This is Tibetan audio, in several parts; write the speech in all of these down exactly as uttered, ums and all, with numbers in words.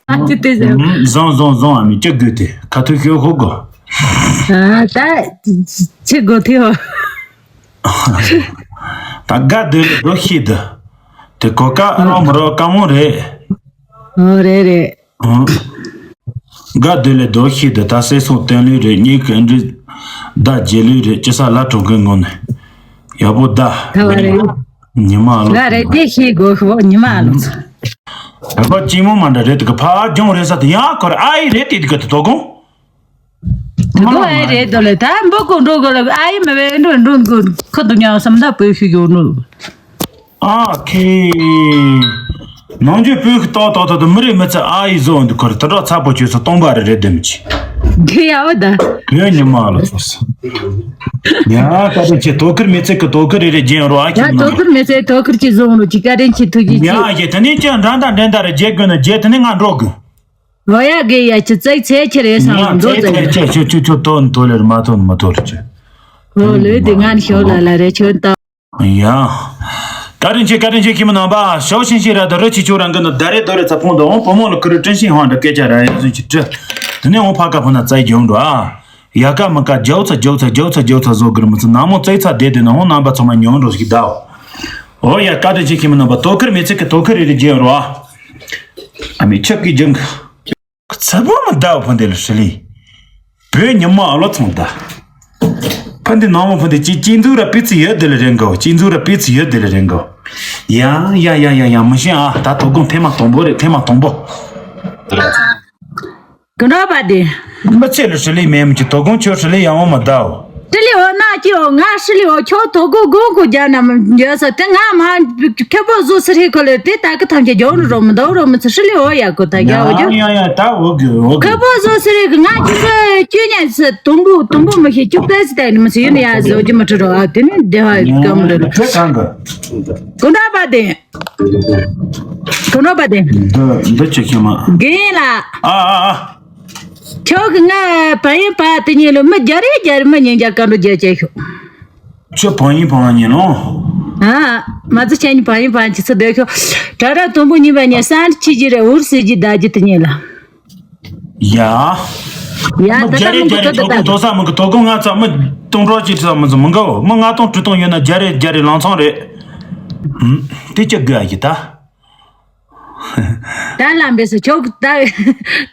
ཨ་ཅི་དེ་ཟེར། ཨུམ། བཟང་བཟང་བཟང་། ཨ་མི་ཅི་དགོས་ཏེ་ཁ་ཐུག་ཤོད་ཧོ་གོ། ཨ་ད་ཅི་དགོས་ཐེ་ཧོ། ད་དགའ་སྡོད་ལེ་རོ་ཤི་ད། དེ་གོ་ཀ་ཨ་རོ་མ་རོ་ཀ་མོ་རེད། ཨོ་རེད་རེད། ཨང་། དགའ་སྡོད་ལེ་རྡོ་ཤི་དེ་ད་སེ་སོང་བསྟན་ལུས་རེད། གཉིས་ཀ་འདྲི་ད་རྗེས་ལུས་རེད། ཅི་ས་ལ་གྲོང་གི་ངོ་ནས་ཡག་པོ་ད། ད་བ་རེད། ཉི་མ་ལོ། ང་རེད་དེ་ཤི་དགོས་ཤོག་ཉི་མ་ལོ། ད་ག་ཅི་མོ་མ་འདྲ་རེད། དེ་ག་ཕ་ཇོང་རེད་ས་དེ་ཡང་ཁོར་ཨ་ཡི་རེད། དེ་དེ་ག་དེ་དོ་གོང་། དེ་གོ་ཨ་ཡི་རེད་དོ་ལེ། ད་འབོ་གོ་འགྲོ་གོ་ལ་ཨ་ཡི་མ་བས་འགྲོ་འགྲོ་གོ་ཁོ་དུ་ཉག་བསམ་ད་པོས་ཤི་ཡོད་ནོ། ཨ་ཁེ། ནང་ཆོས་བོད་ཀྱི་ཏོག་ཏོག་ཏོག་ཏོག་མི་རེ་མི་ཚེ་ཨ་ཡི་བཟོ་འདུག་གར་དུ་གྲོགས་ཚ་པོ་ཆོས་སུ་སྟོང་པ་རེ་རེ་དེ་མི་ཆེ། དེ་ཡ་བ་ད། བོད་ཉི་མ་ལ་སོ་སོ། ཡ་ད་རེ་ཆེ་དོ་ཁུར་མི་ཚེ་གི་དོ་ཁུར་རེ་རེ་རྒྱན་རོ་ཨ་ཁྱིམ་ཡ་ན། དོ་ཁུར་མི་ཚེ་དོ་ཁུར་གྱི་བཟོ་འདུག་ཅི་ཀ་རེན་ཆེ་ཐུགས་རྗེ་ཆེ། ཡ་ཡེ་དེ་ནས་ཀྱང་འདྲ་འདྲ་འདྲ་འདྲ་རེ་རྒྱན་དགོས་ན་རྒྱན་དེ་ནས་ང་འགྲོ་དགོས། ལོ་ཡ་གེ་ཡ་ཁྱི་ཙེག་ཚེ་ཁྱི་རེ་སང་ལ་འགྲོ་ཙེག་ཁྱི་ཁྱི་ཁྱི་ཁྱི་ཁྱི་ཏོ་ཏོ་ལེར་མ་ཏོ་མ་ཏོ་ལེར་ཁྱི། ཨོ་ལོས་དེ་ང་ནི་ཤོ་ལ་ལ་རེ་ཁྱོད་ཏ། ཡ། བཀའ་དྲིན་ཆེ། བཀའ་དྲིན་ཆེ། ཁྱི་མི་རྣམ་པ་ཞོ་ཤིང་ཤིང་ར་དང་རི་ཆི་ཆུ་རང་གི་ནི་ད་རེ་དོ་རེ་ཚ་ཕུང་དུ་འོང་བུ་མོ་ལ་ཁུ་རུ་དྲིན་ཤིང་ཧང་འདྲ་སྐད་ཆ་ར་ཡ་ཟུན་གྱི་དྲི། དེ་ནས་འོང་ཕ་ཀ་ཕུ་ན་ཙེ་རྒྱུང་འགྲོ་ཨ། ཡ་ཀ་མི་ཀ་རྒྱོབ་ཚ་རྒྱོབ་ཚ་རྒྱོབ་ཚ་རྒྱོབ་ཚ་བཟོ་གི་རི་མི་ཚི་ན་མོ་ཙེ་ཚ་བསྡད་དེ་ན་འོང་རྣམ་པ་ཚང་མ་ཉོན་འགྲོ་ཞིག་ད། ཨོ་ཡ་བཀའ་དྲིན་ཆེ། ཁྱི་མི་རྣམ་པ་དོ་ཁུར་མི་ཚིག་གི་དོ་ཁུར་རེ་རེ་རྒྱུན་རོ་ཨ། ཨ་མི་ཆབ་ཀྱི་ལྗང་གི། ཚ་བོ་མི་ཟླ་བ་ཕུ་འདི་ལ་ཧྲི་ལི། བོད་ཉི་མ་ཨ་ལོ་ཚོང་ད། ཕུ་འདི་ནང་མོ་ཕུ་འདི་ཅི་ཅི་འཛུགས་ར་པི་ཚི་ཡོད་འདི་ལ་རེ་འགའོ། ཅི་འཛུགས་ར་པི་ཚི་ཡོད་འདི་ལ་རེ་འགའོ། ཡ་ཡ་ཡ་ཡ་ཡ་མི་ཤེས་ཨ། ད་དོ་དགོང་ཐེངས་མ་དང་པོ་རེད། ཐེངས་མ་དང་པོ། གི་འདྲ་པ་དེ། མི་ཚེ་ལ་ཧྲི་ལི་མེད་མི་ཅི་དོ་དགོང་ཁྱོད་ཧྲི་ལི་ཡང་འོ་མ་ཟླའོ། ཧྲི་ལི་འོ་ན་ཅི་འོ་ང་ཧྲི་ལི་འོ་ཁྱོད་དོ་དགོང་དགོང་གོ་རྒྱ་ན་མི་འཇོག་ས་དེ་ང་མ་ཁེ་པོ་བཟོ་སི་རི་ཁོ་ལེ་དེ་ད་གི་ཐམས་ཅད་རྒྱོ་རུ་རོ་མི་འདོ་རོ་མི་ཚེ་ཧྲི་ལི་འོ་ཡ་གོ་ད་རྒྱ་འོ་རྒྱོ། ཡ་ཡ་ད་འོ་གི་འོ་གི། ཁེ་པོ་བཟོ་སི་རི་གི་ང་ཅི་ཚེ་ཅི་ཉན་སི་དུམ་བུ་དུམ་བུ་མི་ཤེས་ཅུ་པེ་སི་ད་ནི་མི་ཚེ་ཡུན་ཡ་བཟོ་རྒྱུ་མི་ཁྲི་རོ་ཨ་དེ་ནི་བདེ་བ་གམ་རེ་རེ། ཁྱོད་གང་གི། གི་འདྲ་པ་དེ། གོ་ནོ་པ་དེ། འདི་འདི་ཅི་ཁྱི་མ། རྒན་ལགས། ཨ་ཨ་ཨ། ཁྱོད་ཀྱི་ང་བ་ཡིན་པ་དེ་ཉིད་ལ་མི་རྒྱ་རེ་རྒྱ་རེ་མི་ཉིན་རྒྱ་སྐར་འགྲོ་རྒྱ་བྱས་ཤོག་ཁྱོད་བ་ཡིན་པ་ཉིད་ལོ། ཨ། མ་ཚོ་ཆ་ཉིན་བ་ཡིན་པ་ཅི་ཚོ་སྡོད་ཤོག་གྲ་གྲ་དུམ་བུ་གཉིས་པ་ཉིད་སན་ཆི་ཇི་རེ་འུར་སི་ཇི་ད་ཇི་དེ་ཉིད་ལ། ཡ། ཡ་མི་ད་རྒྱ་རེ་རྒྱ་རེ་ད་ཐོག་ད་ཁུངས་དོ་ས་མི་གི་ཐོག་ཁུངས་ང་ཚ་མི་སྟོང་གྲོགས་ཅིག་ཚ་མི་ཚ་མི་འགའ་བོ་མི་ལྔ་སྟོང་དྲུག་སྟོང་ཡོད་ན་རྒྱ་རེ་རྒྱ་རེ་ལང་ཚང་རེད། ཧུམ། དེ་ཅི་དགོས་ཨ་ཡི་ད། ད་ལམ་བེ་སུ་ཆོག་ད།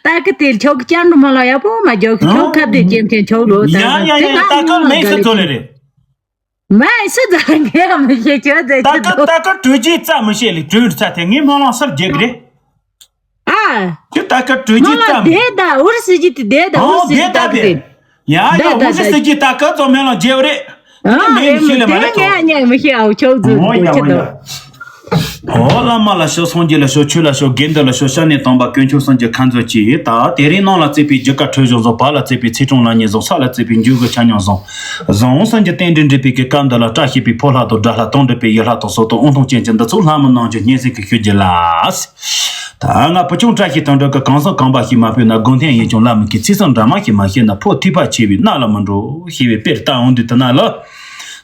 ད་གི་དེ་ཆོག་ཅང་དུ་མ་ལ་ཡ་པོ་མ་འཇོག་ཆོག་ཁ་དེ་ཅན་ཅན་ཆོག་རོ་ད། ཡ་ཡ་ཡ་ཡ་ད་ག་མེ་སུ་ཚོ་ལེ་རེད། མ་ཤི་ད་ངས་མི་ཤེས་ཁྱོད་ཟེར་ད་ག་ད་ག་གྲོས་ཀྱི་རྩ་མི་ཤེས་ལེ་གྲོས་རྩ་དེ་ངས་སྨོན་ལམ་སར་རྒྱག་གི་རེད། ཨ། ཁྱོད་ད་ག་གྲོས་ཀྱི་རྩ་མི། དེ་ད་འུར་སི་ཇི་དེ་དེ་ད་འུར་སི་ཇི་ད་གི་དེ། ཡ་ཡ་འུར་སི་ཇི་ད་ག་ཚོ་སྨོན་ལམ་རྒྱག་རེད། ཨ་མེ་ཤི་ལེ་མ་ལེ་ཁྱོད། ངས་མི་ཤེས་ཨའོ་ཆོག་ཟེར་ཨོ་ཡ་ཨོ་ཡ། ཨོ་བླ་མ་ལ་ཤོག་སངས་རྒྱས་ལ་ཤོག་ཆོས་ལ་ཤོག་དགེ་འདུན་ལ་ཤོག་ཤ་ནས་དམ་པ་དཀོན་མཆོག་སངས་རྒྱས་མཁའ་མཛོད་ཀྱིས་ད་དེ་རིང་ནང་ལ་བརྩེགས་པའི་རྒྱུ་སྐར་འཕྲོད་བཞག་བཟང་བར་ལ་བརྩེགས་པའི་ཚེས་གྲངས་ལ་ཉེ་བཟང་ས་ལ་བརྩེགས་པའི་འཇུག་གི་ཆ་མཉམ་བཟང་བཟང་སངས་རྒྱས་རྟེན་འབྲེལ་འགྲིག་པའི་གི་སྐབས་འདི་ལ་བཀྲ་ཤིས་པའི་ཕོ་ལྷ་དང་དགྲ་ལྷ་དང་འགྲུབ་པའི་ཡུལ་ལྷ་དང་སོགས་དང་དབང་ཐང་ཅན་གྱི་འདི་ཚོ་ལྷ་མི་ནང་གི་སྙན་སེང་གི་ཤོད་རྒྱུ་ལ། ད་ང་བུ་ཆུང་བཀྲ་ཤིས་དོན་གྲུབ་ཀྱི་གང་ཟག་གང་པ་ཞིག་མ་ཕུལ་ན་དགོན་ཐེན་ཡིན་ཀྱང་བླ་མ་གི་ཚིག་གསུམ་འདྲ་མ་ཞིག་མ་ཤེས་ན་ཕོ་ཐིགས་པ་ཆེ་བའི་སྣ་ལ་མི་འགྲོ་ཞེས་པའི་དཔེར་ལྟ་འོང་དུས་དེ་ན་ལ།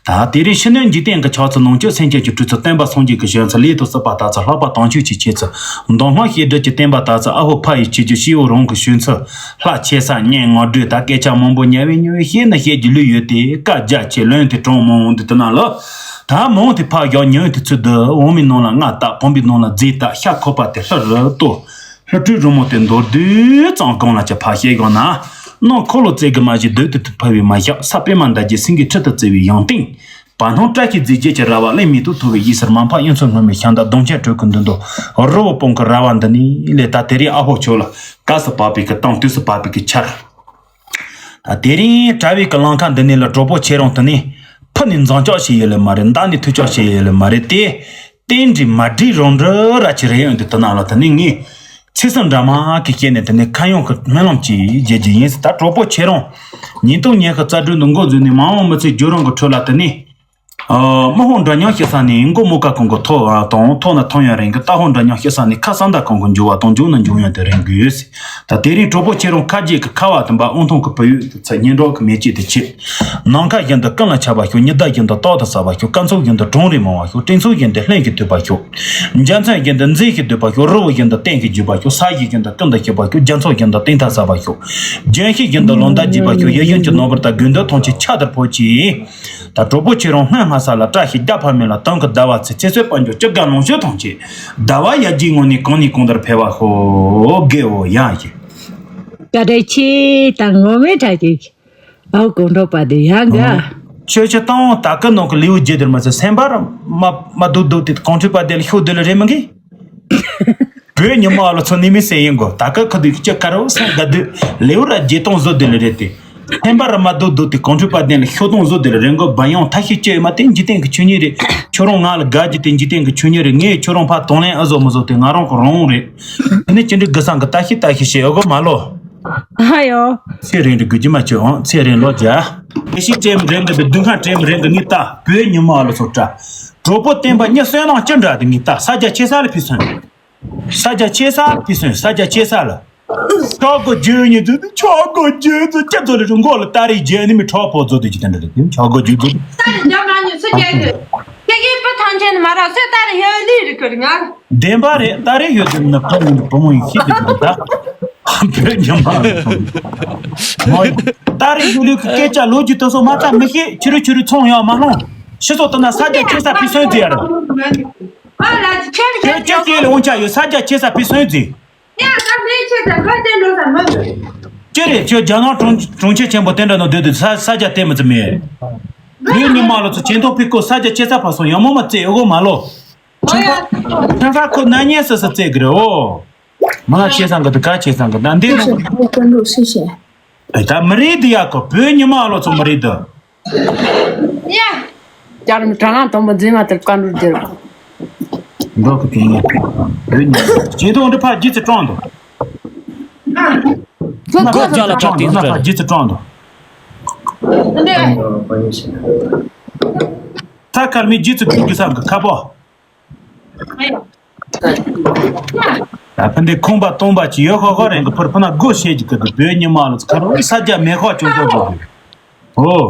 ད་དེ་རིང་ཕྱི་སྣོད་འཇིག་རྟེན་གྱི་ཆགས་ཚུལ་ནང་ཆོས་སེམས་ཅན་གྱི་སྤྲུལ་ཚུལ་བསྟན་པ་སངས་རྒྱས་ཀྱི་བྱོན་ཚུལ་ལས་དང་སྲིད་པ་དར་ཚུལ་ལྷག་པ་དྭངས་ཆོས་ཀྱི་འཆད་ཚུལ་མདོ་སྔགས་བཤད་སྒྲུབ་ཀྱི་བསྟན་པ་དར་ཚུལ་ཨ་ཧོ་ཕ་ཡི་ཆོས་རྒྱུད་སྤྱི་བོ་རང་གི་བྱོན་ཚུལ་ལྷ་ཆེ་ས་སྙན་ངག་སྒྲོས་ད་སྐད་ཆ་མང་པོ་ཉར་བའི་ཉོ་བའི་ཤེས་ན་བཤད་རྒྱུ་ལུས་ཡོད་དེ་བཀའ་རྒྱ་ཆེ་ལོན་དེ་གྲོང་མང་འོང་དུས་དེ་ན་ལ། ད་མང་དེ་ཕ་ཡག་ཉོན་དེ་ཚུལ་དུ་འོང་མའི་ནང་ལ་ང་ད་བུམ་པའི་ནང་ལ་རྫས་ད་ཤ་ཁོག་པ་དེ་ལྷུ་རུ་ལྟོ། ལྷུ་ཁྲོད་རོལ་མོ་དེ་མདོར་བསྡུས་ཙམ་གང་ལ་ཅི་ཕ་ཤེས་གང་ན། ནང་འཁོར་ལོ་བརྩེགས་གི་མ་གཞི་རྡུལ་དུ་དུ་ཕབ་པའི་མ་ཞག་ས་པད་མ་འདབ་བརྒྱད་སེང་གེའི་ཁྲི་དུ་བརྩེགས་པའི་ཡང་སྟེང་། བར་སྣང་བཀྲ་ཤིས་རྫས་བརྒྱད་ཀྱི་ར་བ་གླིང་མེ་ཏོག་མཐོ་བའི་ཡིད་སར་མ་ཕམ་གཡུ་མཚོ་སྔོན་མོའི་ཤིང་རྟ་གདོང་ཅན་དྲོད་ཀྱི་མདུན་དུ་རི་བོ་སྤུངས་ཀྱི་ར་བ་འདི་ནས་ལས་ད་དེ་རིང་ཨ་ཧོ་ཆོ་ལ་སྐབས་སུ་བབས་པའི་གི་དང་དུས་སུ་བབས་པའི་གི་ཆར། ད་དེ་རིང་གྲྭ་བའི་གི་ལམ་ཁ་འདི་ནས་ལ་གྲོགས་པོ་ཁྱེད་རང་དེ་ནས་ཕུ་ནས་འཛིང་ལྕག་བྱེད་ཡོད་ལེ་མ་རེད། མདའ་ནས་མཐུ་ལྕག་བྱེད་ཡོད་ལེ་མ་རེད་དེ། རྟེན་འབྲེལ་མ་འགྲིག་རང་འདྲ་ར་ཅི་རེད་ཡོང་དུས་དེ་ན་ལ་དེ་ནས་ངས་ཚེས་གསུམ་འདྲ་མ་གི་སྐྱེས་ནས་དེ་ནས་ཁ་ཡོང་གི་སྨོན་ལམ་གྱིས་རྒྱལ་རྒྱུ་ཡིན་ཟེར། ད་གྲོགས་པོ་ཁྱེད་རང་ཉིས་སྟོང་ཉི་ཤུ་རྩ་དྲུག་འདི་འགོ་འཛུགས་ནས་མ་འོངས་མི་ཚེ་རྒྱུ་རང་གི་ཁྲོད་ལ་དེ་ནས། ཨ། མི་ཧོང་འདྲ་མཉམ་ཤི་ས་ནས་མགོ་མུ་ཀ་གང་གི་ཐོག་བ་དང་ཐོག་ན་ཐང་ཡང་རིང་གི་རྟ་ཧོང་འདྲ་མཉམ་ཤི་ས་ནས་ཁ་སང་ད་གང་གི་འཇུ་བ་དང་འཇུ་ན་འཇུ་ཡང་དེ་རིང་དགོས། ད་དེ་རིང་གྲོགས་པོ་ཁྱེད་རང་ཁ་རྗེས་ཀྱི་ཁ་བ་དམ་པ་དབང་ཐང་གི་བུ་ཡུག་གི་ཚ་སྙན་གྲགས་ཀྱི་མེ་ལྕེ་དེ་ཆེ། ནམ་མཁའ་བཞིན་དུ་ཀུན་ལ་ཁྱབ་པ་ཤོག་ཉི་ཟླ་བཞིན་དུ་རྟག་ཏུ་གསལ་བ་ཤོག་སྐར་ཚོགས་བཞིན་དུ་གྲང་རེ་མང་བ་ཤོག་སྤྲིན་ཚོགས་བཞིན་དུ་ལྷུན་གྱིས་དུད་པ་ཤོག་འཇའ་ཚོན་བཞིན་དུ་མཛེས་ཤིང་དུད་པ་ཤོག་རི་བོ་བཞིན་དུ་བརྟན་གྱིས་བརྒྱུས་པ་ཤོག་ས་གཞི་བཞིན་དུ་ཀུན་ཏུ་ཞིག་པ་ཤོག་རྒྱ་མཚོ་བཞིན་དུ་གཏིང་མཐའ་གསལ་བ་ཤོག་ལྗོན་ཤིང་བཞིན་དུ་ལོ་ཟླ་རྒྱས་པ་ཤོག་ཡིད་བཞིན་གྱི་ནོར་བུ་དང་དགོས་འདོད་ཐམས་ཅད་ཆར་ལྟར་ཕོབ་ཅིག་ད་གྲོགས་པོ་ཁྱེད་རང་སྔོན་སྔ་ས་ལ་བཀྲ་ཤིས་རྒྱལ་ཕ་མེས་ལ་དུང་གི་ཟླ་བ་ཚེས་ཚེ་བསོད་དཔལ་འབྱོར་སྐྱིད་དགའ་ལོངས་སྤྱོད་ཐམས་ཅད་ཟླ་བ་ཡར་རྒྱས་ངང་ནས་གོང་ནས་གོང་དུ་འཕེལ་བར་ཤོག་དགེའོ་ཡ་ཞེས། བཀའ་དྲིན་ཆེ་དང་ངོ་མའི་གྲ་ཅིག་ཨའོ་གོང་འགྲོ་པ་དེ་ཡང་དགའ། ཆོས་ཆོས་བཏང་ད་གི་ནང་གི་ལེའུ་བརྒྱད་དེར་མ་ཚད་སེམས་པར་མ་མ་སྡུག་སྡུག་དེ་གོང་ཆུ་པ་དེ་ལ་ཤོག་དེ་ལ་རེད་མི་འགི། བོད་ཉི་མ་ལ་ཚོ་ནི་མི་སེ་ཡིན་གོ་ད་གི་ཁུ་དུ་ཀྱི་ཀ་རོ་སེ་དགའ་དུ་ལེའུ་ར་བརྒྱད་སྟོང་བཟོ་དེ་ལ་རེད་དེ། སེམས་པར་མ་སྡུག་སྡུག་དེ་གོང་ཆུ་པ་དེ་ལ་ཤོག་སྟོང་བཟོ་དེ་ལ་རེད་གོ་བ་ཡང་ཐ་ཤི་ཅེ་མ་དེ་འཇིག་རྟེན་གི་ཆོས་ཉིད་རེད། ཁྱོད་རང་ང་ལ་དགའ་རྒྱུ་དེ་འཇིག་རྟེན་གི་ཆོས་ཉིད་རེད། ངས་ཁྱོད་རང་ཕ་དང་ལེན་ཨ་བཟོ་མི་བཟོ་དེ་ང་རང་གི་རང་རེད། དེ་ནི་ཅི་འདྲའི་དགུ་སང་གི་ལྟ་ཤི་ལྟ་ཤི་བྱེད་ཨ་གོ་མ་ལོ། ཨ་ཡོ། ཚེ་རིང་རི་དགུ་རྒྱུ་མ་བཅོས་ཨང་ཚེ་རིང་ལོ་བརྒྱ། ལས་ཤིག་ཅེམ་རིང་གི་འདི་སྡུག་བསྔལ་ཅེམ་རིང་གི་ངི་ལྟ་བོད་ཉི་མ་ལོ་ཚོ་བཀྲ། གྲོགས་པོ་བསྟན་པ་གཉིས་བསོད་ནམས་ཅི་འདྲ་དེ་ངི་ལྟ་ས་རྒྱ་ཆེ་ས་ལ་ཕི་སོན། ས་རྒྱ་ཆེ་ས་ལ་ཕི་སོན་ས་རྒྱ་ཆེ་ས་ལ། ཆོག་གོ་རྒྱུ་ཉི་ཚོ་ཆོག་གོ་རྒྱུ་ཚོ་ཅི་ཚོ་ལ་རུང་གོ་ལ་ལྟ་རེ་རྒྱུ་ནི་མི་གྲོགས་པོ་ཚོ་དེ་ཅི་དེ་འདྲ་དེ་ཆོག་གོ་རྒྱུ་ཚོ། ས་རྒྱ་མ་ཉི་ཚོ་རྒྱ་ཡོད། ཁྱེད་ཀྱིས་བུ་ཐང་ཆེན་མ་རག་སོས་ལྟ་རེ་ཡོད་ལི་རི་ཁུར་ང་། བདེན་པ་རེད། ད་རེས་ཡོད་དུས་ན་བུ་མོ་བུ་མོ་ཡིན་ཤེས་དུས་ན་ད་བོད་ཉམས་པ་རེད་མོ། ད་རེས་ཡོད་ལུགས་ཀྱི་སྐད་ཆ་ལོ་རྒྱུས་དེ་ཚོ་མ་ཚད་མི་ཤེས་ཕྱི་རུ་ཕྱི་རུ་ཚོང་ཡོང་མ་ལོང་ཕྱི་སོག་ཏུ་ན་ས་རྒྱ་ཆེ་ས་ཕི་སོན་དུ་ཡ་རེད། ཁྱོད་ཁྱོད་སྐད་ལ་འོང་ཆ་ཡོད་ས་རྒྱ་ཆེ་ས་ཕི་སོན་དུ། ཡ་ད་ལས་ཆེ་ས་ཁ་དེ་འགྲོ་ས་མ་རེད། ཅི་རེད་ཁྱོད་རྒྱ་ནག་གྲོང་གྲོང་ཁྱེར་ཆེན་པོ་དེ་འདྲ་ནང་སྡོད་དུས་ས་ས་རྒྱ་དེ་མི་ཚི་མེད། བོད་ཉི་མ་ལོ་ཚོ་ཆེན་ཐོག་ཕི་ཀོ་ས་རྒྱ་ཆེ་ས་ཕ་སོང་ཡང་མོ་མ་བཙལ་ཨེ་གོ་མ་ལོ། ཁྱོད་ཁ་ཁྱོད་ཁ་ཁོ་ན་ཉེ་སི་སི་བཙལ་གི་རེད་ཨོ། མ་ལ་ཆེ་སང་གི་དུ་ག་ཆེ་སང་གི་ད་འདི་ནོ། ད་མི་རིགས་འདི་ཡག་གི་བོད་ཉི་མ་ལོ་ཚོ་མི་རིགས་འདི། ཡ། རྒྱ་རམ་དྲ་ལམ་དང་པོ་འཛིན་མ་དེར་བཀའ་འགྲུལ་སྟེར། འགྲོ་གི་དེ་ཡིན། བོད་ཉི་མ་ཇེ་དོང་འདི་ཕ་རྗེས་སུ་དྲངས་འདུག་སྒོ་བརྒྱ་ལ་ཕ་རྗེས་སུ་དྲངས་འདུག་ད་ཁར་མི་རྗེས་སུ་དྲངས་རྒྱུ་བསམ་གི་ཁ་པོ། ད་ཕན་བདེ་ཁོང་པ་སྟོང་པ་ཅི་ཡོད་ཁོ་ཁོ་རེད་འདུག་ཕུར་ཕུ་ན་སྒོ་ཕྱེ་གི་གི་བོད་ཉི་མ་ལ་ཁ་རོ་ས་རྒྱ་མེ་ཁོག་ཅུང་ཙམ་འགྲོ་དགོས། ཨོ།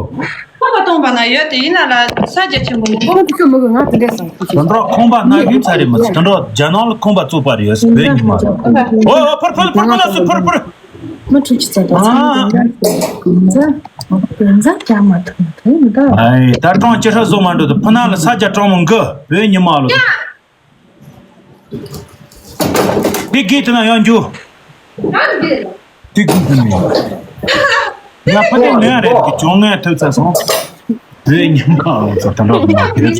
ཁོང་པ་སྟོང་པ་ན་ཡོད་དེ་ཡིན་ན་ལ་ས་རྒྱ་ཆེན་པོ་མི་འདུག་ཁོང་དེ་ཁྱོད་མི་གི་ང་དེ་འདྲས་སང་ཁུ་དོན་གྲོགས་ཁོང་པ་ན་ཡུན་ཚ་རེད་མི་ཚེ་དོན་གྲོགས་རྒྱ་ནག་ལ་ཁོང་པ་བཙུགས་པ་རེད་ཡོད་བོད་ཉི་མ་ལ། ཨོ་ཨོ་ཕུར་ཕུར་ཕུར་ཕུར་ལ་སུ་ཕུར་ཕུར། མ་འཁྲུག་ཅི་ཙམ་དང་ཨ། ཚང་མ་དང་དོན་མཛའ་དོན་མཛའ་བཅའ་མ་ཐུབ་ན་དོན་མི་འདུག་ཨའི་ད་གྲོང་ཅི་ཧྲ་བཟོ་མ་འགྲོ་དུ་ཕུ་ན་ལ་ས་རྒྱ་གྲོང་མོ་འགུ་བོད་ཉི་མ་ལ། འདི་གི་དེ་ན་ཡང་རྒྱུ། འདི་གི་དེ་ན་ཡང་། ཡང་ཕུ་དེ་ནས་རེད་གི་ཅོང་ངས་ཐུབ་ཚ་སོང་། བོད་ཉི་མ་ལ་ཚོ་ད་འགྲོ་མ་ཁྱེར།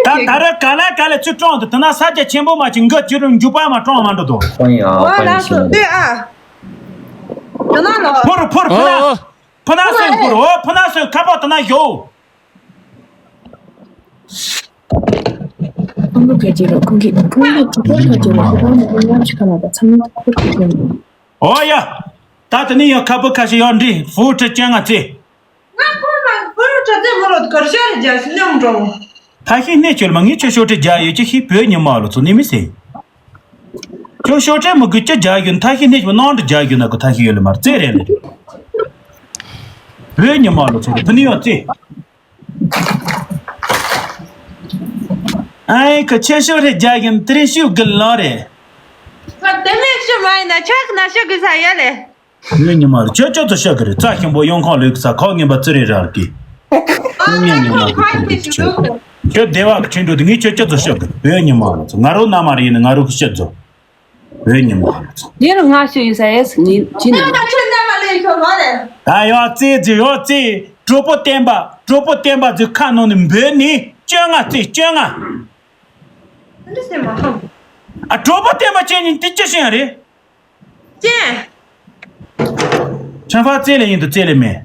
ད་ད་ར་ག་ལ་ག་ལ་ཚུར་གྲོང་དུ་དེ་ན་ས་རྒྱ་ཆེན་པོ་མ་ཅིག་འགུ་ཅི་རུ་འཇུག་པ་མ་གྲོང་མ་འགྲོ་དོ། ཕོན་ཡང་ཨོ་ཕོན་ལགས་སོ་ཡིན་ལྟོས་ཨ། དེ་ན་ལོ། ཕུར་ཕུར་ཕུ་ན། ཨོ། ཕུ་ན་སོན་ཕུར་ཨོ་ཕུ་ན་སོན་ཁ་པོ་དེ་ན་ཡོ། ཁོང་ཁྲོ་སྐད་ཅིག་རེད། ཁོང་གིས་ཁོང་གིས་གྲོད་ཁོག་ཁ་ཅིག་རེད། ཁོ་རང་ནི་ཉམས་ཞིག་ཁ་ལ་པ་ཚང་མ་ཁོ་ཁོ་ཁོ་ཁོ། ཨོ་ཡ། ད་དེ་ནི་ཡང་ཁ་བུ་ཁ་ཤས་ཡོད་འདྲི་ཧྥུ་ཁྲི་ཅན་ང་ཚེ། ང་ཁོང་ལ་ཧྥུ་ཁྲི་ཙེ་མོ་ལོ་གར་ཤོར་རེ་རྒྱ་ཤི་སྙོམ་འགྲོ། ད་ཤི་གནས་ཆོལ་མ་ངས་ཁྱོད་ཤོར་ཁྲི་རྒྱ་ཡོད་ཀྱི་ཤི་བོད་ཉི་མ་ལོ་ཚོ་ནི་མི་སེ། ཁྱོད་ཤོར་ཁྲི་མི་དགོས་ཀྱི་རྒྱ་ཡོད་ད་ཤི་གནས་ཆོལ་ནང་དུ་རྒྱ་ཡོད་ན་གི་ད་ཤི་ཡོད་ལ་མར་ཙེ་རེད་ལེ། བོད་ཉི་མ་ལོ་ཚོ་རེ་ཕུ་ནི་ཡོད་ཙེ། ཨའི་ཁ་ཆེ་ཤོས་རེད་རྒྱ་གིན་དེ་རིང་ཤུགས་དགུ་ལོ་རེད། ཁ་དེ་མིན་ཤུ་མ་ཡིན་ན་ཆག་ན་ཤུ་གི་ས་ཡ་ལེ། བོད་ཉི་མ་རེད་ཁྱོད་ཁྱོད་ཚོ་ཤོག་གི་རེད་རྩ་ཞིམ་པོ་ཡོང་ཁོང་ལུག་ས་ཁོག་ངན་པ་ཙི་རེ་རལ་གི། ཨ་བོད་ཉི་མ་ཁོང་རེད་ཁ་ཁྱོད་ཤི་ཤི་ཁྱོད་འགྲོ་ཁྱོད་བདེ་བ་གི་ཁྲིན་འགྲོ་དེ་ངས་ཁྱོད་ཁྱོད་ཚོ་ཤོག་གི་བོད་ཉི་མ་རེད་ང་རོ་ན་མ་རེད་ཡིན་ན་ང་རོ་གི་ཤི་རྫོ། བོད་ཉི་མ་ལ་ཚོ། འདི་རུ་སྔ་ཤོས་ཡོད་ས་ཡས་ཉིན་ཅི་ནས། ད་ཡོད་ཙེ་ཙེ་ཡོད་ཙེ་གྲོགས་པོ་བསྟན་པ་གྲོགས་པོ་བསྟན་པ་ཙེ་ཁ་ནང་ནས་འབོད་ནི་བཅོ་ལྔ་ཙེ་བཅོ་ལྔ། འདི་སེམས་མ་ཧམ། ཨ་གྲོགས་པོ་བསྟན་པ་ཅན་ནི་འདི་ཅི་ཤེས་རེད། ཅན། ཁྲན་ཧྥ་ཙེ་ལེ་ཡིན་དུ་ཙེ་ལེ་མེད།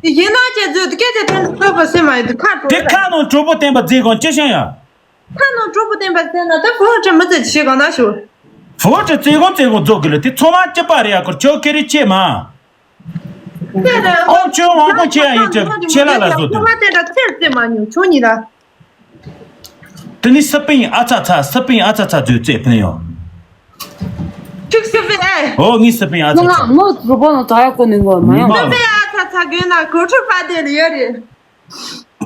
དེ་ཡིན་ན་ཅེ་ཛུ་དུ་སྐད་ཆ་དེ་འདྲ་ཐོས་པ་སེམས་མ་ཡོད་དུ་ཁ་གྲོགས། དེ་ཁ་ནང་གྲོགས་པོ་བསྟན་པ་ཙེ་གང་ཅི་ཤེས་ཡ། ཁ་ནང་གྲོགས་པོ་བསྟན་པ་ཟེར་ན་ད་ཕོ་ཁྲི་མི་ཚེ་ཞེ་གང་ན་ཞུ། ཕོ་ཁྲི་བཙན་གོང་བཙན་གོང་རྫོགས་གི་ལ་དེ་ཚོ་མ་སྐྱིད་པ་རེད་ཡ་ཁོར་ཆོ་ཁེ་རི་ཆེ་མ། ཨོ་ཁྱོད་དབང་པོ་ཁྱེད་ཡང་ཡིན་ཁྱོད་ཁྱེད་ལ་ལ་བཟོ་དེ། ཁོ་མ་དེ་འདྲ་ཚེར་ཙེ་མ་ཉོ་ཁྱོད་གཉིས་ལ། དེ་ནི་སི་པིན་ཨ་ཚ་ཚ་སི་པིན་ཨ་ཚ་ཚ་བཟོས་ཙེ་ཕན་ཡོད། ཁྱོད་སི་པིན་ཨེ། ཨོ་ངའི་སི་པིན་ཨ་ཚ་ཚ། ངོ་རུ་པོ་ནང་དྲ་ཡག་གོ་ནི་ངོ་མ་ཡོང་། སི་པིན་ཨ་ཚ་ཚ་གོན་ན་གོ་ཁྲུ་པ་དེ་ལ་ཡོད་རེད།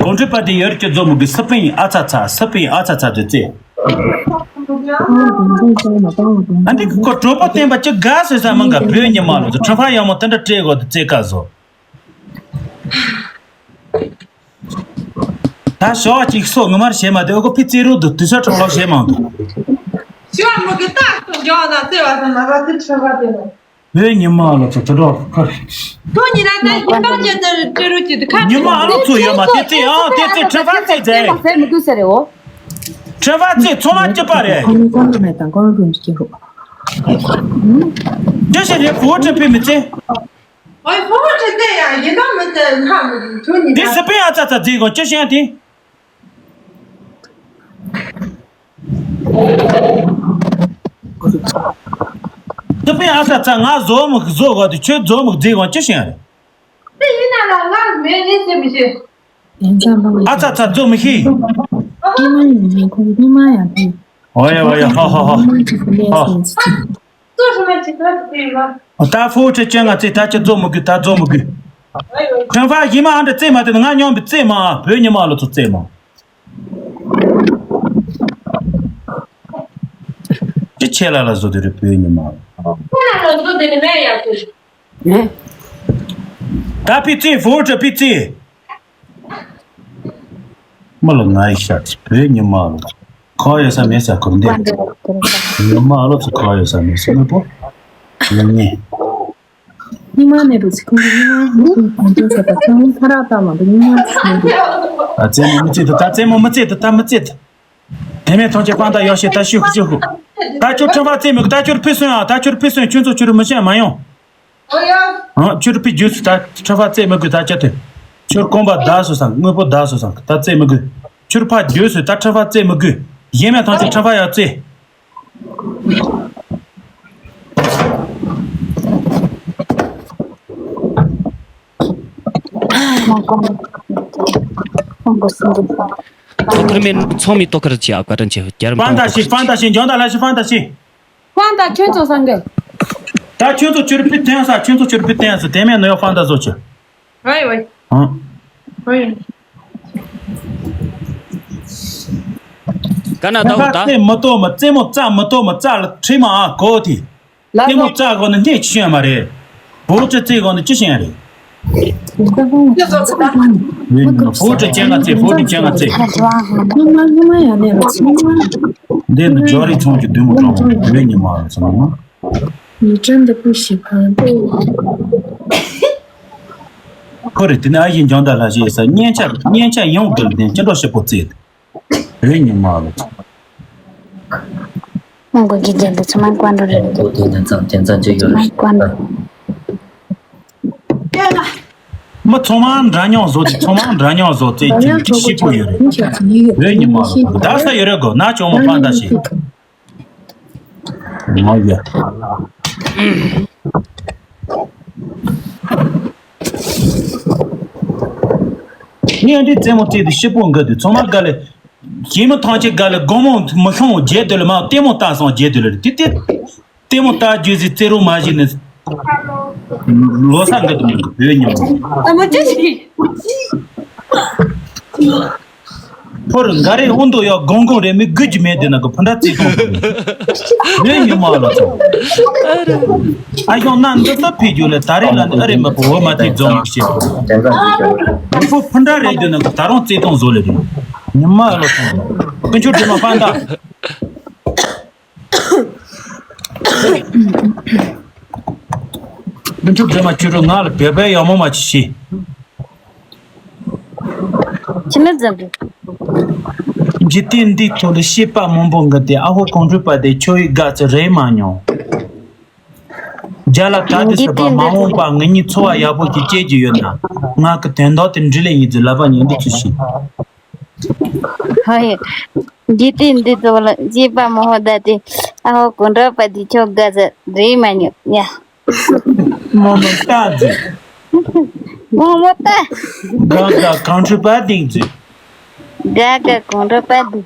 གོ་ཁྲུ་པ་དེ་ཡོད་རེད་ཁྱོད་བཟོ་མི་དགོས། སི་པིན་ཨ་ཚ་ཚ་སི་པིན་ཨ་ཚ་ཚ་བཟོས་ཙེ། ཨ་འདི་ཁོ་གྲོད་པ་བསྟན་པ་ཅི་དགའ་ཟེར་ས་མང་ག་བོད་ཉི་མ་ལོ་ཚོ་ཁྲ་ཕ་ཡག་མོ་དེ་འདྲ་སྤྲད་གོ་དེ་ཙེ་ཀ་བཟོ། ད་ཞོགས་གཅིག་སོ་ངོ་མར་བྱེད་མ་དེ་ཨོ་ཁོ་ཕི་རྩེ་རུ་དུ་དུས་ཚོད་གྲོགས་ལོག་བྱེད་མང་དུ། ཞུ་བ་མོ་གི་རྟགས་སུ་འཇོག་ན་བརྩེ་བ་དང་ན་བ་དེ་ཁྲི་བ་དེ་ནོ། བོད་ཉི་མ་ལོ་ཚོ་དུ་འགྲོ་ཁར། ཁོ་ཉི་ར་ད་ཡིན་པ་ཅེ་དེ་རུ་ཅེ་རུ་ཅེ་དུ་ཁ་ཉི་མ་ཨ་ལོ་ཚོ་ཡོད་མ་དེ་རྩེ་ཨང་དེ་རྩེ་ཁྲི་བ་རྩེ་རྩེ། ཟེར་མི་དགོས་ཟེར་རེད་འོ། ཁྲི་བ་རྩེ་ཚོང་ལ་སྐྱིད་པ་རེད། ཁོ་ནི་ཁོ་ནི་མེད་དང་ཁོ་རང་རུང་ཅི་ཁོ། ཅི་ཞིག་རེད་བུ་ཁྲི་ཕི་མི་རྩེ། ཨོའི་ཕོ་བོ་ཁྲི་དེ་ཡང་ཡིན་ན་མི་དེ་ཧ་མི་གི་ཁྱོད་ཉིད་འདི་ད། སི་པན་ཨ་ཚ་ཚ་རྫིག་གོ་ཅི་ཤེས་དེ། སི་པན་ཨ་ཚ་ཚ་ང་བཟོ་མི་བཟོ་གོ་དེ་ཁྱོད་བཟོ་མི་རྫིག་གོ་ཅི་ཤེས་རེད། དེ་ཡིན་ན་ལ་ང་མེད་ལས་ཚེ་མི་ཤེས། ཨ་ཚ་ཚ་བཟོ་མི་ཤེས། ཉི་མ་ཡང་ཉན་ཁོང་ཉི་མ་ཡང་ཕན། ཨོ་ཡ་ཨོ་ཡ་ཧ་ཧ་ཧ། ཉི་མ་ཅིག་ལས་ཧ། སོང་ཚེ། ཏོ་ཧྲི་མ་ཅི་ཏོ་ཏི་ཏི་མ། ད་ཕོ་ཁྲི་ཅན་ང་ཚེ་ད་ཅི་རྫོ་མི་དགོས་ད་རྫོ་མི་དགོས། ཁྲང་ཧྥ་ཡི་མ་ཨ་འདྲ་རྩེ་མ་དེ་ང་སྙོམས་པའི་རྩེ་མ་བོད་ཉི་མ་ལོ་ཚོ་རྩེ་མ། ཅི་ཆེ་ལ་ལ་བཟོ་དེ་རེད་བོད་ཉི་མ། ཁོ་ན་ལོ་ཚོ་དེ་ནི་མེད་ཡག་ཚོད། ད་ཕི་རྩེ་ཕོ་ཁྲི་ཕི་རྩེ། མི་ལ་ང་ཡི་ཤ་ཚི་བོད་ཉི་མ་ལོ་ཁ་ཡོད་ས་མེད་ས་ཁུར་འདེ། ཉི་མ་ལོ་ཚོ་ཁ་ཡོད་ས་མེད་ས་ནུ་པོ། ཉི་མ་ཉི་མ་མེད་པ་ཚི་ཁུར་འདེ། ཉི་མ་ཉི་མ་གོང་ཚོད་ས་ད་ཚང་མ་ཁ་རག་ཏང་མ་འདུག་ཉི་མ་ཚི་མེད་འདུག་ད་རྩེད་མོ་མི་རྩེད་དུ་ད་རྩེད་མོ་མི་རྩེད་དུ་ད་མི་རྩེད་དུ། དེ་མེད་ཐོང་ཆེ་པང་ད་ཡོ་ཤེ་ད་ཤི་ཧུ་ཤི་ཧུ། ད་ཁྱོད་ཁྲ་བ་རྩེད་མི་དགོས་ད་ཁྱོད་ཕི་སོན་ཨ་ད་ཁྱོད་ཕི་སོན་ཁྱོད་ཚོ་ཁྱོད་མི་ཤེས་མ་ཡོང་། ཨང་ཁྱོད་ཕི་རྒྱུས་སུ་ད་ཁྲ་བ་རྩེད་མི་དགོས་ད་ཅི་ཐོན། ཁྱོད་རྐང་པ་བདག་སུ་སང་དངོས་པོ་བདག་སུ་སང་ད་རྩེད་མི་དགོས། ཁྱོད་ཕ་རྒྱུས་སུ་ད་ཁྲ་བ་རྩེད་མི་དགོས། གཞན་མེད་ཐང་ཆེ་ཁྲ་བ་ཡག་རྩེད། ཁུར་མེད་ཚང་མི་ཏོག་ཁར་ཅི་ཨ་བཀའ་དྲིན་ཆེ་རྒྱལ་རམ་ཕན་ད་ཤི་ཕན་ད་ཤི་འཇོན་ད་ལ་ཤི་ཕན་ད་ཤི། ཧྥང་ཏ་ཁྱོད་ཚོ་སང་གི། ད་ཁྱོད་ཚོ་ཁྱོད་ཕི་ཐན་ས་ཁྱོད་ཚོ་ཁྱོད་ཕི་ཐན་ས་དེ་མེད་ནོ་ཡོ་ཧྥང་ཏ་བཟོ་ཆེ། ཝའི་ཝའི། ཧང་། ཝའི། ཀ་ན་ད་འོ་ད། རྩེད་མི་ཏོ་མ་རྩེད་མོ་རྩ་མི་ཏོ་མ་རྩ་ལ་ཁྲི་མ་ཨ་གོ་དེ། ལ་རྩེད་མོ་རྩ་གོ་ནི་འདི་ཅི་ཤེས་མ་རེད། བོ་ཅི་རྩེད་གོ་ནི་ཅི་ཤེས་རེད། ཕོ་ཁྲི་ཅན་ང་ཚེ་ཕོ་ཁྲི་ཅན་ང་ཚེ། འདི་ནི་ཇོ་རི་ཚོང་གི་བདུད་མོ་གྲོང་བོད་ཉི་མ་ཚོང་། ཁོ་རེ་དེ་ནི་ཨ་ཡིན་ལྗང་ད་ལྷ་ཞེས་ས་སྙན་ཆ་སྙན་ཆ་ཡོང་དུ་ལྡན་ཅི་འགྲོ་ཞིབ་པོ་རྩེད། བོད་ཉི་མ་ལ། ང་གི་རྒྱན་དུ་ཚང་མ་ཀོན་འགྲོ་རེད། དེ་དེ་ཙམ་དེ་ཙམ་ཅིག་ཡོད་རེད། ཀོན་འགྲོ། མི་ཚང་མ་འདྲ་མཉམ་བཟོ་དེ་ཚང་མ་འདྲ་མཉམ་བཟོ་དེ་ཅིག་ཅིག་ཤེས་པོ་ཡོད་རེད། བོད་ཉི་མ་ལ་རྡ་ས་ཡོད་རེད་གོ་ན་ཅོག་མོ་ཕན་ད་ཞིག་ང་ཡ། ངས་འདི་རྩེད་མོ་རྩེས་ཏེ་ཤི་པོ་འགའ་དུས་ཚང་མ་འགའ་ལས། ཞི་མི་ཐང་ཆེ་འགའ་ལས་དགོང་མོ་མི་ཤོང་རྗེས་དུ་ལ་མ་ལྟད་མོ་ལྟ་སོང་རྗེས་དུ་ལ་དེ་དེ། ལྟད་མོ་ལྟ་རྒྱུ་ཟིག་རྩེད་རོགས་མ་བྱས་ནས། ལོ་ས་འགའ་དུ་མི་འགའ་བོད་ཉམས། ཨ་མ་ཅི་ཞིག་ཕོར་འགའ་རེ་དབུ་མདོ་ཡོད་གོང་གོང་རེ་མི་དགོས་ཀྱི་མེད་དེ་ན་གི་ཕུ་འདྲ་རྩེད་གཏོང་གི་རེད། ཉི་མ་ལ་ཚོ་ཨ་ཡོང་ན་འདི་ལྟ་ཕེ་རྒྱུ་ལ་ད་རེས་ལ་ཨ་རེ་མ་པོ་འོ་མ་དེ་རྫོང་གི་བཤད་གོ་ཕུ་ཕུ་འདྲ་རེད་དེ་ན་གི་ད་རུང་རྩེད་གཏོང་བཟོ་ལེ་རེད། ཉི་མ་ལ་ཚོ་ཀུན་ཆུ་དྲི་མ་ཕན་ད། དུས་མཆོག་སྒྲོལ་མ་ཁྱོད་རང་ང་ལ་བོད་པའི་ཡག་མོ་མ་ཅི་ཤེས། ཅི་མི་ཟེར་གི། འཇིག་རྟེན་འདིའི་ཐོག་ལ་སྐྱེས་པ་མང་པོ་འགའ་དེ་ཨ་ཧོ་གོང་ཁྲོས་པ་དེ་ཁྱོད་ཡི་དགའ་ཚོད་རེད་མ་མྱོང་། རྒྱ་ལ་ག་དེ་ཟེར་བ་མ་འོངས་པ་ང་གཉིས་འཚོ་བ་ཡག་པོ་ཞིག་སྐྱེལ་རྒྱུ་ཡོད་ན་ང་གི་དོན་དག་དེ་འདྲི་ལེ་ཡིན་ཚུལ་ལབ་པ་ཉན་འདུག་ཚུལ་ཤེས། ཧོ་ཡེ། འདི་དེ་འདི་ཚོ་ལ་སྐྱེས་པ་མོ་ཧོ་ད་དེ་ཨ་ཧོ་གོང་ཁྲོས་པ་དེ་ཁྱོད་དགའ་ཟེར་རེད་མ་ཉོ་ཡ། མོ་མོ་ལྟ་ཟེར། ངོ་མ་ལྟ། དགའ་དགའ་གང་འཁྲུལ་པ་སྡིག་མཛོད། དགའ་དགའ་གང་འཁྲུལ་པ་སྡིག་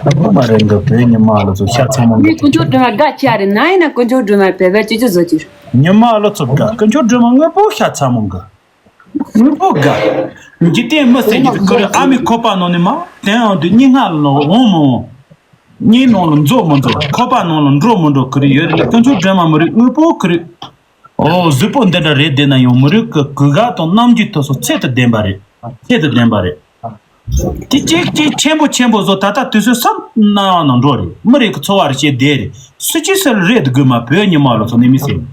ཨ་ཁུ་མ་རེད་འདུག་བོད་ཉི་མ་ལོ་ཚོ་ཤ་ཚ་མོ་འདུག་དཀོན་མཆོག་སྒྲོལ་མ་དགའ་ཆ་རེད་ན་ཡིན་ན་དཀོན་མཆོག་སྒྲོལ་མ་བོད་པའི་སྤྱི་སྤྱོད་བཟོ་རྒྱུ་རེད། ཉི་མ་ལོ་ཚོ་དགའ་དཀོན་མཆོག་སྒྲོལ་མ་དངོས་པོ་ཤ་ཚ་མོ་དགའ། དངོས་པོ་དགའ། འཇིག་རྟེན་མི་ཟེར་གྱི་ཁོ་རེ་ཨ་མའི་ཁོག་པ་ནང་ནས་མ་དེ་ཡང་དུ་སྙིང་ཁ་ལ་འོང་མི་འོང་། སྙིང་ནང་ལ་འཛུལ་མི་འཛུལ་ཁོག་པ་ནང་ལ་འགྲོ་མི་འགྲོ་ཁོ་རེ་ཡོད་རེད་དཀོན་མཆོག་སྒྲོལ་མ་མི་རིགས་དངོས་པོ་ཁོ་རེ། ཨོ་གཟུགས་པོ་འདི་འདྲ་རེད་བསྡད་ན་ཡང་མི་རིགས་ཀྱི་གུས་ག་དང་རྣམ་འགྱུར་དེ་ཚོ་ཚད་དུ་ལྡན་པ་རེད། ཚད་དུ་ལྡན་པ་རེད། དེ་གཅིག་གཅིག་ཆེན་པོ་ཆེན་པོ་བཟོ་ད་ལྟ་དུས་ཚོད་སམ་སྣང་བ་ནང་འགྲོ་རེད་མི་རིགས་ཀྱི་འཚོ་བ་རེ་བྱེད་བསྡད་རེད་སུ་གཅིག་སུ་ལ་རེད་དུ་དགོས་མ་བོད་ཉི་མ་ལོ་ཚོ་ནི་མི་སེམས།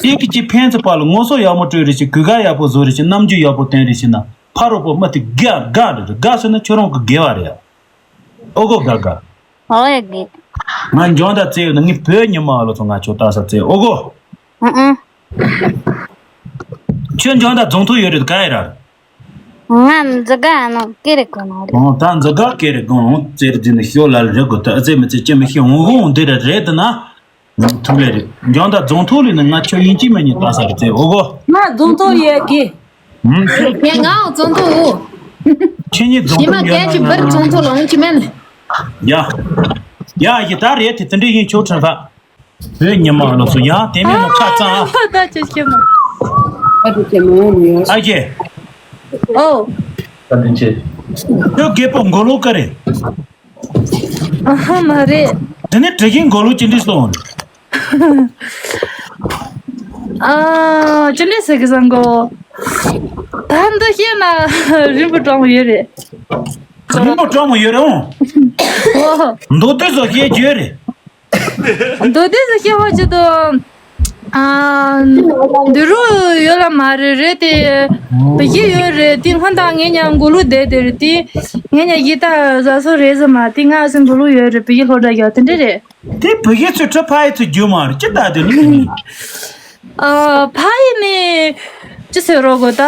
དེ་གི་གཅིག་ཕན་ཚུན་བར་ལ་ངོ་སོ་ཡག་མོ་སྤྲོད་རེ་བྱེད་གུས་ག་ཡག་པོ་བཟོ་རེ་བྱེད་རྣམ་འགྱུར་ཡག་པོ་སྟོན་རེ་བྱེད་ན་ཕ་རོགས་པོ་མི་དེ་དགའ་དགའ་འདྲ་རེད་དགའ་སོང་ན་ཁྱོད་རང་གི་དགེ་བ་རེད། ཨོ་གོ་དགའ་དགའ། ཨོ་ཡ་དགེ། ང་འཇོན་ད་བཙལ་ཡོད་ན་ངས་བོད་ཉི་མ་ལོ་ཚོ་ང་ཁྱོད་ལྟ་ས་བཙལ་ཨོ་གོ། ཨུ་ཨུ། ཁྱོད་འཇོན་ད་རྫོང་ཐོག་ཡོད་རེད་ག་ཡ་ར། ང་འཛི་ག་ནོ་ཀེ་རེ་གོ་ནོ་རེད། ཨོ་ད་འཛི་ག་ཀེ་རེ་གོ་ནོ་ཙེ་རེ་འཛི་ནི་ཤོ་ལ་རེ་གོ་ད་ཨ་ཙེ་མི་ཙེ་ཅེ་མི་ཤེས་འོང་འོང་འདི་ར་རེད་ན། ཐུག་ལེ་རེད། འཇོན་ད་རྫོང་ཐོག་ལི་ནི་ང་ཁྱོད་ཡིན་གཅིག་མིན་གཉིས་ལྟ་ས་རེད་ཙེ་ཨོ་གོ། ང་རྫོང་ཐོག་ཡོད་གི། ཧུམ། ངས་ང་རྫོང་ཐོག་འོ། ཁྱེད་གཉིས་རྫོང་ཉི་མ་ཐོག་ཡོད་རྒན་གྱི་ན་བར་རྫོང་ཐོག་ལ་འོང་གི་མེད་ནི། ཡ། ཡ་ཡི་ད་རེད་དེ་དེ་འདྲ་ཡིན་ཆོག་ཁྲིམས་པ། བོད་ཉི་མ་ལོ་སུ་ཡང་དེ་མིན་ནོ་ཁ་ཙང་ཨ། ད་ཅི་ཤེས་མ། ཨ་ཅེ། ཨོ། ཁྱོད་རྒད་པོ་མགོ་ལོག་ག་རེད། ཨ་ཧ་མ་རེད། དེ་ནས་དྲི་གིན་མགོ་ལོག་ཅི་འདྲ་སོང་། ཨ་ཅི་འདྲ་ཟེར་གི་བཟང་གོ། ད་འདི་ཤེས་ན་རིན་པོ་སྤྲང་མོ་ཡོད་རེད། རིན་པོ་སྤྲང་མོ་ཡོད་རེད་འོང་། ཨོ། མདོ་སྟོད་སོགས་ཤེས་རྒྱུ་རེད། མདོ་སྟོད་སོགས་ཤེས་ཧོ་ཅི་དོ། ཨ། འདི་རུ་ཡོད་ལ་མ་རེད་རེད་དེ། བི་ཡི་ཡོད་རེད་དེ་སྔོན་དང་ངས་ཉང་མགོ་ལུག་བསྡད་དེ་རེད་དེ། ངས་ཉང་ཡི་ད་བཟའ་སོ་རེད་ཟེར་མ་དེ་ང་སེ་མགོ་ལུག་ཡོད་རེད་བི་ཡི་སློབ་གྲྭ་ཡོད་དེ་འདྲ་རེད། དེ་བུ་གའི་ཚུལ་ཁྲ་ཕ་ཡི་ཚུལ་རྒྱུ་མ་རེད་ཅི་ལྟ་དེ་ལུགས་ནི། ཨ་ཕ་ཡི་ནི། ཅི་ཟེར་རོ་གོ་ད།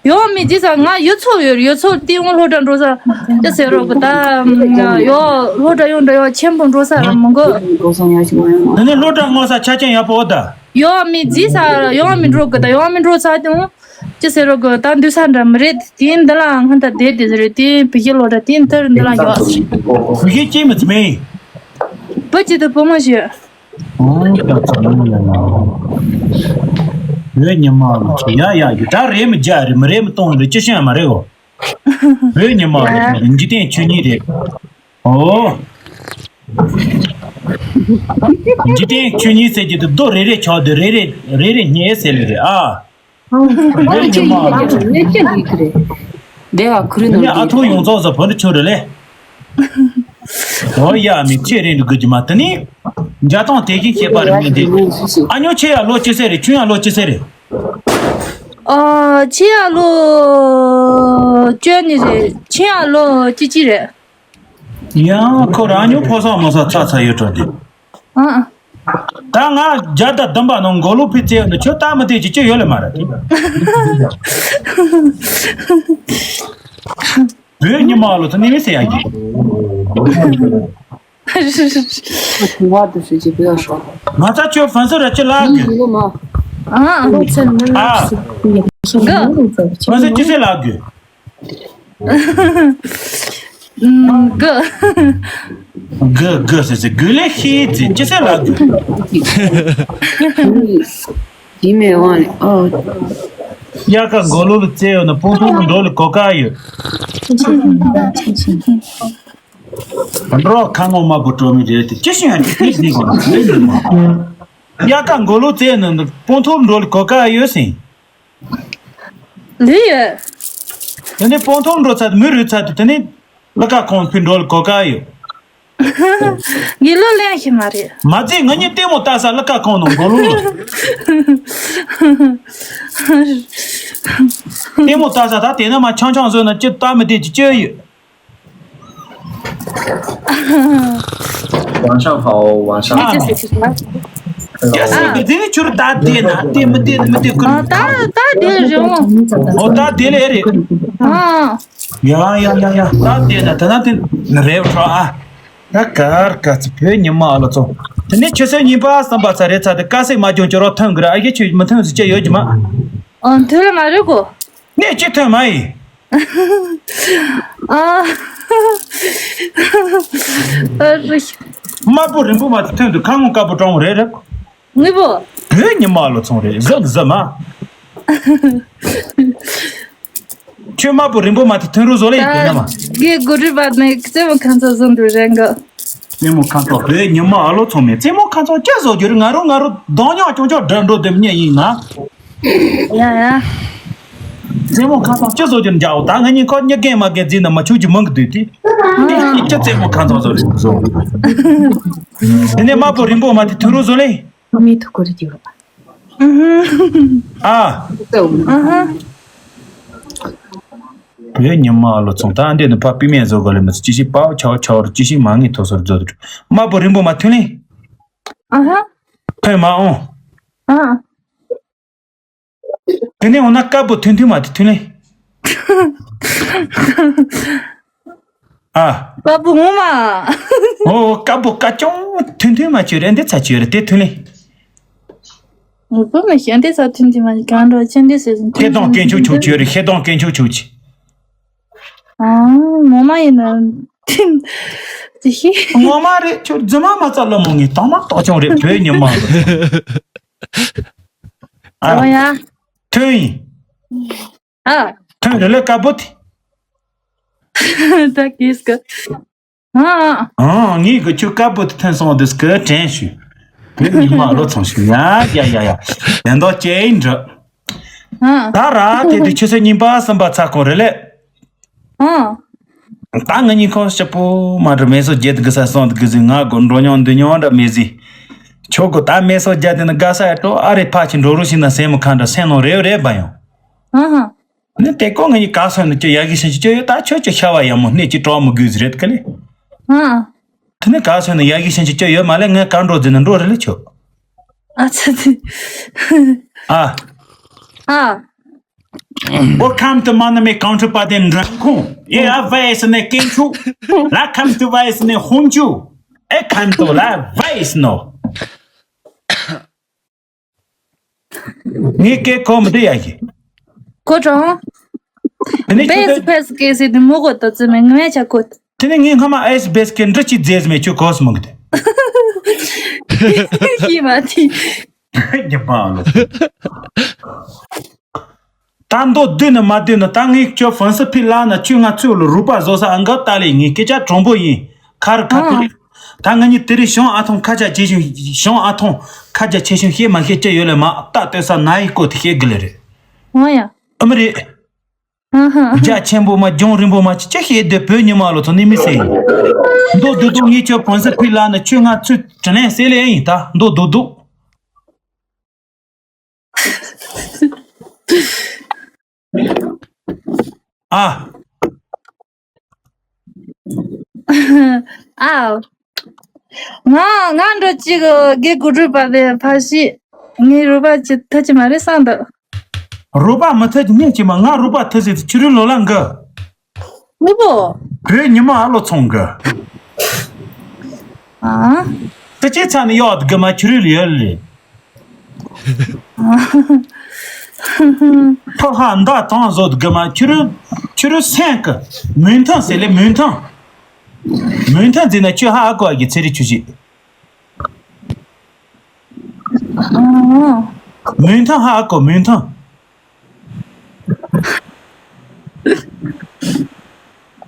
ཡོང་མི་ཅི་ས་ང་ཡུ་ཚོ་ཡོད་ཡུ་ཚོ་ཏི་ཡོང་སློབ་གྲྭ་འགྲོ་ས། ཅི་ཟེར་རོ་གོ་ད། ཡོ་སློབ་གྲྭ་ཡོང་འགྲོ་ཡོ་ཆེན་པོ་འགྲོ་ས་ར་མོ་གོ། ད་ནི་སློབ་གྲྭ་སྔོ་ས་ཆ་ཅན་ཡག་པོ་ད། ཡོང་མི་ཅི་ས་ཡོང་མི་འགྲོ་གོ་ད་ཡོང་མི་འགྲོ་ས་ཏི་ཡོང་། ཅི་ཟེར་རོ་གི་ད་འདུས་ས་འདྲ་མི་རེད་དེ་འདི་ལ་སྔ་ད་བསྡད་དེ་ཟེར་རེད་དེ་བི་ཤི་ལོ་འདྲ་དེ་འདིར་འདི་ལ་ཡོད། བི་ཤི་ཅི་མི་ཚེ་མེད། བུ་ཅི་དུ་བུ་མོ་ཞུ། ཨང་ད་ཚ་ལུ་ཡ་ཡ། བོད་ཉི་མ་ལོ་ཚོ་ཡ་ཡ་ཡི་ད་རེད་མི་རྒྱ་རེད་མི་རེད་མི་གཏོང་རེད་ཅི་ཤེས་མ་རེད་གོ། བོད་ཉི་མ་ལོ་ཚོ་འཇིག་རྟེན་ཆོས་ཉིད་རེད། ཨོ། འཇིག་རྟེན་ཆོས་ཉིད་ཟེར་གྱི་འདུག་རྡོ་རེ་རེ་ཆགས་འདུག་རེ་རེ་རེ་རེ་ཉེས་ཟེར་ལེ་རེད་ཨ། བོད་ཉི་མ་ལ་ཆོས་ཉིད་རེད། དེ་བ་ཁུ་རི་ནོར་ཨ་ཐུང་ཡོངས་རྫོགས་སུ་བོད་འདི་ཆོས་རེད་ལེ། ཨོ་ཡ་མི་ཆེ་རེད་འདུག་གི་མ་དེ་ནི། འཇའ་ཐང་དེ་བཞིན་བཤད་པ་རེད་མི་འདི། ཨ་ཉོ་ཆེ་ཡ་ལོ་ཅི་ཟེར་རེད་ཆུང་ཡ་ལོ་ཅི་ཟེར་རེད། ཨ་ཆེ་ཡ་ལོ། བཅོ་གཉིས་རེད་ཆེ་ཡ་ལོ་ཅི་ཅི་རེད། ཡང་ཁོ་རང་ཉོ་ཕོ་སོང་མོ་སོང་ཚ་ཚ་ཡོད་འགྲོ་འདི། ཨ། ད་ང་བརྒྱ་དང་བདུན་པ་ནང་མགོ་ལོག་ཕི་ཙེ་ཡོད་ནི་ཁྱོད་ལྟ་མི་བདེ་ཅི་ཅི་ཡོད་ལེ་མ་རེད། བོད་ཉི་མ་ལོ་ཚོ་ནི་མི་ཟེར་ཡ་གི། ང་ཚ་ཁྱོད་ཧྥན་སི་ར་ཅི་ལགས་གི། ཨ། ཧྥན་སི་ཅི་ཟེར་ལགས་གི། ཨུམ། གི། གི་གི་ཟེར་ཟེར་གི་ལེ་ཤི་ཟེར་ཅི་ཟེར་ལ་གི། ཡིན་མེད་དབང་ནས་ཨོ། དབྱར་ཁ་མགོ་ལོག་ལ་རྩེ་ཡོད་ན་སྤང་ཐང་ལ་འགྲོ་ལ་གོ་ཀ་ཡོད། འགྲོ་ཁ་ངོ་མ་བུ་གྲོ་མི་རེད་དེ་ཅི་ཞིག་ཡང་ཅི་ཟིག་གོ་ན་དབྱར་ཁ་མགོ་ལོག་རྩེ་ཡོད་ན་སྤང་ཐང་ལ་འགྲོ་ལ་གོ་ཀ་ཡོད་ཟིན། ལུས་ཡོད། དེ་ནས་སྤང་ཐང་འགྲོ་ཚར་དུས་མི་རུལ་ཚར་དུས་དེ་ནས་གླུ་ཁ་ཁང་ཕི་འགྲོ་ལ་གོ་ཀ་ཡོད། ངའི་ལོ་ལེན་ཤི་མ་རེད། མ་ཚད་ང་གཉིས་ལྟད་མོ་ལྟ་ས་གླུ་ཁ་ཁང་ནང་མགོ་ལོག་ལ། ལྟད་མོ་ལྟ་ས་ད་དེ་ན་མ་ཆང་ཆང་བཟོས་ན་ཅི་ལྟ་མི་བདེ་ཅི་ཅི་ཡོད། ཝང་ཤང་ཧའོ། ཝང་ཤང་ཧའོ། ཅི་ཟེར་ཅི་ཟེར། ཅི་ཟེར་གི་དེ་ནི་ཁྱོད་ད་དེ་ན་དེ་མི་དེ་ནི་མི་དེ་ཀུན། ཨ་ད་ད་དེ་རེད་འོ། ཨོ་ད་དེ་ལས་རེད། ཨ། ཡ་ཡ་ཡ་ཡ་ད་དེ་ན་ད་ན་དེ་ནི་རེད་བྲོ་ཨ། ད་གར་ག་ཚི་བོད་ཉི་མ་ཨ་ལོ་ཚོ། དེ་ནས་ཆུ་ཚོད་གཉིས་པ་གསུམ་པ་ཚར་རེད་ཚར་དུས་དཀར་ཟས་མ་སྦྱོང་ཁྱོད་རང་ཐོན་གི་ར། ཨ་ཡེ་ཁྱོད་མི་ཐོན་ཟེར་ཅི་ཡོད་ཀྱི་མ། ཨ་ཐོན་ལ་མ་རེད་གོ། ནས་ཅི་ཐོན་མ་ཡིན། ཨ། ཨ་རེད། དམར་པོ་རིང་པོ་མ་ཐོན་དུས་ཁ་ངོ་དཀར་པོ་སྤྲང་བོ་རེད་རེད། ངུས་པོ། བོད་ཉི་མ་ལོ་ཚོང་རེད་གཟབ་གཟབ་མ། ཁྱོད་དམར་པོ་རིང་པོ་མ་དེ་ཐོན་རུ་བཟོ་ལེ་ཡིན་ན་མ། དགེ་དགུ་རུ་བར་ནས་རྩེ་མོ་ཁང་ཚོ་བཟོ་འདུག་རེད་འགའ། རྩེ་མོ་ཁང་ཚོ་བོད་ཉི་མ་ཨ་ལོ་ཚང་མས་རྩེ་མོ་ཁང་ཚོ་ཅི་བཟོ་རྒྱུ་རེད། ང་རོ་ང་རོ་གདོང་ཉག་ཅོང་ཅོག་འདྲ་འགྲོ་དེ་མཉེ་ཡིན་ན། ཡ་ཡ། རྩེ་མོ་ཁང་ཚོ་ཅི་བཟོ་རྒྱུ་འཇག་འོ། ད་ང་གཉིས་ཁོ་གཉིས་རྒན་མ་རྒན་རྩིས་ན་མ་ཆུག་གི་མང་གི་འདུག་དེ། དེ་ཅི་རྩེ་མོ་ཁང་ཚོ་བཟོ་རེད་བཟོ། དེ་ནས་དམར་པོ་རིང་པོ་མ་དེ་ཐོན་རུ་བཟོ་ལེ། མི་ཐུག་གོ་རེ་རྒྱུ་རོ། ཨ། ཨ་ཧ། བོད་ཉི་མ་ལོ་ཚོང་ད་འདི་ནི་ཕ་པི་མེ་བཟོ་ག་ལེ་མི་ཅི་ཞིག་པའོ་ཆའོ་ཆའོ་རུ་ཅི་ཞིག་མ་ངེས་ཐོ་སོར་བཟོ་དུ། དམར་པོ་རིང་པོ་མ་ཐུན་ལེ། ཨ་ཧ། ཕན་མ་འོང་། ཨ། དེ་ནས་འོ་ན་དཀར་པོ་ཐུན་ཐུན་མ་དེ་ཐུན་ལེ། ཨ། དཀར་པོ་ངོ་མ། ཨོ་དཀར་པོ་དཀར་ཅུང་ཐུན་ཐུན་མ་ཆུ་རེད་འདི་ཚ་ཆུ་རེད་དེ་ཐུན་ལེ། ངོ་པོ་མི་ཤེས་འདི་ཚ་ཐུན་ཐུན་མ་གང་འགྲོ་ཆེན་འདི་ཟེར་ཟིན་ཤེས་དང་དཀོན་མཆོག་ཆུ་ཆུ་རེད་ཤེས་དང་དཀོན་མཆོག་ཆུ་ཆུ། ཨ། ངོ་མ་ཡིན་ན། དེ་ཤེས། ངོ་མ་རེད་ཁྱོད་རྫུན་མ་མ་རྩ་ལོ་མོ་ངས་དང་མ་རྟོག་ཅུང་རེད་བོད་ཉི་མ། ཨ། ཨོ་ཡ། ཐུན་ཡིན། ཨ། ཐོན་རེ་ལེ་དཀར་པོ་དེ། ད་གིས་ཀ། ཨ། ཨང་ངས་གི་ཆུ་དཀར་པོ་དེ་ཐོན་སོང་དུས་ཀི་དྲན་ཞུ། བོད་ཉི་མ་ལོ་ཚང་ཞུ་ཡ་ཡ་ཡ་ཡ། ཡ་མདོག་ཅེ་ཡིན་འདྲི། ཨ། ད་ར་དེ་དུས་ཆུ་ཚོད་གཉིས་པ་གསུམ་པ་ཚ་ཁོང་རེ་ལེ། ཨ། ད་ང་གཉིས་ཁོང་སྐྱིད་པོ་མ་འདྲ་མེ་སོ་རྒྱལ་དུ་གི་ས་སོང་དུ་གི་ཟི་ང་གོ་འགྲོ་མྱོང་འདི་མྱོང་འདྲ་མེ་ཟི། ཆོ་གོ་ད་མེ་སོ་རྒྱལ་དེ་ནི་དགའ་ས་ཡ་ཏོ་ཨ་རེ་ཕ་ཆི་འགྲོ་རུ་ཞིག་ན་སེམས་མ་ཁ་འདྲ་སེམས་ནང་རེ་རེ་བ་ཡོང་། ཨ་ཧ། ནི་དེ་ཀོ་ང་ཡི་ག་སོན་ནི་ཅི་ཡ་གི་ཤན་ཅི་ཅི་ཡོད་ད་ཆོས་ཅི་ཤ་བ་ཡ་མོ་སྣེ་ཅི་གྲོགས་མོ་གུས་རེད་ཀ་ལེ། ཨ། དེ་ནི་ག་སོན་ནི་ཡ་གི་ཤན་ཅི་ཅི་ཡོད་མ་ལེ་ངས་ག་འགྲོ་ཟིན་ན་འགྲོ་རེ་ལེ་ཆོ། ཨ་ཚ་ཚ། ཨ། ཨ། Welcome to Manami Counterpart in Rangkong. Yeah, I voice in the Kinchu. La come to voice in the Hunju. I come to la voice no. ངས་སྐད་གོ་མི་འདུག་ཡ་གི། གོ་དྲང་། དེ་ནས་ཁྱོད་པེས་པེས་སྐད་ཟེར་དེ་མོ་གོ་ད་ཙི་མེ་ངས་ཆ་གོ། དེ་ནས་ངས་སྔ་མ་ཨེས་པེས་སྐད་འདྲི་ཅི་མཛེས་མེད་ཁྱོད་གོ་སི་མི་གི་དེ། ཡིན་མ་དེ། རྒྱབ་པ་ལོ། ད་མདོ་བསྡུས་ནི་མ་བསྡུས་ནི་ད་ངས་ཁྱོད་ཧྥན་སི་ཕི་ལ་ན་ཁྱོད་ང་ཚོས་ལོ་རུ་པ་བཟོ་ས་ཨང་ག་ཏ་ལེ་ངས་སྐད་ཆ་དྲང་པོ་ཡིན་ཁ་རུ་ཁ་ཐུག་ལེ། ད་ང་གཉིས་དེ་རིང་ཞང་ཨ་ཐོང་ཁ་ཆ་ཆེ་ཞིང་ཞང་ཨ་ཐོང་ཁ་ཆ་ཆེ་ཞིང་ཤེས་མ་ཤེས་ཅི་ཡོད་ལེ་མ་ད་ལྟོས་ས་ན་ཡི་སྐོར་དེ་ཤེས་གི་ལེ་རེད། ཨོ་ཡ། ཨ་མི་རེད། ཨ་ཧ། རྒྱ་ཆེན་པོ་མ་ལྗོངས་རིང་པོ་མ་ཅི་ཅི་ཤེས་དེ་བོད་ཉི་མ་ལོ་ཚོ་ནི་མི་སེ་ཡིན། མདོ་བསྡུས་འདུག་ངས་ཁྱོད་ཧྥན་སི་ཕི་ལ་ན་ཁྱོད་ང་ཚོས་དྲིན་ལན་གསལ་ལེ་ཡིན་ད་མདོ་བསྡུས་འདུག་ཨ། ཨ། ང་ང་འགྲོ་ཅིག་དགེ་གུ་གྲུབ་པ་ལས་ཕ་ཤི། ངའི་རུ་པ་ཅི་ཐ་ཅི་མ་རེད་བསམ་འདུག་རུ་པ་མི་ཐ་ཅི་ནས་ཅི་མ་ང་རུ་པ་ཐ་ཟེར་ཏེ་ཕྱི་རུ་ལོ་ལ་འགའ། ངུ་པོ། བོད་ཉི་མ་ཨ་ལོ་ཚོང་གི། ཨ། ཏི་ཅི་ཚ་ནི་ཡོད་གི་མ་ཆུ་རུལ་ཡོད་ལེ། ཕོ་ཧ་མདའ་ཐང་བཟོ་གི་མ་ཆུ་རུལ་ཆུ་རུལ་སེང་གི་མུན་ཐང་ཟེར་ལེ་མུན་ཐང་། མུན་ཐང་ཟེར་ན་ཆུ་ཧ་ཨ་ཀོ་ཨ་གི་ཚེ་རི་ཆུ་ཞིག་མུན་ཐང་ཧ་ཨ་ཀོ་མུན་ཐང་།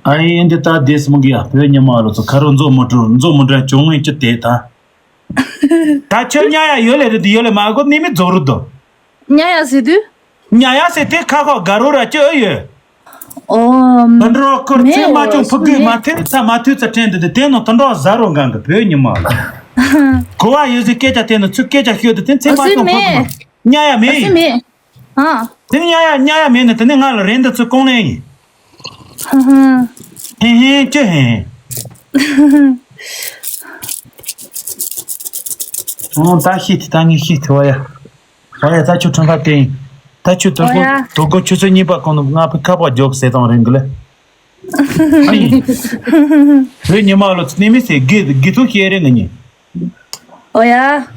ཨ་ཡེ་འདི་ལྟ་བསྡད་སོང་གི་ཡ་བོད་ཉི་མ་ལོ་ཚོ་ཁ་རོ་མཛོ་མོ་འགྲོ་མཛོ་མོ་འགྲོ་བྱུང་ངེས་ཅི་དེ་ད། ད་ཁྱོད་ཉ་ཡ་ཡོད་ལེ་རེད་དེ་ཡོད་ལེ་མ་གོ་ནི་མི་རྫོགས་རུ་དོ། ཉ་ཡ་ཟེར་དུས། ཉ་ཡ་ཟེར་དེ་ཁ་ཁོ་དགའ་རོ་ར་ཅི་ཨེ་ཡོད། ཨོ། དུད་འགྲོ་ཁོར་མེད་ཚེ་མ་ཅུང་ཕུ་གུས་མ་ཐེ་ཚ་མ་ཐུ་ཚ་ཕྲན་དུ་དེ་དེ་ནོ་དུད་འགྲོ་ཟ་རོ་འགང་གི་བོད་ཉི་མ་ལ། གོ་བ་ཡོད་ཟེར་སྐད་ཆ་དེ་ནོ་ཚུར་སྐད་ཆ་ཤོད་དུ་དེ་ཚེ་མ་ཅུང་ཕུ་གུས་མ། ཉ་ཡ་མེད། ཨ་སི་མེད། ཨ། དེ་ནི་ཉ་ཡ་ཉ་ཡ་མེད་ནི་དེ་ནི་ང་ལ་རེད་འདི་ཚུར་གོང་ལེན་ཡིན། ཧ་ཧ། ཧེ་ཧེ་ཅི་ཧེ། ཨོ་ད་ཤི་དེ་ད་ངས་ཤི་དེ་བ་ཡ། ཨ་ཡ་ད་ཁྱོད་ཁྲོན་ཁ་བསྟན། ད་ཁྱོད་དོ་དགོང་ཨ་ཡ། དོ་དགོང་ཆུ་ཚོད་གཉིས་པ་གོང་དུ་ང་ཕི་ཁ་པར་རྒྱོབ་ཟེར་དང་རིང་གི་ལེ། ཨ་ཡིན། བོད་ཉི་མ་ལོ་ཚོ་ནི་མི་ཟེར་དགེ་དགེ་ཐུག་ཤེས་རེ་ང་ཉིན། ཨོ་ཡ།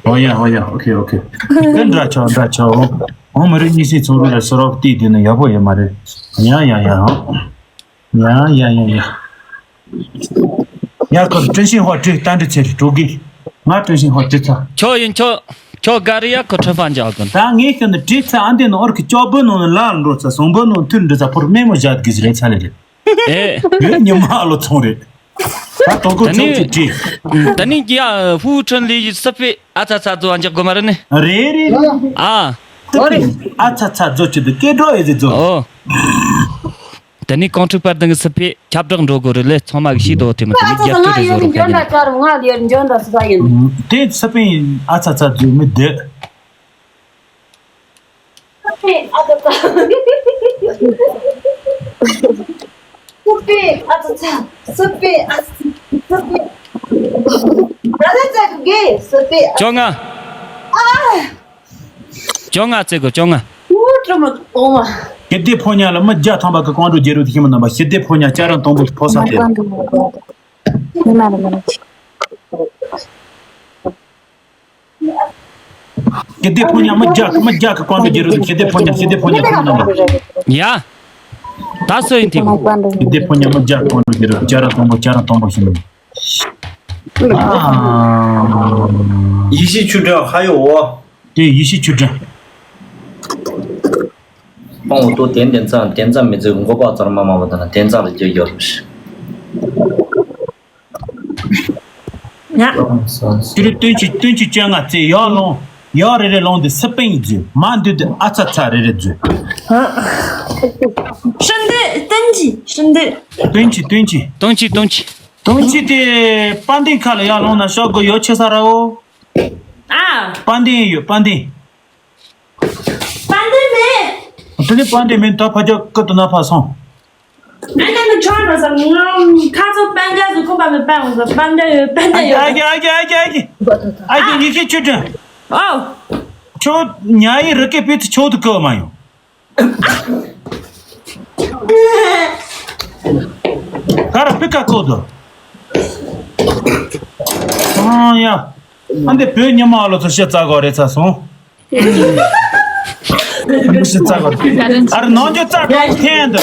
ཨོ་ཡ་ཨོ་ཡ། ཨོ་ཁེ་ཨོ་ཁེ། ཀི་འདྲ་ཆོག་འདྲ་ཆོག་འོ། འོ་མི་རིགས་གཉིས་སྲིད་ཚོགས་རུ་ལ་སོ་རོག་བལྟས་དེ་ནི་ཡག་པོ་ཡོད་མ་རེད། ཡ་ཡ་ཡ་ཡ། ཡ་ཡ་ཡ་ཡ། ཡ་ཁོ་ཀྲུང་ཞིན་ཧོ་ཀྲི་ཏན་ཏི་ཚེ་རི་ཀྲུ་གི། ང་ཀྲུང་ཞིན་ཧོ་ཀྲི་ཚ། ཁྱོད་ཡིན་ཁྱོད། ཁྱོད་ག་རེ་ཡ་ཁོ་ཁྲི་ཧྥང་འཇག་གི། ད་ངས་ཁྱོད་ནི་ཀྲི་ཚ་ཨ་འདི་ནི་ཨོར་གི་ཅོ་བུ་ནོ་ནི་ལ་འགྲོ་ཚ་སོང་བུ་ནོ་མཐུན་འདྲི་ཚ་ཕོར་མེ་མོ་བཞག་གི་ཟི་རེ་ཚ་ལེ་རེད། ཨེ། ཡོད་ཉི་མ་ཨ་ལོ་ཚོང་རེད། ད་དོ་གོ་ད་ནི་ཚོང་གི་ཀྲི། ད་ནི་ཡ་ཧུ་ཁྲོན་ལི་ཡི་སི་པེ་ཨ་ཚ་ཚ་ཛོ་ཨ་འཇག་གོ་མ་རེད་ནི། རེད་རེད་རེད། ཨ། སི་པེ་ཨ་ཚ་ཚ་ཛོ་ཅི་དུ་ཀེ་འགྲོ་ཨེ་ཟི་ཛོ། ཨོ། དེ་ནས་ཀོང་ཁྲིག་པར་དང་གི་སི་ཕེ་ཁྱབ་བསྒྲགས་འགྲོ་དགོས་རེད་ལས་ཚང་མ་གི་ཤེས་དོ་དེ་མི་དེ་ང་ཚོ་ཚང་མ་ཡོད་ནི་འཇོན་འདྲ་ཆགས་རུང་ང་ལ་ཡོད་འཇོན་འདྲ་སུ་ད་ཡིན། དེ་སི་ཕེ་ཨ་ཚ་ཚ་རྫུན་མི་བསྡད། སི་ཕེ་ཨ་ཚ་ཚ། སི་ཕེ་ཨ་ཚ་ཚ། སི་ཕེ་ཨ་ཚ་ཚ། སི་ཕེ། ར་ལ་ཚ་གི་སི་ཕེ་ཨ། བཅོ་ལྔ། ཨ། བཅོ་ལྔ་བརྩི་དགོས་བཅོ་ལྔ། ཨོ་ཀྲུ་མ་ཨོ་མ། ཞི་བདེ་ཕོ་ཉ་ལ་མི་བརྒྱ་ཐམ་པ་གི་ཀོང་ཀྲུག་རྒྱལ་རབས་ཤིང་མི་རྣམ་པ་ཞི་བདེ་ཕོ་ཉ་བྱ་ར་དང་པོ་ཕོ་ས་སྟེ། ཞི་བདེ་ཕོ་ཉ་མི་བརྒྱ་མི་བརྒྱ་གི་ཀོང་ཀྲུག་རྒྱལ་རབས་ཞི་བདེ་ཕོ་ཉ་ཞི་བདེ་ཕོ་ཉ་ཞི་བདེ་ཕོ་ཉ་རྣམ་པ། ཡ། ད་སུ་ཡིན་དེ། ཞི་བདེ་ཕོ་ཉ་མི་བརྒྱ་ཀོང་ཀྲུག་རྒྱལ་རབས་བྱ་ར་དང་པོ་བྱ་ར་དང་པོ་ཞིང་། ཡེ་ཤེས་ཆུ་སྒྲོན་ཧ་ཡོ་འོ། དེ་ཡེ་ཤེས་ཆུ་སྒྲོན། ཕང་འོ་ཏོ་དེ་དེ་ཙམ་དེ་ཙམ་མི་ཚེ་མགོ་པ་ཙར་མ་མ་བ་དང་དེ་ཙམ་ལ་རྒྱུ་ཡོད་རེད། ཡ། དེ་རིང་བདུན་ཅུ་བདུན་ཅུ་བཅོ་ལྔ་ཚེ་ཡར་ལོངས་ཡར་རེ་རེ་ལོངས་དེ་སི་པིང་རྫུས་མ་འདུས་དེ་ཨ་ཚ་ཚ་རེ་རེ་རྫུས། ཧྲིན་ཏེ་བདུན་ཅུ་ཧྲིན་ཏེ། བདུན་ཅུ་བདུན་ཅུ། བདུན་ཅུ་བདུན་ཅུ། དོན་ཅི་དེ་དཔལ་ལྡན་ཁ་ལ་ཡར་ལོངས་ན་ཤོག་གི་ཡོ་ཆེ་ས་ར་འོ། ཨ། དཔལ་ལྡན་ཡོད་དཔལ་ལྡན། དཔལ་ལྡན་མེད། དེ་ནི་དཔལ་ལྡན་མེད་ད་ཕ་ཇོ་ཀི་ཏུ་ན་ཕ་སོང་། ཨ་ནི་ནི་ཆོག་འགྲོ་ས་ང་ཁ་ཚོ་དཔལ་ལྡན་ཟུ་ཁུམ་པ་མི་དཔལ་འོང་ས་དཔལ་ལྡན་ཡོད་དཔལ་ལྡན་ཡོད། ཨ་ཀྱེ་ཨ་ཀྱེ་ཨ་ཀྱེ་ཨ་ཀྱེ་ཨ་ཀྱེ་ཉི་ཤེས་ཆུ་སྒྲོན། ཨོ། ཁྱོད་ཉ་ཡི་རི་སྐེད་པི་ཚི་ཆོག་ཏུ་ཀི་མ་ཡོང་། ག་ར་པི་ཀ་ཀོ་དོ། ཨ་ཡ། ཨ་འདི་བོད་ཉི་མ་ཨ་ལོ་ཚོ་ཤི་ཙག་གོ་རེ་ཚ་སོང་། ཤི་ཙག་གོ་རེ། ཨ་ར་ནང་ཆོས་ཙག་གོ་འཐེན་དོ།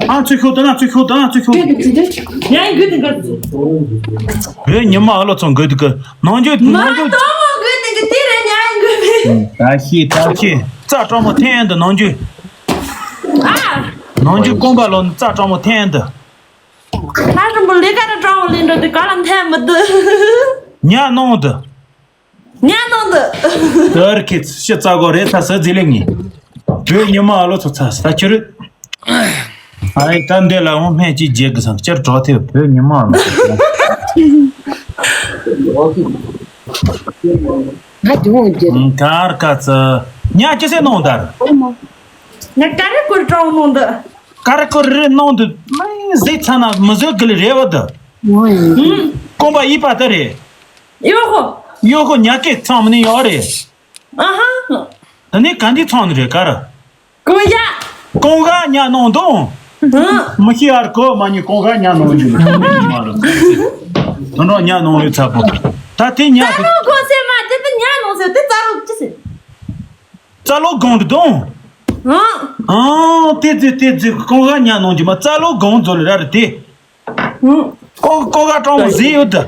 ཨ་ཚུ་ཤོ་དོ་ན་ཚུ་ཤོ་དོ་ན་ཚུ་ཤོ། བོད་ཉི་མ་ཨ་ལོ་ཚོ་འགོད་དུ་གི་ནང་ཆོས་ནང་ཆོས། མ་དོ་མོ་འགོད་དུ་གི་དེ་རེ་ཉ་ཡིན་གི་མེད། ད་ཤི་ད་ཤི་རྩ་སྤྲང་མོ་འཐེན་དུ་ནང་རྒྱུ། ཨ། ནང་རྒྱུ་རྐང་པ་ལོ་རྩ་སྤྲང་མོ་འཐེན་དུ། ད་རིན་པོ་ལས་ཀ་ར་སྤྲང་མོ་ལས་འགྲོ་དུ་ག་ལ་འཐེན་མི་འདུག་ཉ་ནང་དུ། ཉ་ནང་དུ། དར་ཁིས་ཤི་རྩ་གོ་རེ་ཚ་ས་ཟི་ལེ་ངི། བོད་ཉི་མ་ཨ་ལོ་ཚོ་ཚ་ས་ཁྱོད། ཨའི་ད་འདི་ལ་འོང་སྨན་གཅིག་རྒྱག་གི་སང་སྤྱིར་གྲོགས་ཐེབས་བོད་ཉི་མ་ལ། ང་དུ་འོང་རྒྱུ། གར་ཀ་ཙི། ཉ་ཅི་སེ་ནོང་དར། ང་ཀ་རེ་ཀོར་ཀྲོང་ནོང་དུ། ཀ་རེ་ཀོར་རེ་ནོང་དུ་མ་ཟེ་ཚ་ན་མི་ཟོ་གི་ལི་རེ་བ་དུ། ཀོང་པ་ཡི་པ་དུ་རེ། ཡོ་ཧོ། ཡོ་ཧོ་ཉ་ཀེ་ཚང་མི་ནི་ཡོ་རེ། ཨ་ཧ། ད་ནི་ག་འདི་ཚང་ནི་རེད་ག་ར། ཀོང་ཡ། ཀོང་ག་ཉ་ནོང་དོང་། ཧུ། མི་ཤི་ཨར་ཀོ་མ་ཉི་ཀོང་ག་ཉ་ནོང་ཡོད། དོན་རོགས་ཉ་ནོང་ཡོད་ཚ་པོ། ད་དེ་ཉ་ཙ་དེ། ལོ་གོ་སེ་མ་དེ་དེ་ཉ་ནོང་སེ་དེ་ཙ་རུ་ཅི་སེ། ཙ་ལོ་གོང་དུ་དོང་། ཧུ། ཨང་དེ་ཙི་དེ་ཙི་ཀོང་ག་ཉ་ནོང་གི་མ་ཙ་ལོ་གོང་ཙོ་ལི་ར་རེད་དེ། ཀོ་ཀོ་ག་ཀྲོང་མོ་ཟི་ཡོད་དུ།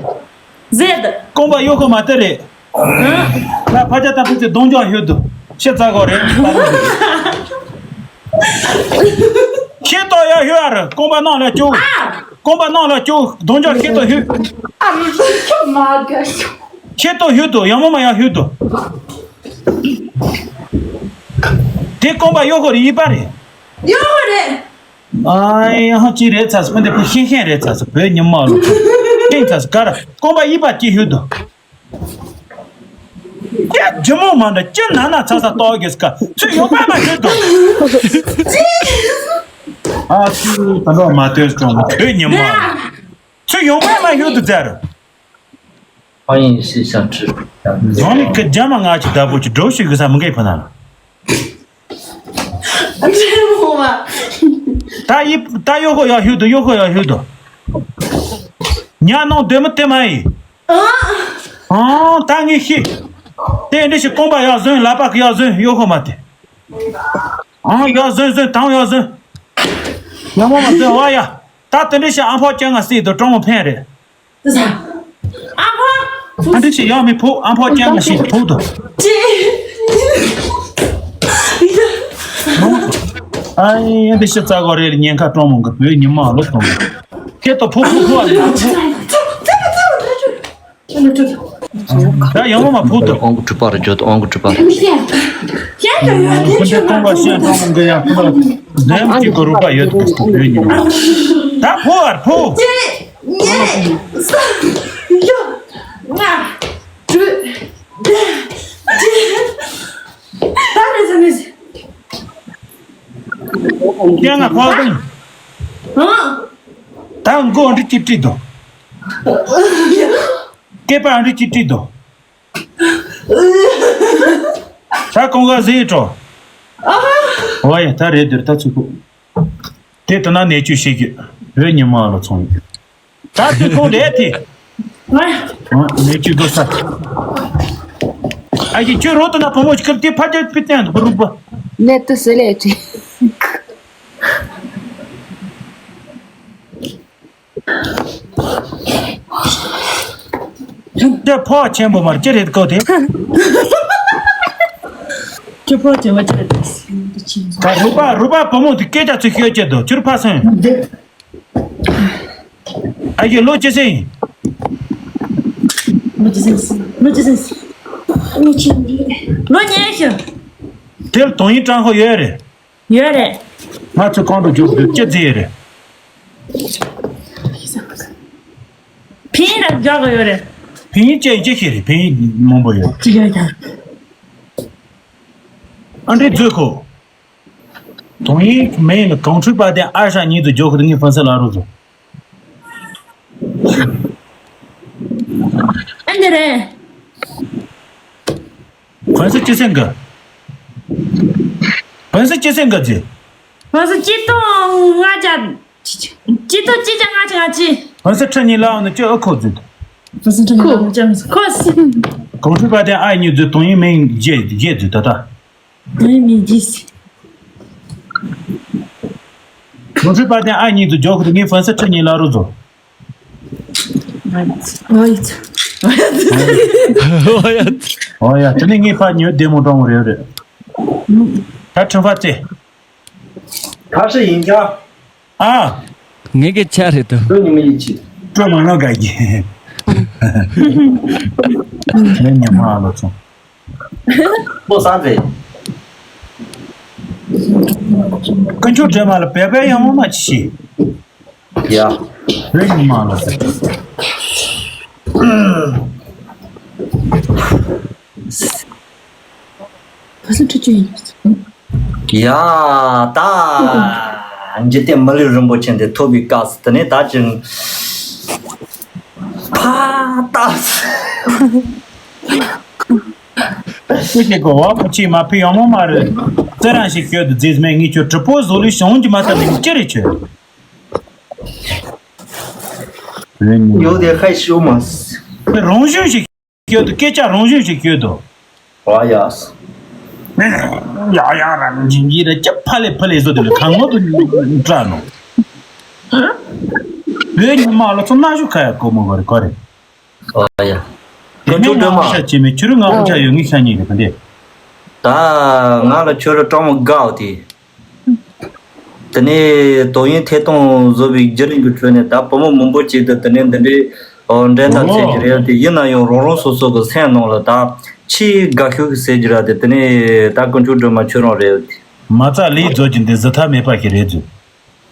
ཟི་དུ། ཀོང་པ་ཡོ་ཁོ་མ་ཏི་རེད། ད་ཕ་ཅ་ད་ཕི་ཚེ་གདོང་ཅོག་ཡོད་དུ་ཤི་ཙ་གོ་རེད། ཁྱེད་ཏོ་ཡ་ཡོད་ཨ་ར་ཀོང་པ་ནང་ལ་ཅོ། ཀོང་པ་ནང་ལ་ཅོ་གདོང་ཅོག་ཁྱེད་ཏོ་ཡོད། ཨ་རུ་ཁྱོད་མ་ག་ཁྱེད་ཏོ་ཡོད་དུ་ཡང་མོ་མ་ཡ་ཡོད་དུ། དེ་ཀོང་པ་ཡོ་ཁོ་རེད་ཡིན་པ་རེད། ཡོ་ཁོ་རེད། ཨ་ཡ་ཧ་ཅི་རེད་ཚ་སི་ཕན་དེ་ཕུ་ཤེན་ཤེན་རེད་ཚ་སི་བོད་ཉི་མ་ལོ་ཤེན་ཚ་སི་ཀ་ར་ཀོང་པ་ཡིན་པ་ཅི་ཡོད་དུ། ཀྱ་ཇི་མོ་མ་འདྲ་ཅི་ན་ན་ཚ་ས་ཏོག་གེ་སི་ཀ་ཚུ་ཡོང་པ་མ་ཤེས་དོ། ཨ་ཚུ་ད་ལོ་མ་ཏོས་ཀྲོང་ཁོས་ཉི་མ་ཚུ་ཡོང་པ་མ་ཤེས་དོ་ཛར། ཨ་ཡིན་སི་ཤ་ཁྲི། རྫོང་ནི་ཀི་རྒྱ་མ་ང་ཅི་ད་པོ་ཅི་འགྲོ་ཤི་གི་ས་མི་འགའི་ཕ་ན་ལ། ད་ཡི་ད་ཡོ་ཁོ་ཡ་ཤུ་དོ་ཡོ་ཁོ་ཡ་ཤུ་དོ། ཉ་ནང་སྡོད་མི་དེ་མ་ཡིན། ཨང་། ཨང་། ད་ངས་ཤེས། དེ་འདྲ་ཞིག་རྐང་པ་ཡར་ཟུན། ལག་པ་གི་ཡར་ཟུན། གཡོ་ཤོ་མ་དེ། ཨང་། ཡར་ཟུན་ཟུན། དང་ཡར་ཟུན། ཡར་མོ་མ་ཟུན། ཨོ་ཡ། ད་དེ་འདྲ་ཞིག་ཨ་ཕོ་སྐྱེ་ང་སྲིད་དུ་སྤྲང་མོ་ཕན་རེད། ཨ་ཕོ། ཨ་འདྲ་ཞིག་ཡག་མི་ཕུག་ཨ་ཕོ་སྐྱེ་ང་ཞིག་ཕུག་ཏུ། ཨ་ཡེ་འདི་ཤི་ཙ་གོ་རེ་ལ་ཉེན་ཁ་སྤྲང་མོ་གི་བོད་ཉི་མ་ལོ་སྟོང་། ཁྱེད་ཏོ་ཕུག་ཕུག་ཕུག་ཨ་ཕུག་ད་ཡང་མ་ཕུག་ཏུ། ཨོང་གི་གྲུ་པ་རུ་བརྗོད་དུ། ཨོང་གི་གྲུ་པ་རུ། ཁོ་འདྲ་ཀོང་པ་ཤེས་སྤྲང་མོ་གི་ཡང་ཁོ་འདྲ་ལན་གཅིག་གི་རུ་པ་ཡོད་དུ་ཕུག་བོད་ཉི་མ། ད་ཕུག་ཨ་ཕུག་གཉིས། གསུམ། གཡོ། ལྔ། དྲུག་བདུན། བརྒྱད། ད་རེས་ཟ་མི་ཟ། སྐད་ང་ཕོག་དང་། ཨང་། ད་མགོ་འདྲི་ཅི་བྲིས་དོ། སྐེད་པ་འདྲི་ཅི་བྲིས་དོ། ད་ཀོང་ག་ཟེ་ཡི་འགྲོ། ཨོ་ཡ། ད་རེད་འདིར་ད་ཚུགས་ཁུག་དེ་ལྟ་ན་ནད་བཅོས་བྱེད་རྒྱུ། བོད་ཉི་མ་ལ་ཚོང་། ད་དེ་ཁོང་ལས་དེ། ཨ། ནད་བཅོས་དགོས་ས། ཨ་ཡེ་ཁྱོད་རོ་ལྟ་ན་བུ་མོ་ཞིག་གིས་དེ་ཕ་རྒྱལ་པི་བསྟན་དུ་རུབ་པ། ནད་དུ་ཟེ་ལས་དེ། དེ་ཕོ་ཆེན་པོ་མར་ཅི་རེད་གོ་དེ། ཁྱོད་ཕོ་ཆེན་པོ་ཅི་རེད་དེ། ད་རུ་པ་རུ་པ་བུ་མོ་དེ་སྐད་ཆ་ཚིག་ཤོད་ཅེས་དོ། ཁྱོད་ཕ་སོན། ཨ་ཡེ་ལོ་ཅི་སེ་ཡིན། ལོ་ཅི་སེ་ཡིན། ལོ་ཅི་སེ་ཡིན། ལོ་ཉེ་ཤོ། དེར་དོན་ཡིན་ཀྲང་ཧོ་ཡོད་རེད། ཡོད་རེད། ང་ཚོ་གང་དུ་འཇོག་དུས་ཅི་བརྩི་ཡོད་རེད། ཕིན་ཡིན་ལ་འཇོག་གི་ཡོད་རེད། ཕིན་ཡིན་ཅི་ཅི་ཤེས་རེད། ཕིན་ཡིན་མང་པོ་ཡོད། ཅི་ཡོད་ཀྱང་། ཨ་འདྲེ་མཛོད་ཁོ། དོན་ཡིན་མིན་ལ་གང་འཁྲུལ་པ་དེ་ཨ་ཧྲ་གཉིས་དུ་འཇོག་གི་འདུག་ངས་ཕན་སེ་ལ་རོ་ཚོ། ཨ་འདི་རེད། ཕན་སེ་ཅི་སེང་གི། ཕན་སེ་ཅི་སེང་གི་ཅི། ཕན་སེ་ཅི་ཏོ་ང་ཅག་ཅི་ཏོ་ཅི་ཅག་ང་ཅག་ང་ཅི། ཕན་སེ་ཁྲི་གཉིས་ལའང་ནི་ཅི་ཨ་ཁོ་ཛུད། ཕན་སེ་ཁྲི་གཉིས་ལའང་ཅི་ཨ་ཁོ་ཟི། གང་འཁྲུལ་པ་དེ་ཨ་གཉིས་ཛུད། དོན་ཡིན་མིན་བརྗེད་བརྗེད་ཛུད་ད་ད། དོན་ཡིན་མིན་བརྗེད་ཟི། གང་འཁྲུལ་པ་དེ་ཨ་གཉིས་ཛུད་འཇོག་གི་འདུག་ངས་ཕན་སེ་ཁྲི་གཉིས་ལ་རོ་ཛོ། ཨོ་ཡ། ཨོ་ཡ། ཨོ་ཡ། དེ་ནས་ངས་ཕ་ཉོས་བདེ་མོ་འགྲོ་མོ་རེད་རེད། ད་ཁྲིམས་ཕ་ཙེ། ཁ་ཧྲི་ཡིན་ཀྱང་། ཨ། ངེད་ཀྱི་ཆ་རེད་དོ། ཁྱོད་ཉི་མ་ཡིན་ཅི། སྤྲོ་མ་ལོ་ག་གི། ཁྱོད་ཉི་མ་ཨ་ལོ་ཚོ། པོ་ས་ཛེ། དཀོན་མཆོག་སྒྲོལ་མ་ལ་བེ་བེ་ཡང་མོ་མ་ཆི། ཡ། བོད་ཉི་མ་ལ་ཟེར། ག་ས་ཁྲི་ཆུ་ཡིན། ཡ། ད་འཇིག་རྟེན་མི་ལུས་རིན་པོ་ཆེ་འདི་ཐོབ་པའི་སྐབས་སུ་དེ་ནས་ད་ཅི། ཕ་ད། ཁྱེད་ཀྱི་གོ་བ་པོ་ཆེ་མ་ཕི་ཡང་མོ་མ་རེད། རྩེ་རང་ཞིག་ཤོད་དུ་རྫིས་མེད་ངས་ཁྱོད་གྲི་པོ་བཟོ་ལུས་བྱུང་གི་མ་ཐག་ནས་ཅི་རེད་ཁྱོད། ཡོད་དེ་ཧའི་ཤོ་མ། རང་བཞིན་ཞིག་ཤོད་དུ་སྐད་ཆ་རང་བཞིན་ཞིག་ཤོད་དུ། ཨ་ཡ། ཡ་ཡ་རང་བཞིན་གྱིས་རེད་ཅི་ཕ་ལེ་ཕ་ལེ་བཟོ་དེ་ལ་གང་ངོ་དུ་འདྲ་ནོ། བོད་ཉི་མ་ལ་ཚོ་ན་ཞུ་ཁ་ཡ་གོ་མོ་གོ་རེ་གོ་རེ། ཨ་ཡ། དེ་ནས་ང་འུ་ཆ་བྱེད་མེད་ཁྱོད་རང་ང་འུ་ཆ་ཡོད་ངེས་ཤ་ཉེ་རེད་ག་འདི། ད་ང་ལ་ཁྱོད་རང་སྤྲང་མོ་དགའ་བ་དེ། དེ་ནས་དོ་ཡིན་ཐད་གཏོང་བཟོ་བའི་བརྒྱུད་རིམ་གྱི་ཁྲོད་ནས་ད་བུ་མོ་མང་པོ་ཅིག་ཏུ་དེ་ནས་འདི་འདྲའི་འགྲན་ཟླ་ཚད་ཀྱི་རེད་དེ་ཡིན་ན་ཡང་རང་རང་སོ་སོ་གི་སེམས་ནང་ལ་ད་ཆེས་དགའ་ཤོས་ཀྱི་ཟེར་གྱི་ར་དེ་དེ་ནས་ད་དཀོན་མཆོག་སྒྲོལ་མ་ཁྱོད་རང་རེད། མ་རྩ་ལས་རྫོགས་ཀྱི་འདི་གཟི་ཐག་མེད་པ་ཞིག་རེད་ཟེར།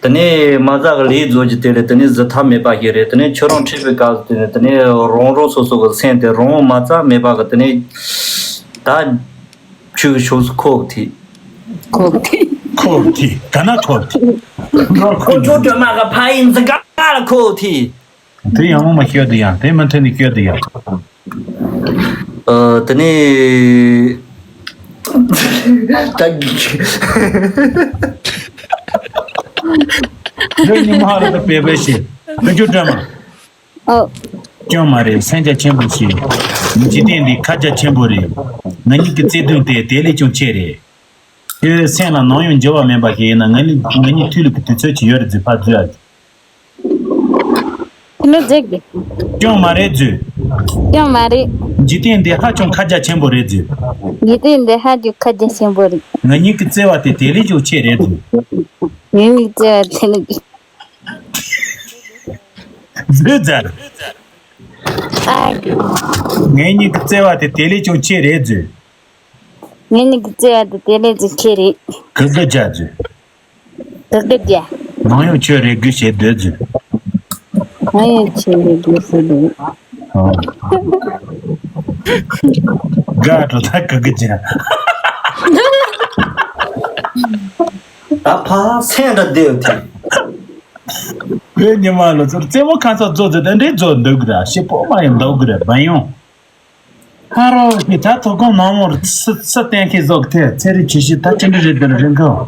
དེ་ནས་མ་རྩ་གི་ལས་རྫོགས་ཀྱི་དེ་ལས་དེ་ནས་གཟི་ཐག་མེད་པ་ཞིག་རེད། དེ་ནས་ཁྱོད་རང་ཁྲིད་པའི་སྐབས་དེ་ནས་དེ་ནས་རང་རང་སོ་སོ་གི་སེམས་དེ་རང་མ་རྩ་མེད་པ་གི་དེ་ནས་ད་ཆུ་ཤོག་སུ་ཁོག་ཐིག་ཁོག་ཐིག་ཁོག་ཐིག་ག་ན་ཁོག་ཐིག་ཁོ་ཚོ་སྒྲོལ་མ་གི་ཕ་ཡིན་ཟི་ག་ལ་ཁོག་ཐིག་དེ་ཡང་མ་ཤོད་དེ་ཡང་དེ་མ་ཐོན་ནས་ཤོད་དེ་ཡང་། ཨ། དེ་ནས། ད། ཁྱོད་ཉི་མ་ཧ་ར་ད་པེ་པེ་ཤི། ཁྱོད་ཁྱོད་འདྲ་མ། ཨོ། སྐྱོན་མ་རེད། སེམས་རྒྱ་ཆེན་པོ་ཞིག་འཇིག་རྟེན་འདི་ཁ་རྒྱ་ཆེན་པོ་རེད། ང་གཉིས་ཀྱི་བརྩེ་དུང་དེ་དེ་ལས་ཀྱང་ཆེ་རེད། ཁྱོད་སེམས་ལ་ནམ་ཡང་འགྱུར་བ་མེད་པ་ཞིག་ཡིན་ན། ང་གཉིས་ང་གཉིས་མཐུན་ལུགས་ཀྱི་དུས་ཚོད་ཅིག་ཡོད་རེད་ཟེར། ཕར་འཛུལ་ཨ། ཁྱོད་ལ་རྫིག་གི། སྐྱོན་མ་རེད་འཛུལ། སྐྱོན་མ་རེད། འཇིག་རྟེན་འདི་ཧ་ཅང་ཁ་རྒྱ་ཆེན་པོ་རེད་འཛུལ། འཇིག་རྟེན་འདི་ཧ་ཅང་ཁ་རྒྱ་ཆེན་པོ་རེད། ང་གཉིས་ཀྱི་བརྩེ་བ་དེ་དེ་ལས་ཀྱང་ཆེ་རེད་འཛུལ། ང་གཉིས་ཀྱི་བརྩེ་བ་དེ་ལས་ཀྱང་། འཛུལ་ཛར། ཨ། ངེད་གཉིས་ཀྱི་བརྩེ་བ་དེ་དེ་ལས་ཀྱང་ཆེ་རེད་འཛུལ། ངེད་གཉིས་ཀྱི་བརྩེ་བ་དེ་དེ་ལས་ཀྱང་ཆེ་རེད། གུ་གུ་རྒྱག་འཛུལ། གུ་གུ་རྒྱག། ནམ་ཡང་ཁྱོད་རེ་སྒུག་བྱེད་སྡོད་འཛུལ། ནམ་ཡང་ཁྱོད་རེ་སྒུག་བྱེད་སྡོད། ཨ། དགའ་འགྲོ་ད་གུ་གུ་རྒྱག། ད་ཕ་སེང་འདྲ་བསྡད་ཡོད་དེ། བོད་ཉི་མ་ལོ་ཚོར་རྩེད་མོ་ཁ་ཚ་རྫོགས་ཚེ་ད་འདྲའི་རྫོགས་འདུག་གི་ར། ཤི་པོ་མ་ཡིན་འདུག་གི་ར་བན་ཡོང་། ཧ་རོ་ཧི། ད་དོ་དགོང་ནངས་མོར་སུ་སུ་གཏན་འཁེལ་བཟོ་གི་ཐལ། ཚེ་རིང་ཆུ་བཞི་ད་ཅི་འདྲ་རེད་འདུག་རིན་གོང་།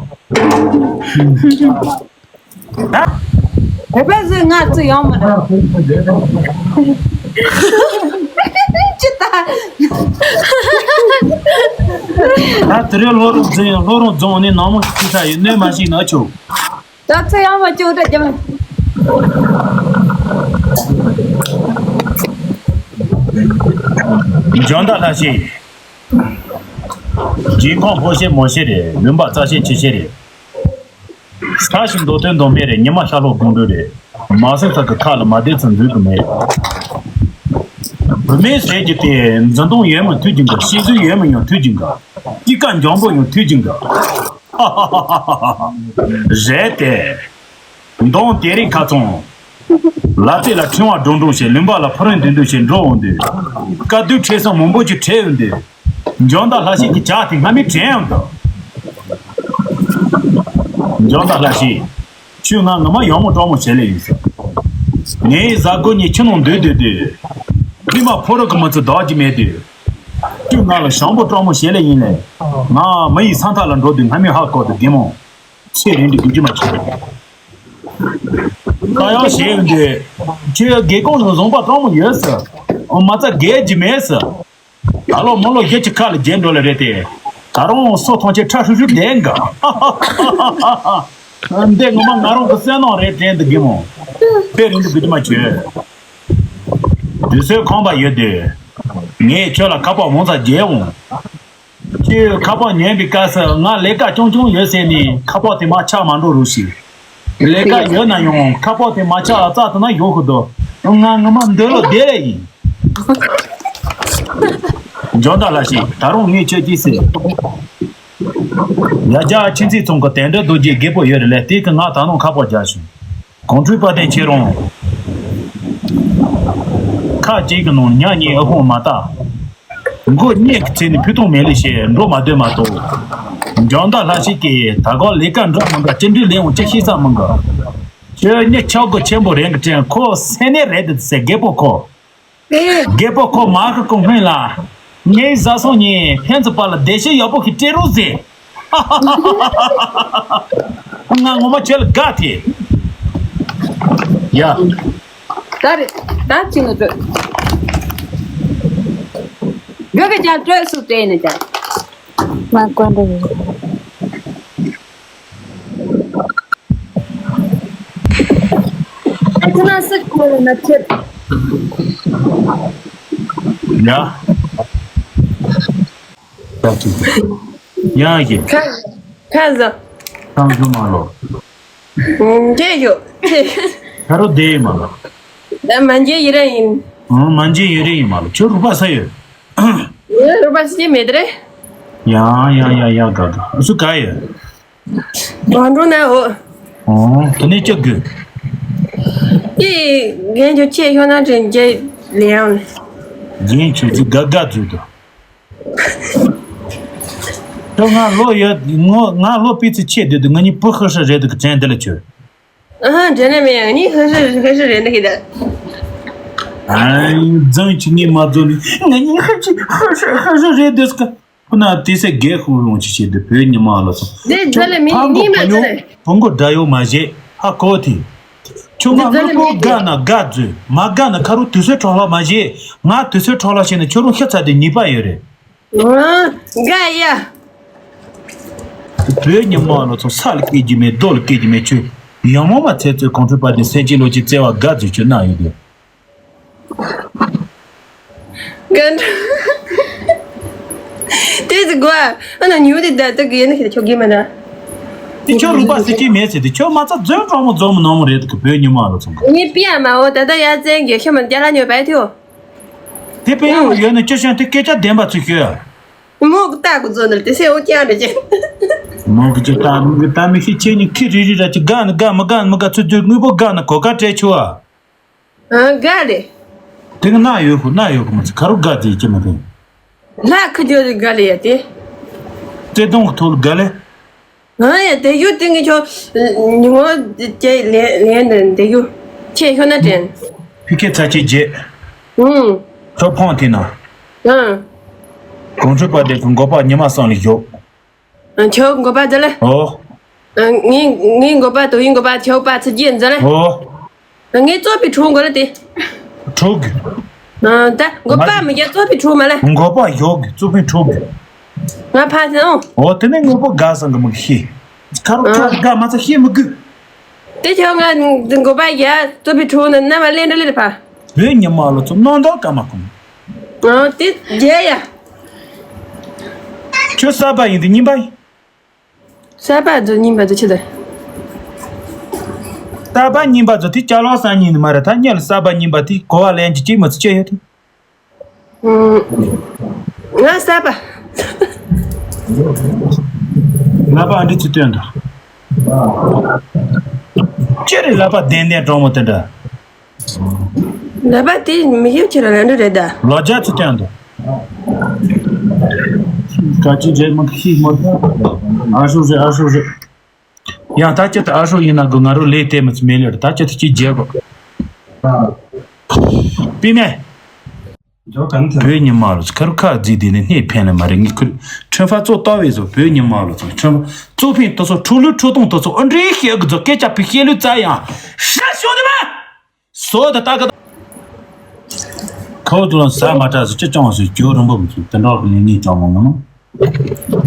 ད་བོད་པ་ཚོས་ང་ཚོ་ཡོང་མི་འདུག་ཅི་ད། ད་དེ་རིང་ལྷོ་རོང་རྫོང་ལྷོ་རོང་རྫོང་ནས་ནངས་མོ་ཅི་ད་ཡིན་ནོ་མ་ཤེས་ན་ཆོག་ད་ཚོད་ཡག་པོ་ཅིག་འདྲ་རྒྱབ། འཇོན་ཐང་ལྷ་ཤེས། སྦྱིན་ཁང་ཕོ་ཤེས་མོ་ཤེས་རེད། ལུང་པ་རྩ་ཤེས་ཆུ་ཤེས་རེད། ས་ཞིང་མདོ་སྟོན་མདོ་སྨད་རེད། ཉི་མ་ཤར་ལྷོ་སྒང་དྲུག་རེད། མ་སེར་ཚ་གི་ཁ་ལ་མ་བསྡད་ཚེ་འཛུལ་གི་མེད། བུད་མེད་ཟེར་རྒྱུ་དེ་འཛིན་སྟངས་ཡོད་མི་མཐུན་གྱི་འགའ། ཤེས་ཚུལ་ཡོད་མི་ཡང་མཐུན་གྱི་འགའ། སྐྱེས་སྐར་འཇམ་པོ་ཡང་མཐུན་གྱི་འགའ། རེད་དེ། མདང་དེ་རིང་ཁ་ཚང་། ལ་རྩེ་ལ་ཕྲེང་བ་སྒྲོག་སྒྲོག་བྱས། ལུང་པ་ལ་ཕ་རོལ་འདུག་འདུག་བྱས་འགྲོ་འོང་དུས། དཀའ་སྡུག་འཕྲད་ས་མང་པོ་ཅིག་འཕྲད་འོང་དུས། འཇོན་ཐང་ལྷ་ཤེས་ཀྱི་ཇ་དེ་སྔ་མོ་དྲན་ཡོང་དུས། འཇོན་ཐང་ལྷ་ཤེས། ཁྱོད་ང་ངོ་མ་ཡག་མོ་སྤྲང་མོ་བྱེད་ལེ་ཡིན་ཟེར། ངའི་བཟའ་སྒོ་གཉིས་ཁྱིམ་ནང་སྡོད་སྡོད་དུས། ཕྱི་མ་ཕོ་རོག་གི་མི་ཚོ་བདག་གི་མེད་དུས། ཁྱོད་ང་ལ་ཞང་པོ་སྤྲང་མོ་བྱེད་ལེ་ཡིན་ལེ། ང་མི་ཡི་ས་མཐའ་ལ་འགྲོ་དུས་སྔ་མོ་ཧ་གོ་དུས། རྒན་མོ། ཚེ་རིང་དུ་རྒྱུན་ཅི་མ་བྱེད། ད་ཡང་བྱས་ཡོང་དུས། ཁྱོད་རྒན་ཁོང་ལ་བཟང་པོ་སྤྲང་མོ་ཡོད་ཟེར། མ་རྩ་རྒས་ཀྱི་མེད་ཟེར། ད་ལོ་མོ་ལོ་བཞི་ཅིག་ཁ་ལ་རྒྱལ་འགྲོ་ལེ་རེད་དེ། ད་རུང་སོ་ཐོང་ཆེ་ཁྲ་ཧྲུལ་ཧྲུལ་བསྡད་འགའ། འདི་ངོ་མ་ང་རང་གི་བསོད་ནམས་རེད་དྲན་འདུག་རྒན་མོ། དཔེ་རིང་དུ་རྒྱུན་ཅི་མ་བྱེད། དུས་ཚོད་ཁོམ་པ་ཡོད་དུས། ངས་ཁྱོད་ལ་ཁ་པར་མང་ཙམ་རྒྱག་འོང་། ཁྱོད་ཁ་པར་ཉན་པའི་སྐབས་སུ་ང་ལས་ཀ་རྐྱང་རྐྱང་ཡོད་ཟེར་ནས་ཁ་པར་དེ་མར་ཆག་མ་འགྲོ་རོགས་ཞེས། ལས་ཀ་ཡོད་ན་ཡང་ཁ་པར་དེ་མར་ཆག་ལ་རྩ་དེ་ན་ཡོང་གི་འདུག་ང་ངོ་མ་འདོད་བློ་བདེ་ལེ་ཡིན། འཇོན་ཐང་ལྷ་ཤེས། ད་རུང་ངས་ཁྱོད་ཀྱིས་ཟེར། ཡ་རྒྱ་ཁྱིམ་མཚེས་ཚང་གི་དོན་འགྲུབ་རྡོ་རྗེ་རྒད་པོ་ཡོད་རེད་ལེ། དེ་གིས་ང་ད་ནངས་ཁ་པར་རྒྱག་བྱུང་། གོང་ཁྲོས་དཔལ་ལྡན་ཁྱེད་རང་། ཁ་ཅིག་གི་ནང་ཉ་གཉིས་ཨ་ཧོང་མ་ལྟ། མགོ་གཉིས་ཀྱི་ཚེ་ནི་ཕུ་ཐུང་མེད་ལེ་ཞེས་འགྲོ་མ་སྡོད་མ་གཏོགས། འཇོན་ཐང་ལྷ་ཤེས་ཀྱིས་ད་ག་ལས་ཀ་འདྲ་མང་ག་ཅི་འདྲའི་ལས་འོང་ཅི་ཤེས་ས་མང་ག་ཁྱོད་གཉིས་ཆག་སྒོ་ཆེན་པོ་རེད་གི་དྲན། ཁོ་སེམས་ནད་རེད་དེ་ཟེར་རྒད་པོ་ཁོ། རྒད་པོ་ཁོ་མ་ཁ་ཁོ་སྔོན་ལ། ངའི་བཟའ་ཚང་གཉིས་ཕན་ཚུན་བར་ལ་བདེ་སྐྱིད་ཡག་པོ་ཞིག་སྤྲད་རོགས་ཟེར། ང་ངོ་མ་ཁྱོད་ལ་དགའ་ཐལ། ཡ། ད་རེད། ད་ཅི་ནས་སྤྲོད། རྒྱུ་གི་ཅང་སྤྲོད་སུ་སྤྲད་ནས་ཀྱང་། ང་ཀོན་རེད། ཁོ་ན་སི་ཁོ་ལ་ན་ཁྱེད། ཡ། ཡ་ཡེ། ཁ་ཁ་ཟ། ཁམས་ཞུ་མ་ལོ། འདྲེ་ཡོད། ཁ་རོ་དེ་ཡིན་མ་ལོ། ད་མ་འཇལ་ཡི་ར་ཡིན། ཨང་མ་འཇལ་ཡི་ར་ཡིན་མ་ལོ། ཁྱོད་རུ་པ་ས་ཡོད། ངའི་རུ་པ་ས་ཅི་མེད་རེད། ཡ་ཡ་ཡ་ཡ་ག་ག་སུ་ག་ཡོད། ང་འགྲོ་ན་འོ། ཨང་དེ་ནས་ཅི་དགོས། ཀྱེ། རྒན་ཁྱོད་ཆེད་ཤོག་ན་དྲན་རྒྱལ་ལེའང་། རྒན་ཁྱོད་ཀྱི་དགའ་དགའ་བརྗོད་དོ། ཁྱོད་ང་ལོ་ཡོད་ངོ་ང་ལོ་སྤུས་ཚད་ཆེ་བསྡད་དུས་ང་གཉིས་བུ་ཧི་ཧྲི་རེད་འདུག་དྲན་འདི་ལ་ཁྱོད། ཨ་ཧ་དྲན་ནས་མེད། ང་གཉིས་ཧི་ཧྲི་ཧི་ཧྲི་རེད་འདུག་གི་ད། ཨ་རྫུན་ཅིག་ངས་མ་རྫོགས་ནས་ང་གཉིས་ཧི་ཧྲི་ཧི་ཧྲི་ཧི་ཧྲི་རེད་འདུག་ག་ཁོ་ན་དེ་སེ་རྒས་ཤོས་ཡོང་ཅི་བྱེད་དུ་བོད་ཉི་མ་ལ་སོང་། དེ་ཚ་ལ་མི་ཕ་ཉི་མ་ཚ་ལ། བུ་མགོ་འདྲ་ཡོད་མ་བྱེད་ཧ་གོ་དེ། ཁྱོད་ང་དངོས་པོ་དགའ་ན་དགའ་མཛོད། མ་དགའ་ན་ཁ་རུ་དུས་ཚོད་འཕྲོ་བརླག་མ་བྱེད། ང་དུས་ཚོད་འཕྲོ་བརླག་བྱས་ན་ཁྱོད་རང་ཤི་ཚར་དུས་ཉེས་པ་ཡོད་རེད། ཨང་། དགའ་ཡ། བོད་ཉི་མ་ལོ་ཚོ་ས་ལ་སྐྱེ་རྒྱུ་མེད། རྡོ་ལ་སྐྱེ་རྒྱུ་མེད། ཁྱོད་ཡང་མོ་མ་ཚེ་ཚོད་གོང་ཁྲོས་པ་དེ་སེམས་ཅན་ལོ་ཅིག་བརྩེ་བ་དགའ་མཛོད་ཁྱོད་ན་ཡོད་དེ། གན་དེ་ཟིག་གོ་ཨ་ན་ཉུ་དེ་ད་དུ་གི་ཡན་ཁྱེད་ཆོག་གི་མ་ན། དེ་ཁྱོད་རུ་པ་སི་ཅི་མེད་ཟེར་དེ་ཁྱོད་མ་ཚ་རྫོན་གྲོགས་མོ་རྫོན་མོ་ནོར་མོ་རེད་གི་བོད་ཉི་མ་ལོ་ཚོ་གི། ངས་པི་ཨ་མ་འོ་ད་ད་ཡ་བཙན་གྱི་ཤ་མ་རྒྱ་ལ་ཉོས་པའི་ཐུ། དེ་པེ་ཡོ་ཡོད་ན་ཅི་ཤང་དེ་སྐད་ཆ་བདེན་པ་ཚུལ་ཤོད། མོ་གི་ལྟ་གི་རྫོན་ནར་དེ་སེ་འོ་ཀྱང་རེད་ཅེ། མོ་གི་ཅི་ལྟ་མི་གི་ལྟ་མི་ཤེས། ཁྱེད་གཉིས་ཁྱི་རི་རི་ར་ཅི་དགའ་ན་དགའ་མི་དགའ་མི་དགའ་ཚུལ་དུས་དངོས་པོ་དགའ་ན་གོ་ཀ་སྤྲད་ཆུ་ཨ། ཨ་དགའ་རེད། དེ་གི་ན་ཡོད་ཁུ་ན་ཡོད་ཁུ་མ་ཚི་ཁ་རུ་དགའ་ཟེར་ཅི་མ་ཕན། ལྷ་ཁུ་ཇོ་རི་དགའ་ལེ་ཡ་དེ། བརྩེ་དུང་གི་ཐོག་ལ་དགའ་ལེ། ང་ཡ་དེ་ཡུ་དེ་ངི་ཆོ་ཉི་ངོ་ཅེ་ལེ་ལེ་འདི་འདི་ཡུ་ཁྱེད་ཤོ་ན་དྲན། ཕི་ཁེ་ཚ་ཆེ་རྗེ། ཨུང་། ཁྲོ་ཕོང་དེ་ན། ཨང་། གོང་ཁྲོས་པ་དེ་གི་མགོ་པ་ཉི་མ་སང་ལ་ཞོག་ཨ་ཁྱོད་མགོ་པ་ཟེར་ལེ། ཨོ། ཨ་ངའི་ངའི་མགོ་པ་དོ་ཡིན་མགོ་པ་ཁྱོད་པ་ཚི་རྒྱན་ཟེར་ལེ། ཨོ། ཨ་ངའི་བཙོག་པའི་ཁྲུ་མགོ་ལ་དེ། ཁྲུ་གི། ཨ་ད་མགོ་པ་མི་རྒྱ་བཙོག་པའི་ཁྲུ་མ་ལེ། མགོ་པ་ཡོག་གི་བཙོག་པའི་ཁྲུ་གི། ང་ཕ་ཚན་ཨོ། ཨོ་དེ་ནས་དངོས་པོ་དགའ་སང་གི་མི་ཤེས། ཁ་རོ་ཁ་དགའ་མ་ཚ་ཤེས་མི་དགོས། དེ་ཁྱོད་ང་མགོ་པ་ཡ་བཙོག་པའི་ཁྲུ་ན་ན་མ་ལེན་འདྲ་ལེ་རེ་ཕ། བོད་ཉི་མ་ལོ་ཚོ་སྣང་དག་ཀ་མ་ཁུམ། ཨོ་དེ་རྒྱལ་ཡ། ཁྱོད་གསར་པ་ཡིན་དུས་རྙིང་པ་ཡིན། གསར་པ་ཚོ་རྙིང་པ་ཚོ་ཆི་ལ། གསར་པ་རྙིང་པ་ཚོ་དེ་ཅ་ལག་སང་ཉིན་ནི་མ་རེད། ད་སྔོན་ལ་གསར་པ་རྙིང་པ་དེ་གོ་བ་ལེན་གྱི་ཅིག་མི་ཚེ་སྐྱེལ་ཡོད་དེ། ང་གསར་པ། ལབ་པ་འདི་ཚོ་སྟོན་དང་། ཅི་རེད་ལབ་པ་བདེན་བདེན་གྲོགས་མོ་དེ་འདྲ། ལབ་པ་དེ་མི་ཡོད་ཁྱེད་རང་ལ་འདྲ་རེད་ད། ལོ་བརྒྱ་ཚོ་སྟོན་དང་། ག་ཅི་རྗེས་མ་ཤིག་མ་ཐོན། ཨ་ཧྲུག་རེད་ཨ་ཧྲུག་རེད། ཡང་ད་ཅི་ད་ཨ་ཧྲུག་ཡིན་ན་གི་ང་རོ་ལས་དེ་མི་ཚེ་མེད་ལེར་ད་ཅི་ད་ཅི་རྗེས་གོ། པི་མེ། བོད་ཉི་མ་ལོ་ཚོ་ཁ་རུ་ཁ་རྫིག་དེ་ནས་སྣེ་ཕན་ལ་མ་རེད། ངས་ཁུར་ཁྲོན་ཧྥ་ཙོ་ལྟ་བས་བཟོ། བོད་ཉི་མ་ལོ་ཚོ་ཁྲོན་ཧྥ་ཙོ་ཕིན་ཏོ་ཚོ་ཁྲོ་ལུ་ཁྲོ་ཏོང་ཏོ་ཚོ་ཨ་འདྲེ་ཤེས་གི་ཚོ་སྐད་ཆ་ཕི་ཤེས་ལུ་ཙ་ཡང་ཧྲ་ཤོ་ནི་མ། སོ་ད་ལྟ་ག་ད་ཁོ་ཚོ་ལ་ཟ་མ་དྲག་སུ་ཅི་ཅང་སུ་ཇོ་རིན་པོ་མི་ཚུ་དེ་འདྲ་གི་ལས་ངན་ཅང་མ་ངོ་མ།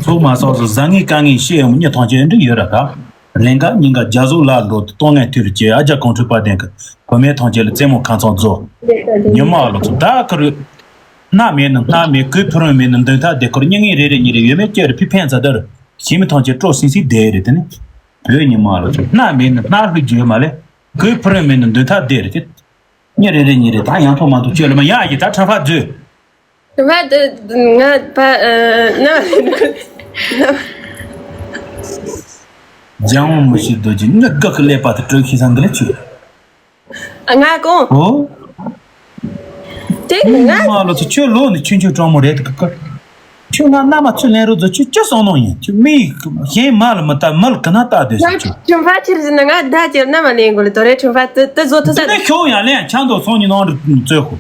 ཚོགས་མ་སོགས་སུ་བཟང་ངན་དཀའ་ངལ་ཤེས་ཡོང་མི་ཐང་ཆེན་འདྲ་ཡོད་ར་ད། རེ་འགའ་ཉིན་འགའ་རྒྱ་བཟོ་ལ་འགྲོ་དུ་གཏོང་ངན་ཐུར་བཅད་ཨ་རྒྱ་གོང་ཁྲོས་པ་ལྡན་གི་བུ་མེད་ཐང་ཆེན་ལ་རྩེད་མོ་ཁ་ཚང་རྫོགས། ཉི་མ་ལོ་ཚོ་ད་ཁུར། སྣ་མེད་ན་སྣ་མེད་གོས་ཕུ་རོན་མེད་ན་མདུན་ཐག་དེ་ཁུར་མྱི་ངན་རེ་རེ་གཉིས་རེ་ཡོད་མེད་ཅེར་ཕི་ཕན་ཚ་དར་ཞི་མི་ཐང་ཆེན་སྤྲོ་སིང་སིང་བསྡད་རེད་དེ་ནི། བོད་ཉི་མ་ལོ་ཚོ་སྣ་མེད་ན་སྣ་ལྷུག་རྒྱུ་ཡོད་མ་ལེ། གོས་ཕུ་རོན་མེད་ན་མདུན་ཐག་བསྡད་རེད་དེ། མྱི་རེ་རེ་གཉིས་རེ་ད་ཡང་ཐོག་མ་ཐུག་ཅོལ་ལ་མ་ཡག་གི་ད་ཁྲ་ཕ་མཛོད། ཁྲ་ཕ་དེ་ང་ཕ་ཨ་ན་ན། ལྗང་བ་མི་ཤེས་རྡོ་རྗེ་ནི་དགག་གི་ཀླད་པ་དེ་སྤྲོད་ཤེས་སང་གི་ལ་ཆུ། ང་གོང་། ཨོ། དེ་ང་མ་ལོ་ཚོ་ཁྱོད་ལོ་ནི་ཆུང་ཆུང་གྲོགས་མོ་རེད་དུ་ཀ། ཁྱོད་ང་མནའ་མ་ཚུར་ལེན་རོགས་མཛོད། ཁྱོད་ཅི་སོང་ནོ་ཡིན། ཁྱོད་མི་གཞན་མ་ལ་མི་ལྟ་མི་ལ་ག་ན་ལྟ་སྡོད་ཤག་ཁྱོད། ཁྲུན་ཕ་ཁྱེར་ཟིན་ན་ང་ད་ཁྱེར་མནའ་མ་ལེན་དགོས་ལ་དོ་རེད། ཁྲུན་ཕ་དེ་དེ་བཟོ་ཐུབ་ས་དེ་ནས་ཁྱོད་ཡང་ལེན་ཆང་དོ་སོང་ཉི་ནང་རུ་བཙོས་ཁོ།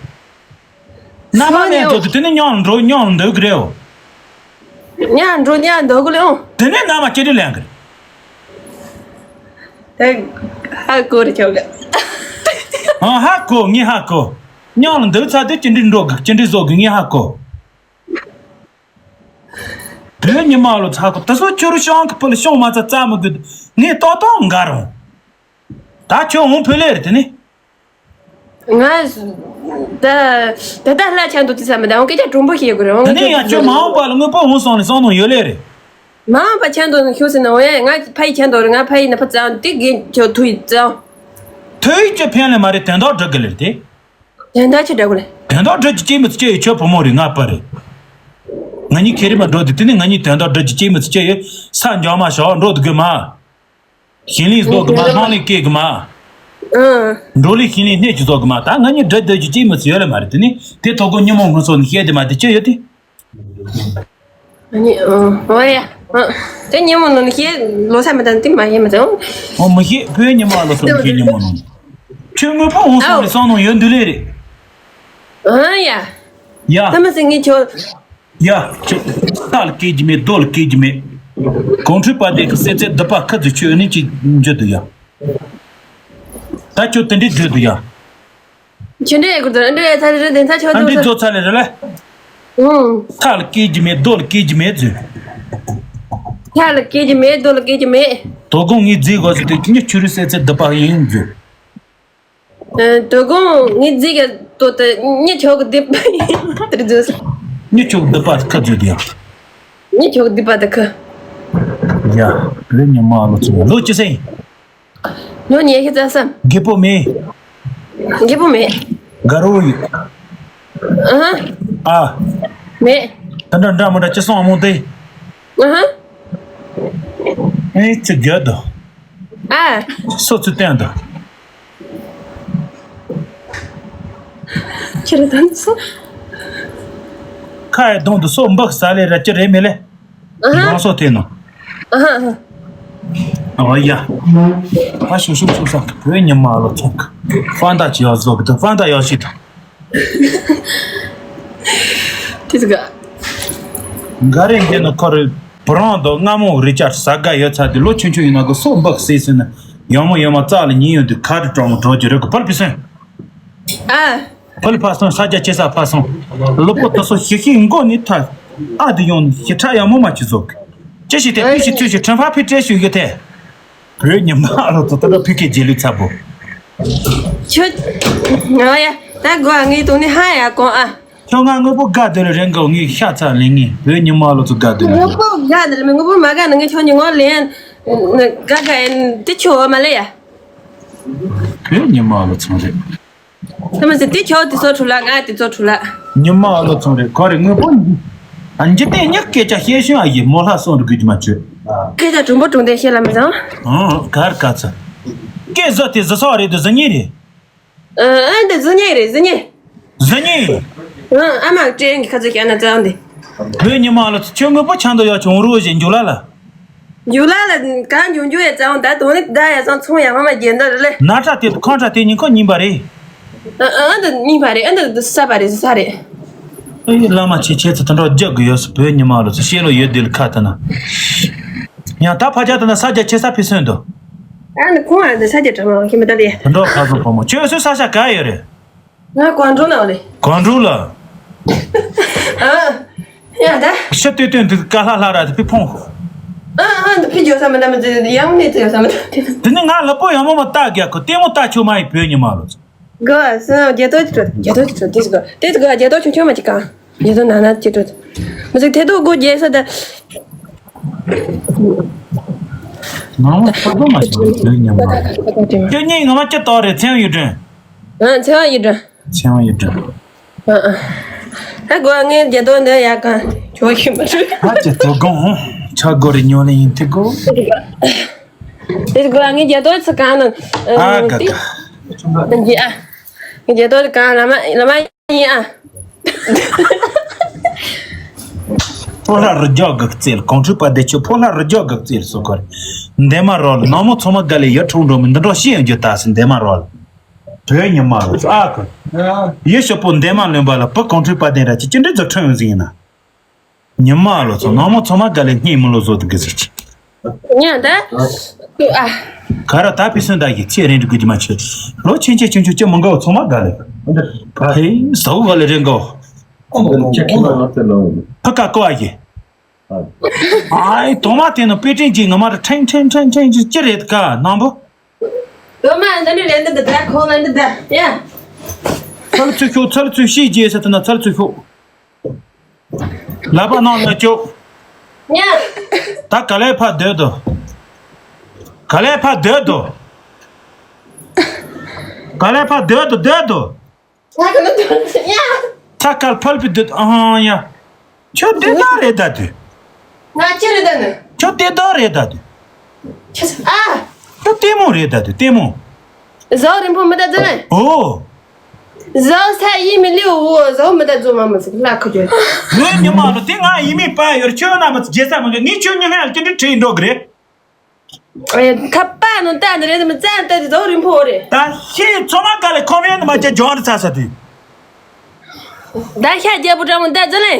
མནའ་མ་ལེན་དོ་དེ་དེ་ནས་ཉོང་འགྲོ་ཉོང་འདོད་གི་རེད་འོ། ཉ་འགྲོ་ཉ་འདོད་གི་ལེ་འོ། དེ་ནས་མནའ་མ་ཅི་འདྲ་ལེན་གི་རེད། དེ་ཧ་གོ་རེ་ཆོག་གི། ཨ་ཧ་གོ་ངས་ཧ་གོ། མྱང་ལ་འདུག་ཚ་དེ་ཅི་འདྲི་འགྲོ་གི་ཅི་འདྲི་བཟོ་གི་ངས་ཧ་གོ། བོད་ཉི་མ་ལོ་ཚ་གོ་དེ་ཚོ་ཁྱོད་རུ་ཤང་གི་ཕུ་ལ་ཤོང་མ་ཚ་རྩ་མི་དགོས། ངས་ཏོག་ཏོག་འགའ་རུང་། ད་ཁྱོད་འོང་ཕུ་ལེ་རེད་དེ་ནི། ང་ད་ད་ལྟ་ལྷ་ཆང་དུ་དེ་ཚ་མི་ད་འོང་སྐད་ཆ་གྲུང་པོ་ཞིག་ཡོད་གི་རེད། འོང་དེ་ནས་ཡང་ཁྱོད་མ་འོངས་པ་ལ་དངོས་པོ་འོང་སོང་ལ་སོང་ནོ་ཡོད་ལེ་རེད། མ་འོངས་པ་ཆང་དུ་ཤོག་ཟེར་ན་འོ་ཡ་ང་ཕ་ཡི་ཆང་དུ་རེད། ང་ཕ་ཡི་ན་ཕ་ཙང་དེ་གིན་ཁྱོད་ཐུ་ཡི་ཙང་། ཐུ་ཡི་ཁྱོད་ཕན་ལེ་མ་རེད། དོན་དག་འགྲིག་གི་ལེ་རེད་དེ། དོན་དག་ཆི་འདྲ་གོ་ལེ། དོན་དག་འགྲིག་གི་ཅི་མི་ཚེ་སྐྱེ་ཡི་ཁྱོད་བུ་མོ་རེད་ང་པ་རེད། ང་གཉིས་ཁེ་རི་མ་འགྲོ་དེ་དེ་ནི་ང་གཉིས་དོན་དག་འགྲིག་གི་ཅི་མི་ཚེ་སྐྱེ་ཡི་ས་འཇོག་མ་ཞོག་འགྲོ་དུ་དགོས་མ། ཞིང་ལས་བཟོ་གི་མ། སྣང་ལས་སྐྱེ་གི་མ། ཨང་། འགྲོ་ལས་ཞིང་ལས་སྣེ་གཅིག་བཟོ་གི་མ། ད་ང་གཉིས་འདྲ་འདོད་ཀྱི་ཅི་མི་ཚེ་ཡོད་ལ་མ་རེད། དེ་ནི་དེ་ཐོག་གོ་ཉིན་མོ་ངོ་སོ་ནི་བཤད་དེ་མ་དེ་ཅི་ཡོད་དེ། ཨ་ནི་ཨང་། འོ་ཡ། ཨང་། དེ་ཉིན་མོ་ནང་ནི་བཤད་ལོ་ས་མི་དང་དེ་མ་ཡེ་མ་ཚང་། ཨོ་མི་བཤད་བོད་ཉི་མ་ལོ་སོ་མི་བཤད་ཉིན་མོ་ནང་། ཁྱོད་དངོས་པོ་འོང་སོང་ནི་སང་ནང་ཡོད་འདུག་ལེ་རེད། ཨང་ཡ། ཡ། ད་མི་སེང་ངེ་ཁྱོད། ཡ། ཁྱོད། རྟ་ལ་སྐད་ཀྱི་མེད་རྡོ་ལ་སྐད་ཀྱི་མེད། གོང་ཁྲོས་པ་དེ་གི་སེ་ཚེ་སྡུག་པ་ཁ་ཚུ་ཆོས་ནི་ཅི་འཇུ་དུ་ཡ། ད་ཁྱོད་དེ་འདྲའི་བརྗོད་དུ་ཡ། ཆུ་འདྲེ་ཡ་གུར་དུ་འདྲེ་ཡ་ཚ་རེ་རེ་དེ་ཚ་ཆོ་ཨ་འདྲི་ཚ། རྫོགས་ཚ་ལེ་རེ་ལེ། ཨུང་། ཐག་ལ་སྐྱེལ་གྱི་མེད། རྡོ་ལ་སྐྱེལ་གྱི་མེད་ཟེར། ཐག་ལ་སྐྱེལ་གྱི་མེད། རྡོ་ལ་སྐྱེལ་གྱི་མེད། དོ་དགོང་ངའི་རྫིག་གོ་ཟེར་དེ་ཁྱི་ཉི་ཆུ་རུ་སེ་ཚེ་སྡུད་པ་ཡིན་ཟེར། ཨ། དོ་དགོང་ངའི་རྫིག་ག་དོ་དེ་ཉི་ཆོག་གི་སྡུད་པ་ཡིན་དེར་ཟེར། ཉི་ཆོག་སྡུད་པ་ཁ་ཟེར་དེ་ཡ། ཉི་ཆོག་སྡུད་པ་དེ་ཁ། ཡ། བོད་ཉི་མ་ལོ་ཚོ་ལོ་ཅི་སེ་ཡིན། ལོ་ཉི་ཤུ་རྩ་གསུམ། རྒད་པོ་མེད། རྒད་པོ་མེད། དགའ་རོགས་ཡོད། ཨ་ཧ། ཨ། མེད། ད་འདྲ་འདྲ་མི་འདྲ་ཅི་སོང་ཨ་མོ་དེ། ཨ་ཧ། ཨེ་ཅི་རྒྱུ་དོ། ཨ། སོ་ཚུ་བསྟན་དོ། ཁྱེད་རང་ད་ནི་སོ། ཁ་ཡི་གདོང་དུ་སོ་འབག་ས་ལེ་ར་ཅི་རེད་མེད་ལེ། ཨ་ཧ། ལོང་སོ་དེ་ནོ། ཨ་ཧ་ཨ་ཧ། ཨོ་ཡ། ཨ་ཤུ་ཤུ་ཤུ་ས་བོད་ཉི་མ་ལོ་ཚོགས་ཀྱི་ཧྥན་ཏ་ཅི་ཡག་བཟོ་གི་འདུག་ཧྥན་ཏ་ཡག་ཤི་དང་། དེ་ཟིག་ག་ག་རེ་འདི་ནི་ཁོ་རེ་བུ་རང་དང་སྔ་མོ་རི་ཅར་ཟ་དགའ་ཡོད་ཚ་དེ་ལོ་ཆུང་ཆུང་ཡིན་ན་གི་སོ་འབག་སྲིད་ཟིན་ན་ཡང་མོ་ཡང་མ་རྩ་ལ་ཉིན་ཡོད་དུས་ཁ་རི་གྲོང་གྲོགས་ཀྱི་རེ་གི་ཕར་ཕི་སོན། ཨ། ཕུལ་ཕ་སོང་ས་རྒྱ་ཆེ་ས་ཕ་སོང་། ལོ་པོ་ད་སོ་ཞི་ཞི་མགོ་ནི་ཐ། ཨ་དི་ཡོང་ཞི་ཁྲ་ཡ་མོ་མ་ཆི་ཟོག་ཅི་ཞིག་དེ་ཕི་ཞིག་ཚུལ་ཞིག་ཁྲན་ཕ་ཕི་ཏྲེ་ཞུ་ཡོད་དེ། བོད་ཉི་མ་ལོ་ཚོ་ད་ད་ཕི་ཁེ་རྗེས་ལུས་ཚ་པོ། ཁྱོད། ང་ཡ། ད་གོ་ཨ་ངའི་དུང་ནི་ཧ་ཡ་གོང་ཨ། ཁྱོད་ང་དངོས་པོ་དགའ་སྡོད་ལ་རེ་འགའ་ངའི་ཤ་ཚ་ལེན་ངེས་བོད་ཉི་མ་ལོ་ཚོ་དགའ་སྡོད་ལ་རེ། དངོས་པོ་དགའ་སྡོད་ལ་མི་དངོས་པོ་མ་དགའ་ན་ངས་ཁྱོད་ཉི་ངོ་ལེན། དགའ་དགའ་ཡིན་དེ་ཁྱོད་མ་ལེ་ཡ། བོད་ཉི་མ་ལོ་ཚོ་རེད། ད་མི་ཟེར་དེ་ཁྱོད་དེ་ཚོ་ཁྲུ་ལ་ང་དེ་ཚོ་ཁྲུ་ལ། ཉི་མ་ལོ་ཚོང་རེད་གོ་རེ་དངོས་པོ། ཨ་འཇི་ལྟས་ཉག་སྐད་ཆ་བཤད་ཤུན་ཨ་ཡི་མོ་ལྷ་སོང་རུ་དགོས་ཀྱི་མ་བྱོས། སྐད་ཆ་དྲང་པོ་དྲང་བདེན་བཤད་ལ་མི་བཟང་། ཨང་གར་ག་ཚ། སྐད་བཟོ་དེ་བཟོ་ས་རེད་དུ་བཟོ་ཉེ་རེད། ཨ་ཨ་འདི་བཟོ་ཉེ་རེད་བཟོ་ཉེ། བཟོ་ཉེ། ཨ་ཨ་མ་ཀྲེན་གི་ཁ་ཚོ་བཤད་ན་ཙང་འདི། བོད་ཉི་མ་ལོ་ཚོ་ཁྱོད་དངོས་པོ་ཆང་དུ་ཡོད་ཆུང་རུ་བཞིན་འཇུ་ལ་ལ། ཇུ་ལ་ལ་གང་འབྱུང་འགྱུར་ཡ་ཙང་ད་དོན་ནི་ད་ཡ་ཙང་ཚོང་ཡ་མ་མ་རྒྱན་ད་རེད་ལེ། ན་ཁྲ་དེ་ཁོང་ཁྲ་དེ་ཉིན་ཁོ་ཉིན་པ་རེད། ཨ་ཨ་འདི་ཉིན་པ་རེད་ཨ་འདི་ས་པ་རེད་ས་རེད། ཨེ་བླ་མ་ཆེ་ཆེ་ཚོ་དུད་འགྲོ་རྒྱག་གི་ཡོད་སུ་བོད་ཉི་མ་ལོ་ཚོ་ཤེས་ལོ་ཡོད་དེ་ལ་ཁ་ད་ན། ཡང་ད་ཕ་རྒྱ་ད་ན་ས་རྒྱ་ཆེ་ས་ཕི་སོན་དུ། ཨ་འདི་ཁོང་ཨ་འདི་ས་རྒྱ་གྲ་མ་ཁྱི་མི་ད་དེ། དུད་འགྲོ་ཁ་ཚོ་བུ་མོ་ཁྱོད་སུ་ས་ཆ་ག་ཡོད་རེད། ང་ཀོང་ཀྲོའུ་ནང་ལས། ཀོང་ཀྲོའུ་ལ། ཨ། ཡ་ད། ཤི་ལྟོས་ལྟོས་འདུག་ཀ་ལྷ་ལྷ་ར་དེ་ཕི་ཕོང་། ཨ་ཨ་འདི་ཕི་འཇོག་ས་མི་འདྲ་མི་འདྲ་ཡང་ནས་ཚེ་ཡོད་ས་མི་འདྲ། དེ་ནི་ང་ལ་པོ་ཡང་མོ་མ་བཏགས་རྒྱག་གི་ལྟད་མོ་བལྟ་ཆོག་མ་ཡི་བོད་ཉི་མ་ལོ་ཚོ། གོ་སོང་རྒྱལ་དོ་ཅི་འགྲོ་རྒྱལ་དོ་ཅི་འགྲོ་དེ་ཟིག་གོ་དེ་ཟིག་གོ་རྒྱལ་དོ་ཆུང་ཆུང་མ་ཅི་གང་རྒྱལ་དོ་ན་ན་ཅི་འགྲོ། མི་ཟིག་དེ་དོ་སྒོ་རྒྱལ་ས་ད། ང་མ་ཁ་དོ་མ་ཤེས་བོད་ཉི་མ་ལོ། ཁྱོད་གཉིས་ངོ་མ་ཅི་ལྟོ་རེད་ཚན་ཡུལ་དྲན། ཨ་ཚན་ཡུལ་དྲན། ཚན་ཡུལ་དྲན། ཨ་ཨ། ད་གོ་ངའི་རྒྱལ་དོ་འདི་ཡག་ག་ཆོག་གི་མ་རེད། ཨ་ཅེ་དོ་དགོང་ཆ་གོ་རེ་ཉོ་ནི་ཡིན་ཐི་གོ། དེ་གོ་ངའི་རྒྱལ་དོ་ཚ་གང་ན། ཨ་ག་ག་ཨ་ངའི་རྒྱལ་དོ་གང་ལ་མ་ལ་མ་ཡིན་ཨ། ཕོ་ལྷ་རུ་རྒྱག་གི་རྩེལ་གོང་ཁྲུས་པ་བདེ་ཆོས་ཕོ་ལྷ་རུ་རྒྱག་གི་རྩེལ་སོ་གོ་རེ། འདན་མ་རོལ་ནང་མོ་ཚོ་མ་ག་ལེ་ཡ་ཁྲུང་འགྲོ་མི་འདི་འགྲོ་ཤེས་ཡོང་རྒྱུ་ད་སི་འདན་མ་རོལ། བོད་ཉི་མ་ལོ་ཚོ་ཨ་ཁོ། ཡེ་ཞོ་པོ་འདན་མ་ལོན་པ་ལ་བུ་གོང་ཁྲུས་པ་དན་ར་ཅི་ཅི་འདྲི་ཛོ་ཁྲོན་ཡོང་ཟིན་ཡིན་ན། ཉི་མ་ལོ་ཚོ་ནང་མོ་ཚོ་མ་ག་ལེ་སྙིང་མི་ལོ་བཟོ་དུ་གི་ཟིག་ཅི། ཉ་ད། ཨ། ག་ར་ད་ཕི་སོན་ད་གི་ཚེ་རིང་དུ་གི་ཅི་མ་ཆེ། ལོ་ཆེན་ཆེ་ཆུང་ཆུང་ཅི་མི་འགའ་བོ་ཚོ་མ་ག་ལེ། ཧེ་ཟ་བོ་ག་ལེ་རེ་འགའ་བོ། ཕ་ཀ་ཀོ་ཨ་གི། ཨའི་དོ་མ་དེ་ནི་པེ་ཀྲིན་གྱི་ངོ་མ་ར་ཁྲེང་ཁྲེང་ཁྲེང་ཁྲེང་ཅི་ཅི་རེད་ཀ་ནང་པོ། ལོ་མ་འདི་ནི་རེད་འདི་འདི་ད་ཁོང་ལ་འདི་ད་ཡ། ཚར་ཚུ་ཤོག་ཚར་ཚུ་ཤིག་རྗེས་ཟེར་ཏེ་ན་ཚར་ཚུ་ཤོག་ལ་པ་ནང་ལ་ཅོག་ཉ། ད་ག་ལེ་ཕ་སྡོད་དོ། ག་ལེ་ཕ་སྡོད་དོ། ག་ལེ་ཕ་སྡོད་དོ་སྡོད་དོ། ང་ག་ལེ་སྡོད་དོ་ཉ། ཚ་ཁར་ཕལ་པི་སྡོད་ཨ་ཧང་ཡ། ཁྱོད་ལྟོས་དོ་རེད་ད་དུས། ང་ཅི་རེད་ད་ནི། ཁྱོད་ལྟོས་དོ་རེད་ད་དུས། ཁྱོད་ཨ། ཁྱོད་ལྟད་མོ་རེད་ད་དུས་ལྟད་མོ། ཟོག་རིང་པོ་མི་ད་ཛ་ནི། ཨོ། ཟོག་ས་ཡི་མི་ལིའུ་ཨོ་ཟོག་མི་ད་ཛོ་མ་མི་ཟིག་ལ་ཁུ་ཅོ། ངའི་ཉི་མ་ལོ་དེ་ང་ཡི་མི་པ་ཡོར་ཁྱོད་ན་མི་ཚེ་རྗེས་ས་མི་གི་ངས་ཁྱོད་ཉི་ཧ་ལ་ཅི་འདྲི་ཁྲིད་འགྲོ་གི་རེད། ཁ་པ་ནང་ལྟ་འདི་རེད་མི་ཙན་ལྟ་དེ་ཟོག་རིང་པོ་རེད། ད་ཤི་ཚོ་མ་ག་ལེ་ཁོམ་ཡན་མ་ཅེ་ཇོན་རི་ཚ་ས་དུས། ད་ཤ་རྒྱལ་པོ་འདྲ་མོ་ད་ཛ་ནི།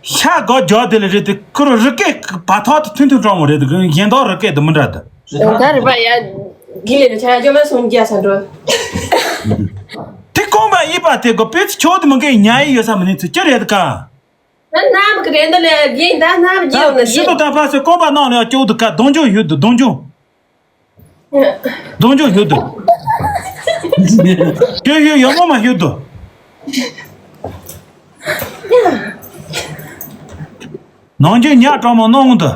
ཤ་སྒོ་རྒྱག་དེ་ལ་རེད་དེ་ཁུ་རུ་རི་སྐེད་བ་ཐག་དེ་ཐུང་ཐུང་སྤྲང་མོ་རེད་དེ་གཞན་དག་རི་སྐེད་དེ་མི་འདྲ་དེ། ད་རི་པ་ཡ། གི་ལེ་ཆ་ཡ་ཅོ་མ་སོང་རྒྱ་ས་འགྲོ། དེ་རྐང་པ་གཡས་པ་དེ་གོ་པེ་ཚི་ཁྱོད་དེ་མི་འགའི་ཉ་ཡི་ཡོད་ས་མི་ནི་ཚི་ཅི་རེད་ཀ། ད་ནམ་གི་རེད་འདི་ལས་གི་ད་ནམ་རྒྱ་ཡོད་ན་ཤི་རྒྱ། དུ་ད་ཕ་སི་རྐང་པ་ནང་ལ་ཡ་ཅོ་དུ་ཀ་གདོང་ཅོ་ཡོད་དུ་གདོང་ཅོ། གདོང་ཅོ་ཡོད་དུ། ཡོད་ཡོད་ཡོད་མོ་མ་ཡོད་དུ། ནང་ཅོ་ཉ་གྲོགས་མོ་ནང་དུ།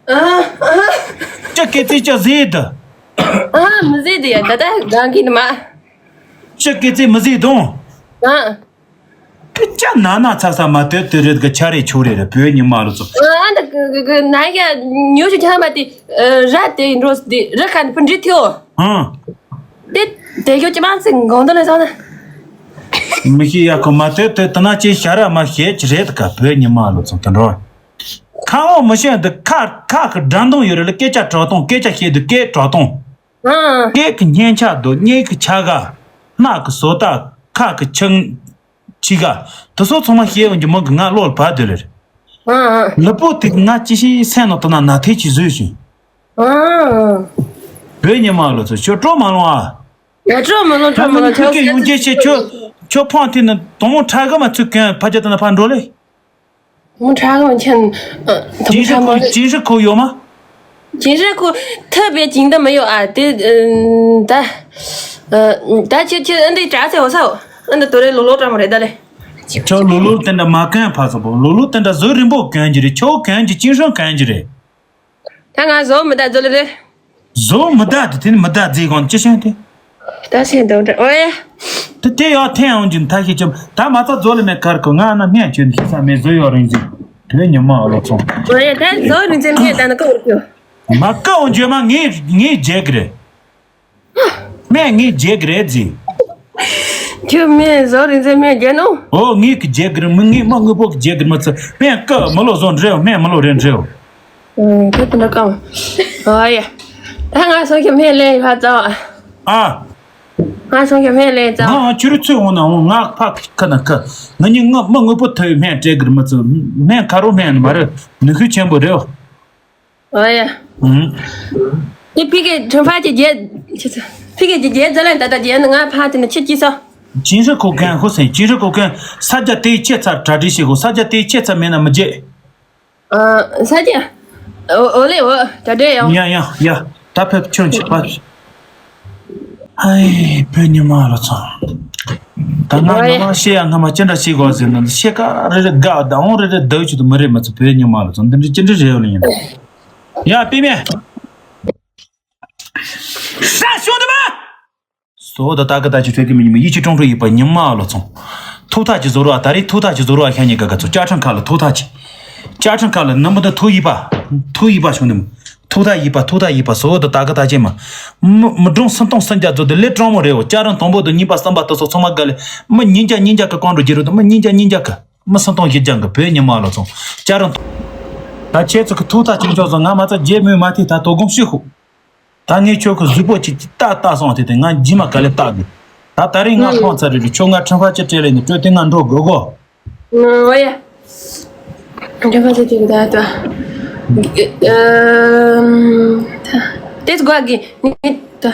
ཨ་ཨ། ཅི་སྐད་ཚིག་ཅི་ཟེར་དུ། ཨ་མི་ཟེར་དུ་ཡ་ད་ད་གང་གི་ནི་མ། ཅི་སྐད་ཚིག་མི་ཟེར་དུང་། ཨ། ཀི་ཅ་ན་ན་ཚ་ས་མ་དོད་དོད་རེད་གི་ཆ་རེ་ཆུ་རེ་རེ་བོད་ཉི་མ་ལོ་ཚོ། ཨ་ད་གི་གི་གི་ན་ཡ་ཉོ་ཆུ་ཆ་མ་དེ་ར་དེ་འགྲོ་དེ་ར་ཁ་ནི་ཕུ་འདྲི་ཐེའོ། ཨང་། དེ་དེ་ཤོ་ཅི་མ་ཚིག་གོང་དུ་ལ་སོང་ན། མི་ཤེས་ཡ་ཁོ་མ་དོད་དོད་དུ་ན་ཅི་ཤ་ར་མ་ཤེས་ཅི་རེད་ག་བོད་ཉི་མ་ལོ་ཚོ་དུ་འགྲོ། ཁ་འོ་མི་ཤེས་འདི་ཁ་ཁ་གི་དགྲ་འདོང་ཡོད་རེད་ལ་སྐད་ཆ་གྲོགས་དང་སྐད་ཆ་བཤད་དུ་སྐད་གྲོགས་དང་། ཨང་། སྐད་ཀྱི་སྙན་ཆ་དུ་སྙན་གྱི་ཆ་ག་སྣག་གི་བཟོ་ལྟ་ཁ་གི་ཆང་། ཕྱི་ག་དེ་ཚོ་ཚང་མ་ཤེས་འོང་གི་མོ་གི་ང་བློ་ལ་བབས་དེ་རེད། ཨ་ཨ། ལུས་པོ་དེ་ང་ཅི་ཞིག་སེམས་ནང་དུ་ན་ན་ཐེ་ཅི་བཟོས་ཤིང་། ཨ་ཨ། བོད་ཉི་མ་ལོ་ཚོ་ཁྱོད་སྤྲོ་མ་ལོང་ཨ། ཡ་སྤྲོ་མ་ལོང་སྤྲོ་མ་ལོང་ཁྱོད་ཁུ་ཀེ་ཡོང་རྒྱལ་ཆེ་ཁྱོད་ཁྱོད་ཕོང་ཐེ་ནི་དོང་མོ་ཁྲ་གི་མ་ཚུགས་གན་ཕ་ཆ་དེ་ན་ཕ་འགྲོ་ལེ། མོ་ཁྲ་གི་མ་ཆན་དོང་ཁྲ་མ་ལེ། ཅིན་ཧྲི་ཁོ་ཡོད་མ། ཅིན་ཧྲི་ཁོ་ཐབས་པའི་ཅིང་ད་མ་ཡོད་ཨ་དེ་ད་ད་ཁྱེད་ཁྱེད་ཨ་འདི་དྲ་ཚེ་འོ་ས་འོ་ཨ་འདི་དོ་རེ་ལོ་ལོ་ཀྲ་མོ་རེད་ད་ལེ། ཁྱོད་ལོ་ལོ་དེ་འདྲ་མ་གོན་ཕ་ཚོ་པོ་ལོ་ལོ་དེ་འདྲ་བཟོ་རིན་པོ་གོན་གྱི་རེད་ཁྱོད་གོན་གྱི་ཅིན་ཧྲི་གོན་གྱི་རེད། ད་ང་བཟོ་མི་ད་བཟོ་ལེ་རེད། བཟོ་མི་ད་དེ་དེ་ནི་མི་ད་རྫས་གོང་ཅི་ཤེས་ཏེ། ད་ཤེས་འདུག་འདྲ་ཨོ་ཡ། དེ་དེ་ཡག་འཐེན་ཡོང་རྒྱུ་མཐའ་ཤེས་ཀྱི་ད་མ་རྩ་བཟོ་ལེ་མེད་ཁར་གོ་ང་ན་སྨན་བྱོས་ནི་ཤེས་ས་མེད་བཟོ་ཡོད་རིང་ཟིག་དེ་ཉི་མ་ཨ་ལོ་ཚོང་། ཨོ་ཡ་ད་བཟོ་རིང་ཟིག་མེད་ད་ནི་ཀོ་རུ་ཀྱོ། མ་ཀ་འོང་བརྗོད་མ་ངས་ངས་བརྗེད་གི་རེད། སྨན་ངས་བརྗེད་གི་རེད་ཟིག་ཁྱོད་སྨན་བཟོ་རིང་ཟིག་སྨན་བརྗེད་ནོ། ཨོ་ངས་གི་བརྗེད་གི་རེད་མི་ངས་མ་དངོས་པོ་གི་བརྗེད་གི་རེད་མ་ཚུ་སྨན་ཀ་མི་ལོ་བཟོ་འདྲེའོ་སྨན་མི་ལོ་རེད་འདྲེའོ། ཨ་ཁྱོད་དེ་འདྲ་གང་། ཨ་ཡ། ད་ང་སོང་ཁྱོད་སྨན་ལེན་ཡོད་ཧ་ཙང་། ཨ། ང་སོང་ཁྱོད་སྨན་ལེན་ཙང་། ང་ཁྱོད་རུ་ཚོད་འོང་ན་འོང་ང་ཕ་ཁ་ན་ཁ་ང་གཉིས་ང་མ་དངོས་པོ་ཐོས་སྨན་སྤྲད་གི་རེད་མ་ཚུ་སྨན་ཁ་རོ་སྨན་མ་རེད་ནུས་ཤུགས་ཆེན་པོ་རེད། ཨ་ཡ། ཨུམ། དེ་ཕི་གེ་ཁྲོམ་ཕ་གི་རྒྱལ། ཕི་གེ་གི་རྒྱལ་ཛ་ལན་ད་ད་རྒྱལ་ནི་ང་ཕ་དེ་ནི་ཁྱེད་ཀྱིས་སོ། ཅིན་ཧྲི་ཁོ་གན་ཧུ་སེན་ཅིན་ཧྲི་ཁོ་གན་ས་རྒྱ་དེའི་ཆེ་ཚར་གྲ་སྒྲིག་བྱེད་དགོས་ས་རྒྱ་དེའི་ཆེ་ཚར་མེད་ན་མི་རྒྱལ། ཨ། ས་རྒྱ། ཨོ་ཨོ་ལེ་ཨོ་གྲ་སྒྲིག་ཡོང་། ཡ་ཡ་ཡ་ད་ཕེབས་ཁྱོད་ཆེ་པ། ཧའི་བོད་ཉི་མ་ལོ་ཚང་། ད་ང་ཨོ་ཡ། ང་མ་ཤེས་ཡ་ང་མ་ཅི་འདྲ་ཤེས་དགོས་ཟེར་ན་ཤེས་ཀ་རེ་རེ་དགའ་ད་འོང་རེ་རེ་དག་ཆུ་དུ་མི་རེད་མ་ཚོ་བོད་ཉི་མ་ལོ་ཚང་འདི་འདྲ་ཅི་འདྲ་རེད་ལ་ཡིན། ཡ་པི་མེ། ས་ཤོ་དུ་མ། སོ་ད་ད་ག་ད་ཅི་ཐོས་ཀི་མི་ཉི་མ་ཡིད་ཀྱི་ཀྲུང་ཀྲུང་ཡིད་པ་ཉི་མ་ལོ་ཚང་། ཐུག་ཐག་ཅི་བཟོ་རོ་ཨ་ད་རེས་ཐུག་ཐག་ཅི་བཟོ་རོ་ཨ་ཤ་ཉི་ག་ག་ཚོ་ཅ་ཁྲང་ཁ་ལ་ཐུག་ཐག་ཅི། ཅ་ཁྲང་ཁ་ལ་ནམ་བུ་ད་ཐུག་ཡིད་པ། ཐུག་ཡིད་པ་བྱུང་ནི་མ། ཐུག་ཐག་ཡིད་པ་ཐུག་ཐག་ཡིད་པ་སོ་ད་ད་ག་ད་ཅི་མ། མི་མི་སྒྲུང་སུམ་སྟོང་སུམ་བརྒྱ་བཟོ་དེ་ལས་གྲང་མོ་རེད་འོ་ཅ་རང་དང་པོ་དུ་གཉིས་པ་གསུམ་པ་དུ་སོ་ཚང་མ་ག་ལེ། མི་ཉིས་བརྒྱ་ཉིས་བརྒྱ་ག་ཀོང་འགྲོ་རྒྱུ་རུ་དུ་མི་ཉིས་བརྒྱ་ཉིས་བརྒྱ་ག་མི་སུམ་སྟོང་བཞི་བརྒྱ་ག་བོད་ཉི་མ་ལོ་ཚང་། ཅ་རང་། ད་ཁྱེད་ཚོ་གི་ཐུག་ཐག་ཅི་འཇོག་སོང་ང་མ་ཚ་རྗེས་མོས་མ་ཐེ་ད་དོ་དགོང་ཤི་ཤོག་ད་ངས་ཁྱོད་ཀྱི་གཟུགས་པོ་ཅིག་ཅིག་ལྟ་ལྟ་སོང་དེ་དེ་ང་རྗེས་མ་ག་ལེ་ལྟ་དགོས། ད་ད་རིང་ང་ཕོང་ཚར་རེད་ཁྱོད་ང་ཁྲིམས་ཁ་ཅི་སྤྲད་ལེ་ནི་སྤྲོད་དེ་ང་འགྲོ་དགོས་གོ། ཨོ་ཡ། ཁྲིམས་ཁ་ཅི་སྤྲད་ད་ད། ཨམ། ད་དེ་དགོས་གི་ནི་ད།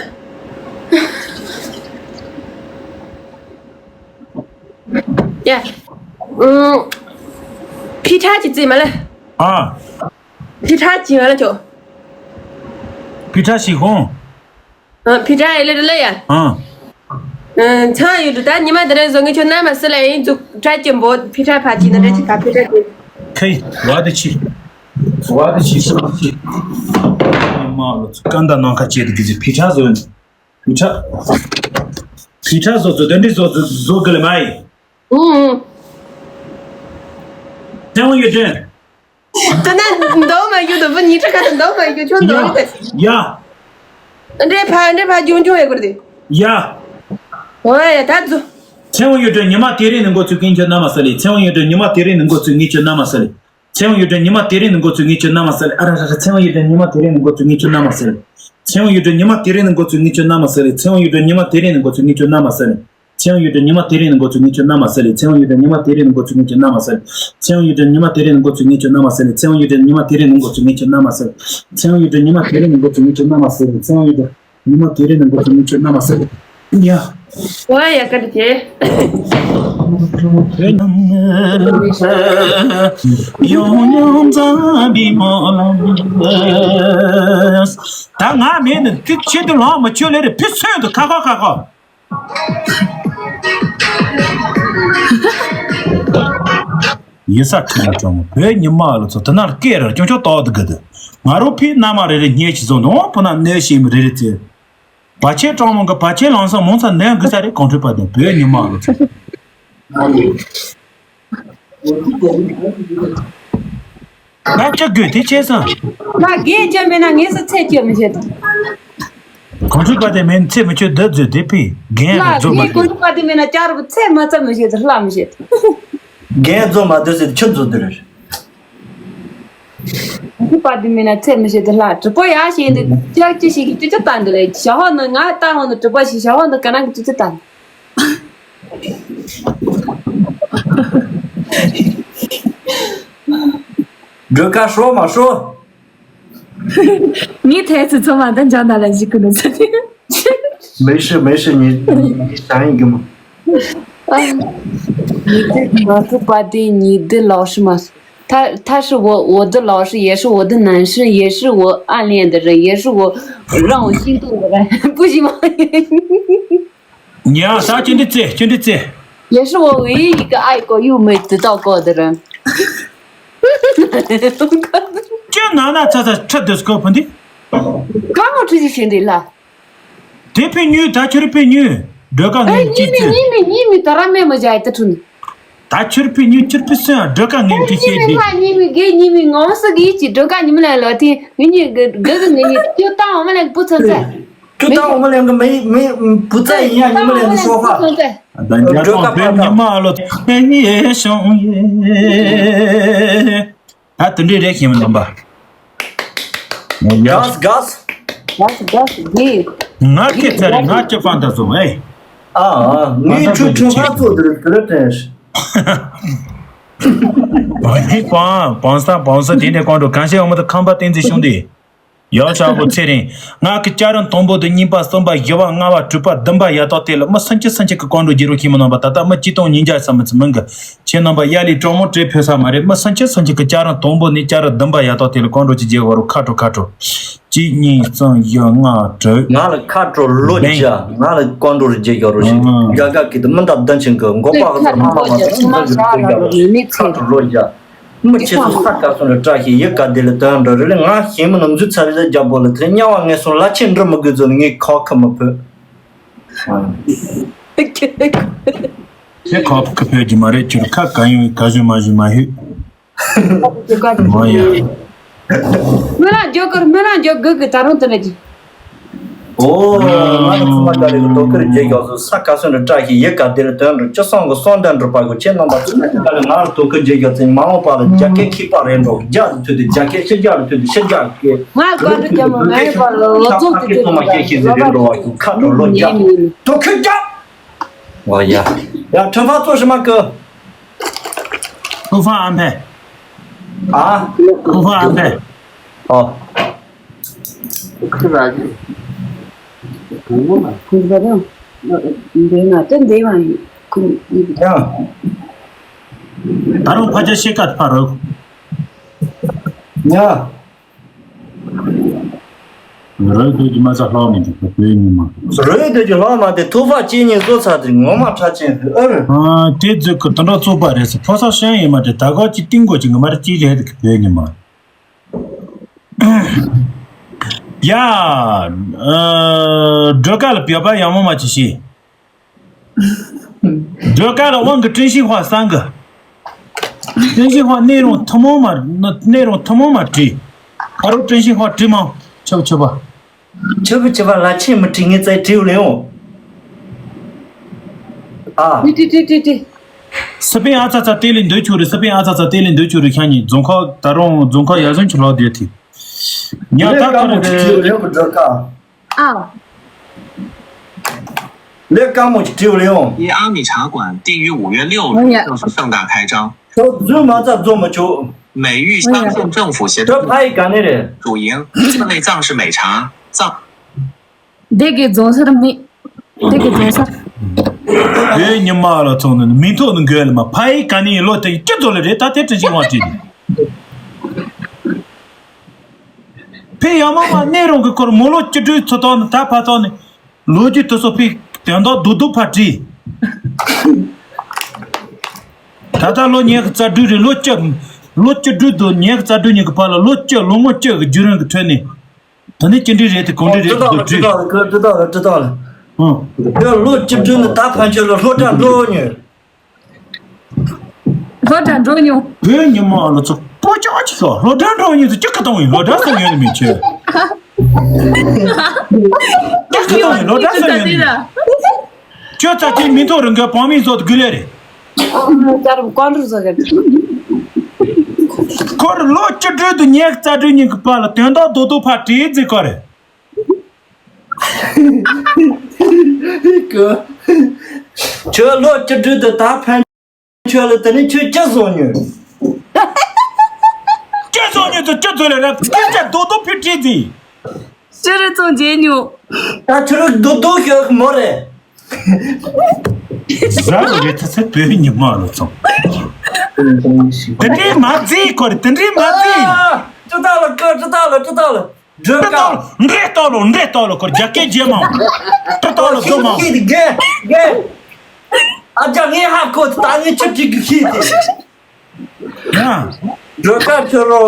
ཡ། ཨམ། ཕི་ཁྲ་ཅི་རྩིས་མ་ལེ། ཨ། ཕི་ཁྲ་ཅི་ཡོད་ལ་ཁྱོ། ཕི་ཁྲ་ཞིག་ཧོང་། ཨ། ཕི་ཁྲ་ཡི་ལེ་རུ་ལེ་ཡ། ཨ། ཨ། ཚང་ཡོད་དུ་ད་ཉི་མ་དེ་རེ་བཟོ་ངེ་ཁྱོ་ན་མ་སི་ལ་ཡིན་ཚུགས་ཁྲ་ཅི་འབོ་ཕི་ཁྲ་ཕ་ཅི་ན་རེ་ཅི་ད་ཕི་ཁྲ་ཅི། ཁེ་བ་དེ་ཆི། བ་དེ་ཆི་སུ་ཆི། ཉི་མ་ལོ་ཚུ་ཀན་ད་ནང་ཁ་ཅེ་དུ་གི་ཟི་ཕི་ཁྲ་བཟོ་ཡོད། ཕི་ཁྲ། ཕི་ཁྲ་བཟོ་བཟོ་དེ་འདྲི་བཟོ་བཟོ་བཟོ་གི་ལེ་མ་ཡི། ཨུང་ཨུང་། ཚེ་དབང་གཡུ་སྒྲོན། ད་ན་འདོགས་མ་རྒྱུ་དུ་བུ་ཉི་ཁྲི་ཁ་དུ་འདོགས་མ་རྒྱུ་ཁྱོད་འདོགས་རེད། ཡ། འདྲེ་ཕ་འདྲེ་ཕ་རྒྱུང་རྒྱུང་ཡོད་དགོས་རེད། ཡ། ཨོ་ཡ་ད་ཛུ། ཚེ་དབང་གཡུ་སྒྲོན་ཉི་མ་དེ་རིང་ནི་འགོ་ཚུགས་ཀིན་ཁྱོད་ན་མ་ས་ལེ། ཚེ་དབང་གཡུ་སྒྲོན་ཉི་མ་དེ་རིང་ནི་འགོ་ཚུགས་ངེས་ཁྱོད་ན་མ་ས་ལེ། ཚེ་དབང་གཡུ་སྒྲོན་ཉི་མ་དེ་རིང་ནི་འགོ་ཚུགས་ངེས་ཁྱོད་ན་མ་ས་ལེ། ཨ་ར་ར་ར་ཚེ་དབང་གཡུ་སྒྲོན་ཉི་མ་དེ་རིང་ནི་འགོ་ཚུགས་ངེས་ཁྱོད་ན་མ་ས་ལེ། ཚེ་དབང་གཡུ་སྒྲོན་ཉི་མ་དེ་རིང་ནི་འགོ་ཚུགས་ངེས་ཁྱོད་ན་མ་ས་ལེ། ཚེ་དབང་གཡུ་སྒྲོན་ཉི་མ་དེ་རིང་ནི་འགོ་ཚུགས་ངེས་ཁྱོད་ན་མ་ས་ལེ། ཚེ་དབང་ཡུལ་དུ་ཉི་མ་དེ་རིང་ནི་འགོ་ཚུགས་ངས་ཁྱོད་རྣམ་མ་ཟེར་ལེ། ཚེ་དབང་ཡུལ་དུ་ཉི་མ་དེ་རིང་ནི་འགོ་ཚུགས་ངས་ཁྱོད་རྣམ་མ་ཟེར་ལེ། ཚེ་དབང་ཡུལ་དུ་ཉི་མ་དེ་རིང་ནི་འགོ་ཚུགས་ངས་ཁྱོད་རྣམ་མ་ཟེར་ལེ། ཚེ་དབང་ཡུལ་དུ་ཉི་མ་དེ་རིང་ནི་འགོ་ཚུགས་ངས་ཁྱོད་རྣམ་མ་ཟེར་ལེ། ཚེ་དབང་ཡུལ་དུ་ཉི་མ་དེ་རིང་ནི་འགོ་ཚུགས་ངས་ཁྱོད་རྣམ་མ་ཟེར་ལེ། ཚེ་དབང་ཡུལ་དུ་ཉི་མ་དེ་རིང་ནི་འགོ་ཚུགས་ངས་ཁྱོད་རྣམ་མ་ཟེར་ལེ། ཡ། ཨོ་ཡ་ཀ་ཏི་ཀེ། ཡོང་ཡོང་ཙམ་པའི་མོ་ལ། ད་ང་མེད་ནི་དེ་ཆེད་དུ་ལོང་མ་ཆོད་ལེ་རེ་ཕི་སོན་དུ་ཁ་ཁ་ཁ་ཁ། ཡིན་ས་ཁྱི་ལ་ཀྲོང་བོད་ཉི་མ་ལ་ཚོ་དེ་ན་སྐད་ར་ཅུང་ཅུང་ཏོག་ཏུ་གི་དུ། ང་རོ་ཕི་ན་མ་རེ་རེ་ཉེ་ཆི་ཟོ་ནོ་པོ་ན་ནེ་ཤི་མི་རེ་རེ་ཚེ། བ་ཆེ་ཀྲོང་མོ་གི་བ་ཆེ་ལང་ས་མོང་ས་ནེ་གི་ས་རེ་གོང་ཁྲི་པ་དང་བོད་ཉི་མ་ལ་ཚོ། ང་ཅག་དགོས་དེ་བྱས་ཙང་། ང་རྒན་ཅག་མེད་ན་ངས་སུ་ཚེ་སྐྱོ་མི་བྱེད་དོ། གོང་ཁྲི་པ་དེ་མིན་ཚེ་མི་ཆོད་འདི་བརྗོད་དེ་ཕི་རྒན་ལ་རྫོགས་མ་རྒན་གོང་ཁྲི་པ་དེ་མེད་ན་ཅག་རུ་ཚེ་མ་ཚ་མི་བྱེད་དོ་ལྷ་མི་བྱེད་དོ། རྒན་རྫོགས་མ་འདི་ཟེར་ཆུ་འཛུལ་དེ་རེད། གོང་ཁྲི་པ་དེ་མེད་ན་ཚེ་མི་བྱེད་དོ་ལྷ་གྲི་པོ་ཡག་ཤེས་འདི་ཅག་ཅི་ཞིག་གི་ཅི་ཅི་ལྟ་འདི་ལས་ཞག་ཧོ་ནི་ང་ལྟ་ཧོ་ནི་གྲི་པོ་ཞིག་ཞག་ཧོ་ནི་ཀ་ན་གི་ཅི་ཅི་ལྟ་འདི། སྒྲོལ་དཀར་ཧྲོ་མ་ཧྲོ། ངའི་ཐད་ཚུ་ཚང་མ་ད་འཇང་ད་ལ་གཞིག་གི་ནི་ཚ་དེ།没事没事，你你想一个嘛。你的，我是把的，你的老师嘛，他他是我我的老师，也是我的男生，也是我暗恋的人，也是我让我心动的人，不行吗？ ཉ་ས་ཅི་འདི་ཙེ་ཅི་འདི་ཙེ། 也是我唯一一个爱过又没得到过的人。 ཅི་ན་ན་ཚ་ཚ་ཁྲི་དུ་སྐོར་ཕུན་འདི། གང་ངོ་ཁྲི་ཅི་ཤེས་འདི་ལ། དེ་ཕི་ཉུས་ད་ཁྱོད་ཕི་ཉུས། སྒྲོལ་དཀར་ངས་ཅི་ཙེ། ཉི་མི་ཉི་མི་ད་ར་མེ་མ་ཇ་ཡི་ད་ཁྲུན། ད་ཁྱོད་ཕི་ཉུས་ཁྱོད་ཕི་སོན་སྒྲོལ་དཀར་ངས་ཅི་ཤེས་ཀྱི། ཉི་མི་ལྷ་ཉི་མི་དགེ་ཉི་མི་ངོ་སི་གི་ཅི་སྒྲོལ་དཀར་ཉི་མི་ལ་ལོ་དེ་ངི་ཉི་གི་གི་གི་ངི་ཉི་ཅོ་ཏང་འོ་མ་ལ་བུ་ཚོན་ཚེ། ཅོ་ཏང་འོ་མ་ལ་གི་མི་མི་བུ་ཚ་ཡིན་ཡ་ཉི་མི་ལ་གི་ཤོག་ཧ། ད་འཇའ་ཐང་བོད་ཉི་མ་ལོ་ཚེ་ཡེ་ཤོང་ཡེ། ད་དུ་འདྲེ་རེ་ཞིམ་ནམ་པ། ཡ། གས་གས། གས་གས་གས། ང་སྐད་ཚ་རེ་ང་ཅི་ཕན་ད་སོང་ཨེ། ཨ་ཨ་ངའི་ཆུ་ཆུ་ཧ་ཚོ་དུ་དུ་རེ་དྲན། བ་ནི་པང་པང་ས་པང་ས་དེ་ནས་ཀོང་འགྲོ་གང་ཤེས་འོ་མ་ད་ཁམས་པ་བསྟན་འཛིན་གཞུང་དེ། ཡག་ཤག་པོ་ཚེ་རིང་། ང་གི་ཅ་རང་དང་པོ་དེ་གཉིས་པ་གསུམ་པ་བཞི་པ་ལྔ་པ་དྲུག་པ་བདུན་པ་ཡ་ཏོག་དེ་ལ་མི་སུམ་ཅུ་སུམ་ཅུ་གི་ཀོང་འགྲོ་རྒྱུ་རོ་ཤེས་མི་ནམ་པ་ད་ལྟ་མི་གཅིག་སྟོང་ཉིས་བརྒྱ་ཙམ་མི་ཚེ་མིན་གི། ཁྱེད་རྣམ་པ་ཡ་ལི་གྲོགས་མོ་བྲེ་ཕོད་ས་མ་རེད། མི་སུམ་ཅུ་སུམ་ཅུ་གི་ཅ་རང་དང་པོ་ནས་ཅ་རང་བདུན་པ་ཡ་ཏོག་དེ་ལ་ཀོང་འགྲོ་ཅི་རྒྱག་གོ་རོ་ཁ་དྲོ་ཁ་དྲོ། གཅིག་གཉིས་གསུམ་བཞི་ལྔ་དྲུག་ང་ལ་ཁ་དྲོ་ལོ་བརྒྱ། ང་ལ་ཀོང་འགྲོ་རྒྱག་གོ་རོ་ཞིག་དགའ་དགའ་གི་དུ་མི་འདབ་ལྡན་ཆེན་གི་མགོ་པག་གི་ཟ་མ་མ་མ་ཟ་མ་ཟ་གི་དུ་རྒྱག་གོ་ཁ་དྲོ་ལོ་བརྒྱ། མི་ཁྱེད་ཚོ་ས་དཀར་སོང་ལ་བཀྲ་ཤིས་ཡི་ག་དེ་ལ་དོན་འགྲོ་རེ་ལ་ང་ཞེ་མི་ནམ་ཚུ་ཚ་རེ་ལ་རྒྱ་པོ་ལ་དེ་དམྱལ་བ་ངན་སོང་ལ་ཆེ་འགྲོ་མི་དགོས་ཚོ་ལ་ངས་ཁ་ཁ་མི་ཕོད། ཁྱེད་ཁ་ཁ་ཕོད་ཀྱི་མ་རེད། ཁྱོད་ཁ་ག་ཡོང་ག་ཞུ་མ་ཞུ་མ་ཧུད། མ་ཡ། སྨོན་ལམ་རྒྱག་གི་སྨོན་ལམ་རྒྱག་དགོས་གི་ད་རུང་དེ་འདྲ་གི། ཨོ། ང་ཚོ་ཚང་མ་ག་རེ་གི་དོ་ཁུར་རྒྱལ་ཡོད་སོ་ས་ག་སོན་རི་བཀྲ་ཤིས་ཡི་ག་དེར་དོན་འགྲུབ་ཅི་སོང་གི་སོང་དོན་འགྲུབ་པ་གོ་ཁྱེད་རྣམ་པ་ཚོ་ན་ག་རེ་ང་ལ་དོ་ཁུར་རྒྱལ་ཡོད་ཚེ་མ་འོངས་པ་ལ་རྒྱ་སྐད་ཁྱི་པ་རེད་འགྲོ་རྒྱ་རུ་ཐུད་དེ་རྒྱ་སྐད་ཕྱི་རྒྱ་རུ་ཐུད་དེ་ཕྱི་རྒྱ་སྐད། ང་ལ་བཀའ་འདྲི་རྒྱབ་མོ་ང་ཡི་པ་ལ་ལོ་ཚོགས་དེ་ཁྱེད་ཚོ་མ་སྐད་ཤེས་ཟེར་རེད་འགྲོ་བ་ཁྱོད་ཁ་འགྲོ་ལོ་རྒྱ་དོ་ཁུར་རྒྱབ། ཨོ་ཡ། ཡ་ཁྲོན་ཕ་ཚོ་ཞི་མ་ཀི། ཧུ་ཧྥང་ཨན་ཕེ། ཨ། ཧུ་ཧྥང་ཨན་ཕེ། ཨོ། ཁུ་ར་གི། གང་མོ་ལ། ཁུ་ར་རང་། འདི་ན་དེ་འདི་བ་ཡིན། ཁུ། ཡ། ད་རུང་ཕ་ཆ་ཤེས་ཀ་ཕ་རོ། ཡ། རོལ་དུས་ཀྱི་མ་ཚ་ལྷག་མི་འདུག་ག་བོད་ཉི་མ། རོལ་དུས་ཀྱི་ལྷག་མ་དེ་ཐུག་པ་ཅི་ཉིན་བཟོ་ཚར་དེ་ངོ་མ་ཁྲ་ཆེན་ཨ་རུ། ཨ་དེ་ཚོས་ཀྱི་དུ་འགྲོ་བཙུགས་པ་རེད་ཟེར་ཕོ་སར་ཤན་ཡིན་མ་དེ་ད་ག་ཅི་ཏིང་གོ་ཅི་ངོ་མ་རེད་ཅི་རེད་གི་བོད་ཉི་མ། ཡ། ཨ་སྒྲོལ་དཀར་ལ་བོད་པ་ཡག་མོ་མ་ཅི་ཤེས། སྒྲོལ་དཀར་ལ་དབང་གི་ཀྲིན་ཤིན་ཧྭ་སང་གི། ཀྲིན་ཤིན་ཧྭ་གནས་རུང་ཐུན་མོང་མ་གནས་རུང་ཐུན་མོང་མ་བྲིས། ཨ་རོ་ཀྲིན་ཤིན་ཧྭ་བྲིས་མ། ཆོབ་ཆོབ་པ། ཆོབ་ཆོབ་པ་ལ་ཆེ་མི་བྲིས་ངས་ཙའི་བྲིས་ལེ་འོ། ཨ། བྲིས་བྲིས་བྲིས་བྲིས། སི་པིན་ཨ་ཚ་ཚ་དེ་ལས་འདོད་ཆུ་རེད། སི་པིན་ཨ་ཚ་ཚ་དེ་ལས་འདོད་ཆུ་རེད་ཤ་ཉིན་རྫོང་ཁ་ད་རུང་རྫོང་ཁ་ཡ་བཟུང་ཆུ་ལོག་བསྡད་དེ། ཉ་ད་ཁ་རེད་དེ། ཨ། ལས་དཀའ་མོ་ཅིག་བྲིས་ལེ་ཡོང་། 一阿米茶馆定于五月六日正式盛大开张。 ཁྱོད་རྫུན་མ་རྩ་རྫུན་མ་ཆོག 美玉乡镇政府协助 ཁྱོད་ཕ་ཡི་ག་ནས་རེད། 主营各类藏式美茶、藏 འདི་གའི་རྫོང་སར་མི། འདི་གའི་རྫོང་སར། བོད་ཉི་མ་ལ་ཚོང་ནི་མི་ཐོག་ནི་འགོས་ལ་མ་ཕ་ཡི་ག་ནས་ལོ་དེ་སྐྱིད་ཚོ་ལ་རེད། ད་དེ་དྲི་ཞིང་བ་བྲིས་ནས། ཕེ་ཡ་མ་མ་གནས་རོང་གི་སྐོར་མོ་ལོ་བཅུ་དྲུག་ཚོ་ཐོག་ནི་ད་ཕ་ཐོག་ནི། ལོ་རྒྱུས་དེ་ཚོ་ཕི་དོན་དག་རྡོག་རྡོག་ཕར་བྲིས། ད་ལྟ་ལོ་ཉི་ཤུ་རྩ་དྲུག་རེད། ལོ་བཅུ། ལོ་བཅུ་དྲུག་དང་ཉི་ཤུ་རྩ་དྲུག་གཉིས་ཀྱི་བར་ལ་ལོ་བཅུ། ལོ་ངོ་བཅུ་གི་བརྒྱུད་རིམ་གྱི་ཁྲོད་ནས། ད་ནི་ཅི་འདྲ་རེད་དེ་གང་འདྲ་རེད་དེ་བྲིས། ཀྲི་ཏོག་ལ་ཀྲི་ཏོག་ལ་ཀྲི་ཏོག་ལ། ཨང་། ཁྱོད་ལོ་བཅུ་དྲུག་ནས་ད་ཕན་ཆད་ལ་སློབ་གྲྭ་འགྲོ་ཉོན། སློབ་གྲྭ་འགྲོ་མྱོང་། བོད་ཉི་མ་ལ་ཚོ་སྤོ་ཅག་ཅིག་ལ་སློབ་གྲྭ་འགྲོ་མྱོང་དུ་ཅི་ཁ་བཏང་ཡིན། སློབ་གྲྭ་སོང་ཡོད་ནི་མི་ཆེ། ཅི་ཁ་བཏང་ཡིན། སློབ་གྲྭ་སོང་ཡོད་ནི་མི། ཁྱོད་ཚ་ཁྱིམ་མི་ཐོག་རང་གི་བང་མི་བཟོ་དུ་དགོས་ལེ་རེད། ཀར་ཀོན་རུ་བཟོ་གི། ཁོར་ལོ་བཅུ་དྲུག་དུ་ཉེག་རྩ་དྲུག་ཉིན་གི་བར་ལ་དོན་དག་རྡོག་རྡོག་ཕར་བྲིས་རྩིས་ཁོ་རེད། ཁྱོད་ལོ་བཅུ་དྲུག་དུ་ད་ཕན་ཆོད་ལ་དེ་ནི་ཁྱོད་ཅི་བཟོ་ཉོན། ཅི་བཟོ་ཉོན་དུ་ཅི་བཟོ་ལེ་རེད། སྐད་ཆ་རྡོག་རྡོག་ཕི་བྲིས་ཟིན། ཤི་རི་ཙོང་རྗེས་ཉོ། ད་ཁྱོད་རིག་རྡོག་རྡོག་ཤོད་མོ་རེད། ཟ་རུ་རེད་ཐ་ཚེ་བོད་ཉི་མ་ལོ་ཚོང་། དེ་འདྲའི་མ་བརྩིས་ཁོ་རེད། དེ་འདྲའི་མ་བརྩིས། ཅི་ད་ལ་ཀ་ཅི་ད་ལ་ཅི་ད་ལ། སྒྲོལ་དཀར། འདྲེ་ལྟོགས་ལོ་འདྲེ་ལྟོགས་ལོ་ཁོ་རྒྱ་སྐད་རྗེས་མ། སྒྲ་ལྟོགས་ལོ་རྫུན་མ། ཤི་ཤི་དེ་རྒན་རྒན། ཨ་ཅག་ངའི་ཧ་གོ་ད་ངའི་ཆུ་ཁྲིག་གི་ཤི་དེ། ཡ། སྒྲོལ་དཀར་ཁྱོད་རོ།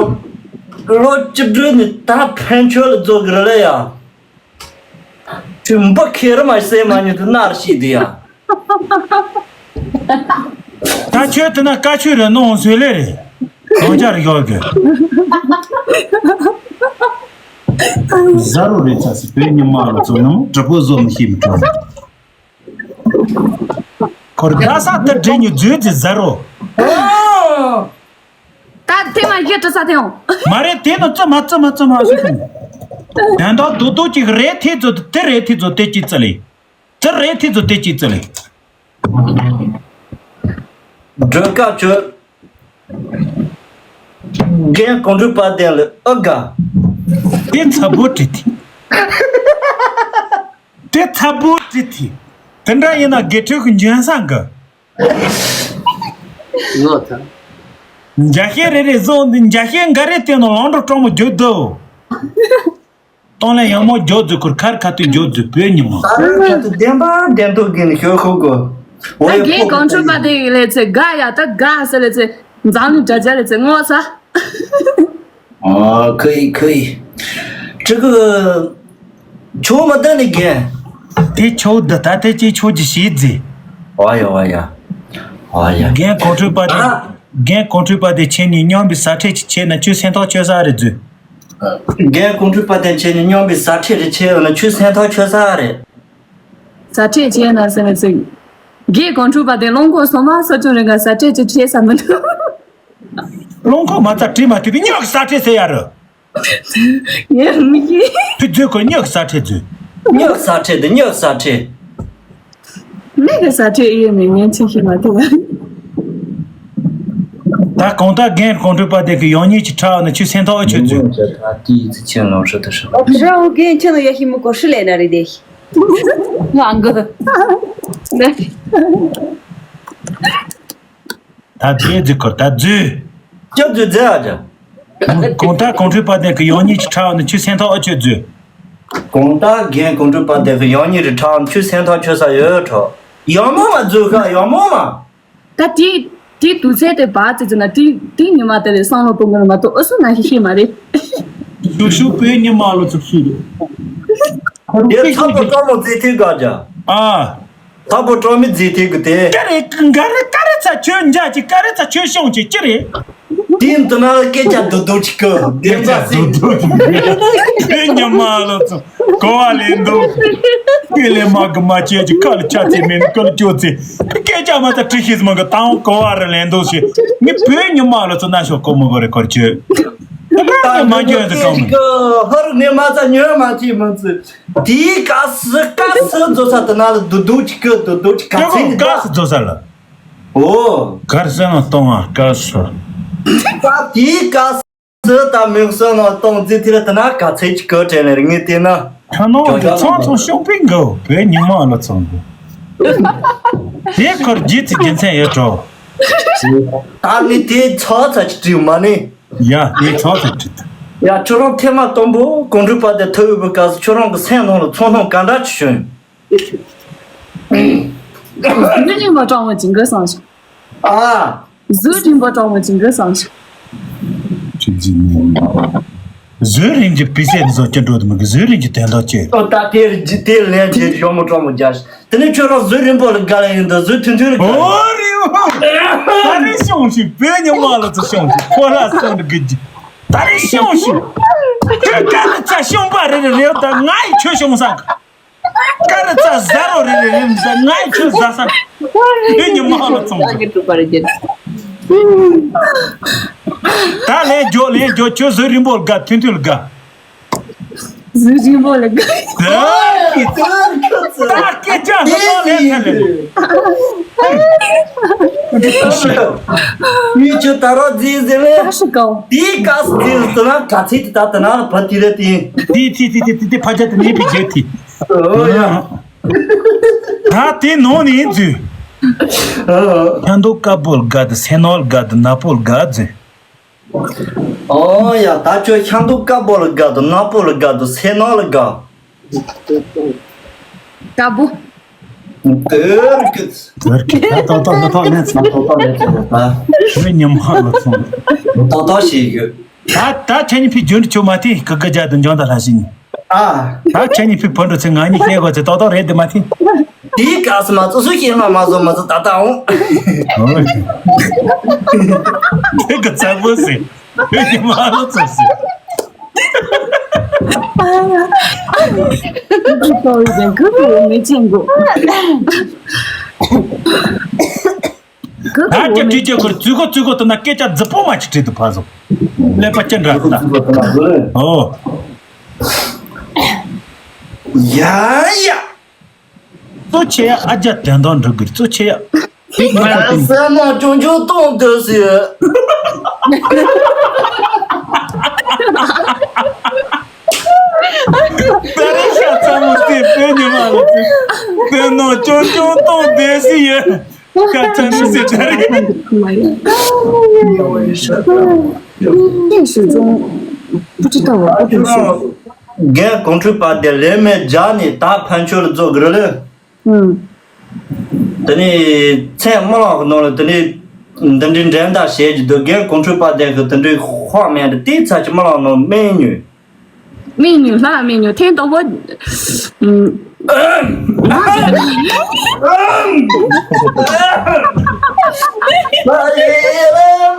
ལོ་བཅུ་དྲུག་ནི་ད་ཕན་ཆོད་ལ་རྫོགས་གི་རེད་ལ་ཡ། ཁྱོད་འབུ་ཁེ་རི་མ་སེ་མ་ཉུ་དུ་ནར་ཤི་དེ་ཡ། ད་ཁྱོད་དེ་ན་བཀའ་ཆོས་རེ་གནང་བཟོས་ལེ་རེད། གང་ཅར་ཡོད་གི། ཟ་རོ་རེད་ཚ་སི་བོད་ཉི་མ་ལ་ཚོ་ནང་གྲི་པོ་བཟོ་མི་ཤེས་མི་གྲོ། ཁོར་རྒྱ་ས་ལྟར་འདྲེ་ཉུ་རྫུས་ཀྱི་ཟ་རོ། ད་དེ་མ་ཡེ་དྲི་ས་དེའང་། མ་རེད་དེ་ནི་ཙི་མ་ཙི་མ་ཙི་མ་ཞིག་དང་། དོན་དག་རྡོག་རྡོག་ཅིག་རེད་ཐེ་ཚོ་དེ་རེད་ཐེ་ཚོ་དེ་ཅི་ཙི་ལེ། ཙི་རེད་ཐེ་ཚོ་དེ་ཅི་ཙི་ལེ། སྒྲོལ་དཀར་ཁྱོད། རྒན་གོང་དྲུག་པ་དེ་ལ་ཨ་དགའ། དེ་ཚ་པོ་བྲིས་ཐེ། དེ་ཚ་པོ་བྲིས་ཐེ། དེ་འདྲ་ཡིན་ན་དགེ་ཕྲུག་གི་འཇོན་ས་འགའ། ངོ་ཐ། འཇའ་ཤེལ་རེ་རེ་བཟོ་འདི་འཇའ་ཤེལ་འགའ་རེ་བསྟན་ནོ་ལང་འགྲོ་སྤྲང་མོ་རྒྱུག་འདུག་གཏོང་ལེན་ཡང་མོ་རྒྱོ་རྫུ་ཁུར་ཁར་ཁ་ཏུ་རྒྱོ་རྫུ་བོད་ཉི་མ། ས་རུ་ཁ་ཏུ་བདེན་པ་བདེན་ཐོག་གི་ནི་ཤོད་ཁོ་གོ། ད་རྒན་གོང་ཁྲོ་པ་དེ་ལས་ཚེ་དགའ་ཡ་ད་དགའ་ས་ལས་ཚེ་འཛམ་གླིང་དྲ་རྒྱ་ལས་ཚེ་ངོ་ས། ཨ་ཁུ་ཡི་ཁུ་ཡི། ཕྲུ་གུ། ཆོ་མ་ད་ནི་རྒན། དེ་ཆོ་ད་ད་དེ་ཅི་ཆོ་ཅི་ཤེས་ཟེ། ཨ་ཡ་ཨ་ཡ། ཨ་ཡ། རྒན་གོང་ཁྲོ་པ་དེ། རྒན་གོང་ཁྲོ་པ་དེ་ཁྱེད་ནི་སྙོམས་པའི་ས་ཁྲལ་ཅི་བྱས་ན་ཁྱོད་སེམས་ཐག་ཆོད་ས་རེད་ཟེ། རྒན་གོང་ཁྲོ་པ་དེ་ཁྱེད་ནི་སྙོམས་པའི་ས་ཁྲལ་རེ་བྱས་ཡོད་ན་ཁྱོད་སེམས་ཐག་ཆོད་ས་རེད། ས་ཁྲལ་བྱས་ན་ཟེར་ནས་ཚིག་རྒན་གོང་ཁྲོ་པ་དེ་རླངས་འཁོར་སོ་མ་སོ་ཅུང་རེ་ག་ས་ཁྲལ་ཅི་བྱས་ས་མི་འདུག་རླངས་འཁོར་མ་རྩ་བྲིས་མ་ཐུབ་པའི་སྙོག་ས་ཁྲལ་ཟེར་ཡ་རུ། ཡ་མི་ཤེས། ཕི་རྫུས་ཁོ་སྙོག་ས་ཁྲལ་རྫུས། སྙོག་ས་ཁྲལ་དེ་སྙོག་ས་ཁྲལ། མི་གི་ས་ཁྲལ་ཨེ་ཡོད་མེད་ངན་ཆེ་ཤེས་མ་ཐུབ། ད་གང་ལྟར་རྒན་གོང་ཁྲོ་པ་དེ་གི་ཡང་ཉིད་ཀྱི་ཁྲག་ནི་ཆུ་སེམས་ཐག་ཨེ་ཆོད་རྫུས། ཁྱེད་ལོ་ཧྲི་ད་ཧྲི། རང་རྒན་ཁྱེད་ལ་ཡ་ཤི་མི་གོ་ཧྲི་ལས་ན་རེ་དེ། ང་གི། ད་རྫུས་རྫུས་ཁོ་ད་རྫུས། ཅི་རྫུས་རྫུས་ཨ་ཅག་གང་ལྟར་གོང་ཁྲོ་པ་དེ་གི་ཡང་ཉིད་ཀྱི་ཁྲག་ནི་ཆུ་སེམས་ཐག་ཨེ་ཆོད་རྫུས། གང་ལྟར་རྒན་གོང་ཁྲོ་པ་དེ་གི་ཡང་ཉིད་ཀྱི་ཁྲག་ནི་ཆུ་སེམས་ཐག་ཆོད་ས་ཡོད་ཁྲོ། ཡང་མོ་མ་རྫུས་ཁ་ཡང་མོ་མ། ད་དེ་དེ་དུས་ཚོད་དེ་བར་ཙི་ཙི་ན་དེ་དེ་ཉི་མ་དེ་ལས་བསམ་བློ་གཏོང་གི་ནི་མ་གཏོགས་ཨུ་སུ་ན་ཤི་ཤི་མ་རེད། ཞུ་ཞུ་བོད་ཉི་མ་ལོ་ཚུགས་ཤི་རེད། དེ་ཚ་པོ་སྤྲང་མོ་རྫི་ཐིག་ག་ཅག་ཨ། ཚ་པོ་སྤྲང་མི་རྫི་ཐིག་གི་དེ། ཀ་རེ་ཀ་རེ་ཀ་རེ་ཚ་ཁྱོད་འཇའ་ཅིག་ཀ་རེ་ཚ་ཁྱོད་ཤོང་ཅིག་ཅི་རེད། དེ་འདི་ན་སྐད་ཆ་རྡོག་རྡོག་ཅིག་གི་བདེན་པ་སེ། བོད་ཉི་མ་ལོ་ཚོ་གོ་བ་ལེན་འདུག་སྐད་ལས་མ་གི་མ་བྱས་ཀྱི་ཁ་ལ་ཆ་ཚེ་མེད་ནི་ཀ་ལ་ཅོ་ཚེ་སྐད་ཆ་མ་ཚ་ཁྲི་ཤིས་མ་གི་དང་གོ་བ་ར་ལེན་འདུག་ཞེས་ངས་བོད་ཉི་མ་ལོ་ཚོ་ན་ཤོག་གོ་མི་གོ་རེ་གོར་བྱོས། ཡ་མ་འཇོན་དུ་གཏོང་མི། ཧ་རུ་ནས་མ་ཚ་ཉོན་མ་ཐི་མ་ཚི། དེའི་སྐབས་སུ་སྐབས་སུ་རྫོ་ས་དུ་ན་ལ་དུ་དུ་ཅི་ཀི་དུ་དུ་ཅི་ག་ཚིག་ནི་སྐབས་སུ་རྫོ་ས་ལ། ཨོ། གར་སེ་ན་གཏོང་བ་སྐབས་སུ། ད་དེའི་སྐབས་སུ་ད་མིག་སོ་ན་གཏོང་རྩིས་དེ་ལ་དུ་ན་ག་ཚིག་ཅི་ཀི་དྲན་ལེ་རིང་ངེ་དེ་ན། ཁ་ནོ་དེ་ཚང་ཚང་ཤོང་པིན་གོ་བོད་ཉི་མ་ལ་ཚང་གོ། དེ་ཁོར་རྗེས་ཚིག་རྒྱུ་མཚན་ཡོད་འགྲོ། ད་ནི་དེ་ཚོ་ཚ་ཅི་དྲིས་མ་ནི། ཡ་དེ་ཚོ་ཚོ་ཁྲིད། ཡ་ཁྱོད་རང་ཐེངས་མ་དང་པོ་གོང་འཕྲོས་པ་དེ་ཐོས་ཡོད་པའི་སྐབས་སུ་ཁྱོད་རང་གི་སེམས་ནང་ལ་ཚོར་སྣང་ག་འདྲ་ཅིག་བྱུང་། ཟུར་རིང་པོ་གྲོང་བོ་ཇིང་གི་སང་ཞིང་། ཨ། ཟུར་རིང་པོ་གྲོང་བོ་ཇིང་གི་སང་ཞིང་། ཁྲིད་ཅིག་ནི། ཟུར་རིང་གི་པི་སེ་ནི་བཟོ་སྐྱོན་འགྲོ་དུ་མི་གི་ཟུར་རིང་གི་དོན་དག་ཅེས། ཨོ་ད་དེ་རྗེས་དེ་ལན་རྗེས་ཡོ་མོ་གྲོང་བོ་རྒྱ་ཞིང་། དེ་ནས་ཁྱོད་རང་ཟུར་རིང་པོ་ལ་དགའ་ལ་ཡིན་ད་ཟུར་ཐུང་ཐུང་ལ་དགའ་ལ། ཨོ་རི་བོ། ད་རེས་ཤོང་ཞིག་བོད་ཉི་མ་ལ་ཚོ་ཤོང་ཞིག་ཁོ་ལ་སོང་འདི་གི་ད་རེས་ཤོང་ཞིག་ཁྱོད་ཀ་ལ་ཚ་ཤོང་པ་རེ་རེ་རེ་ད་ང་ཡི་ཁྱོད་ཤོང་ས་ཀ་ལ་ཚ་ཟ་རོ་རེ་རེ་རེ་ད་ང་ཡི་ཁྱོད་ཟ་ས་བོད་ཉི་མ་ལ་ཚོང་ད་ལན་འཇོག་ལན་འཇོག་ཁྱོད་ཟུར་རིང་པོ་ལ་དགའ་ཐུང་ཐུང་ལ་དགའ། ཟུར་རིང་པོ་ལ་དགའ། ད་སྐད་ཆ་ཧ་ལས་ཐལ་ལེ། མི་ཆུ་ད་རོ་རྫིས་ཟེར་ལེ། ད་ཧྲི་ཀའོ། དེའི་སྐབས་སུ་རྫིས་ཟེར་ན་ག་ཚིག་དེ་ད་ད་ན་ལ་བ་དེ་རེད་དེ། དེ་དེ་དེ་དེ་དེ་ཕ་ཆ་དེ་ནས་པི་རྒྱལ་དེ། ཨོ་ཡ། ད་དེ་ནང་ནས་འཛུལ། ཤ་མདོག་དཀར་པོ་ལ་དགའ་དུ་སེར་ནག་ལ་དགའ་དུ་ནག་པོ་ལ་དགའ་འཛུལ། ཨོ་ཡ་ད་ཁྱོད་ཤ་མདོག་དཀར་པོ་ལ་དགའ་དུ་ནག་པོ་ལ་དགའ་དུ་སེར་ནག་ལ་དགའ། དཀར་པོ། དེར་གི། དེར་གི་ད་ཏོག་ཏོག་མི་ཐོག་ནས་ཚང་ཏོག་ཏོག་ལས་ཚང་ད། ཁྱོད་ཉམས་ཧ་ལོ་སོང་། ཏོག་ཏོག་ཞིག་ཡོད། ད་ད་ཁྱེད་གཉིས་ཕི་རྒྱུན་དུ་ཆུ་མ་ཐི་གི་གི་རྒྱ་དུ་འཇོན་ད་ལྷ་ཞིང་། ཨ། ད་ཁྱེད་གཉིས་ཕི་བུ་འགྲོ་ཚེ་ང་གཉིས་སྐྱེ་དགོས་ཚེ་ཏོག་ཏོག་རེད་དེ་མ་ཐི། དེའི་སྐབས་སུ་མ་ཚོ་སུ་ཤེས་ང་མ་བཟོ་མ་ཚོ་ད་ལྟ་འོང་། དེ་གི་ཚ་པོ་ཟེར། དེ་གི་མ་ལོ་ཚོ་ཟེར། ད་ཀྱ་ཀྱི་ཀྱི་ཁོར་ཙུ་གོ་ཙུ་གོ་དུ་ན་སྐད་ཆ་རྫི་པོ་མ་ཅིག་བྲིས་དུ་ཕ་བཟོ། ཀླད་པ་ཅི་འདྲ་ད། ཨོ། ཡ་ཡ། གཙོ་ཆེ་ཡ་ཨ་ཅག་དོན་དག་འགྲུབ་གི་གཙོ་ཆེ་ཡ། ང་སེམས་ནང་ཅུང་ཅུང་གཏོང་འདོད་ཟེར། ད་རེས་ཤ་ཚ་མོ་དེ་བོད་ཉི་མ་ལ་དེ་སེམས་ནང་ཅུང་ཅུང་གཏོང་འདོད་ཟེར་ཡོད། ཤ་ཚ་མོ་ཟེར་ད་རེས། རྒན་གོང་འཕྲོས་པ་དེ་ལས་མེད་རྒྱ་ནས་ད་ཕན་ཆོད་ལ་རྫོགས་གི་རེད་ལེ། ཨུམ། དེ་ནས་ཚན་དམར་ལག་གི་ནང་ལ་དེ་ནས་འདི་འདྲའི་འགྲན་ཟླ་བྱེད་ཀྱི་འདུག་རྒན་གོང་འཕྲོས་པ་དེ་གི་དེ་འདྲའི་དཔག་མེད་དེ་ཚ་གྱི་དམར་ལག་ནང་སྨན་ཉོས། སྨན་ཉོས་ལྷ་སྨན་ཉོས་ཐེངས་དང་པོ། ཨུམ།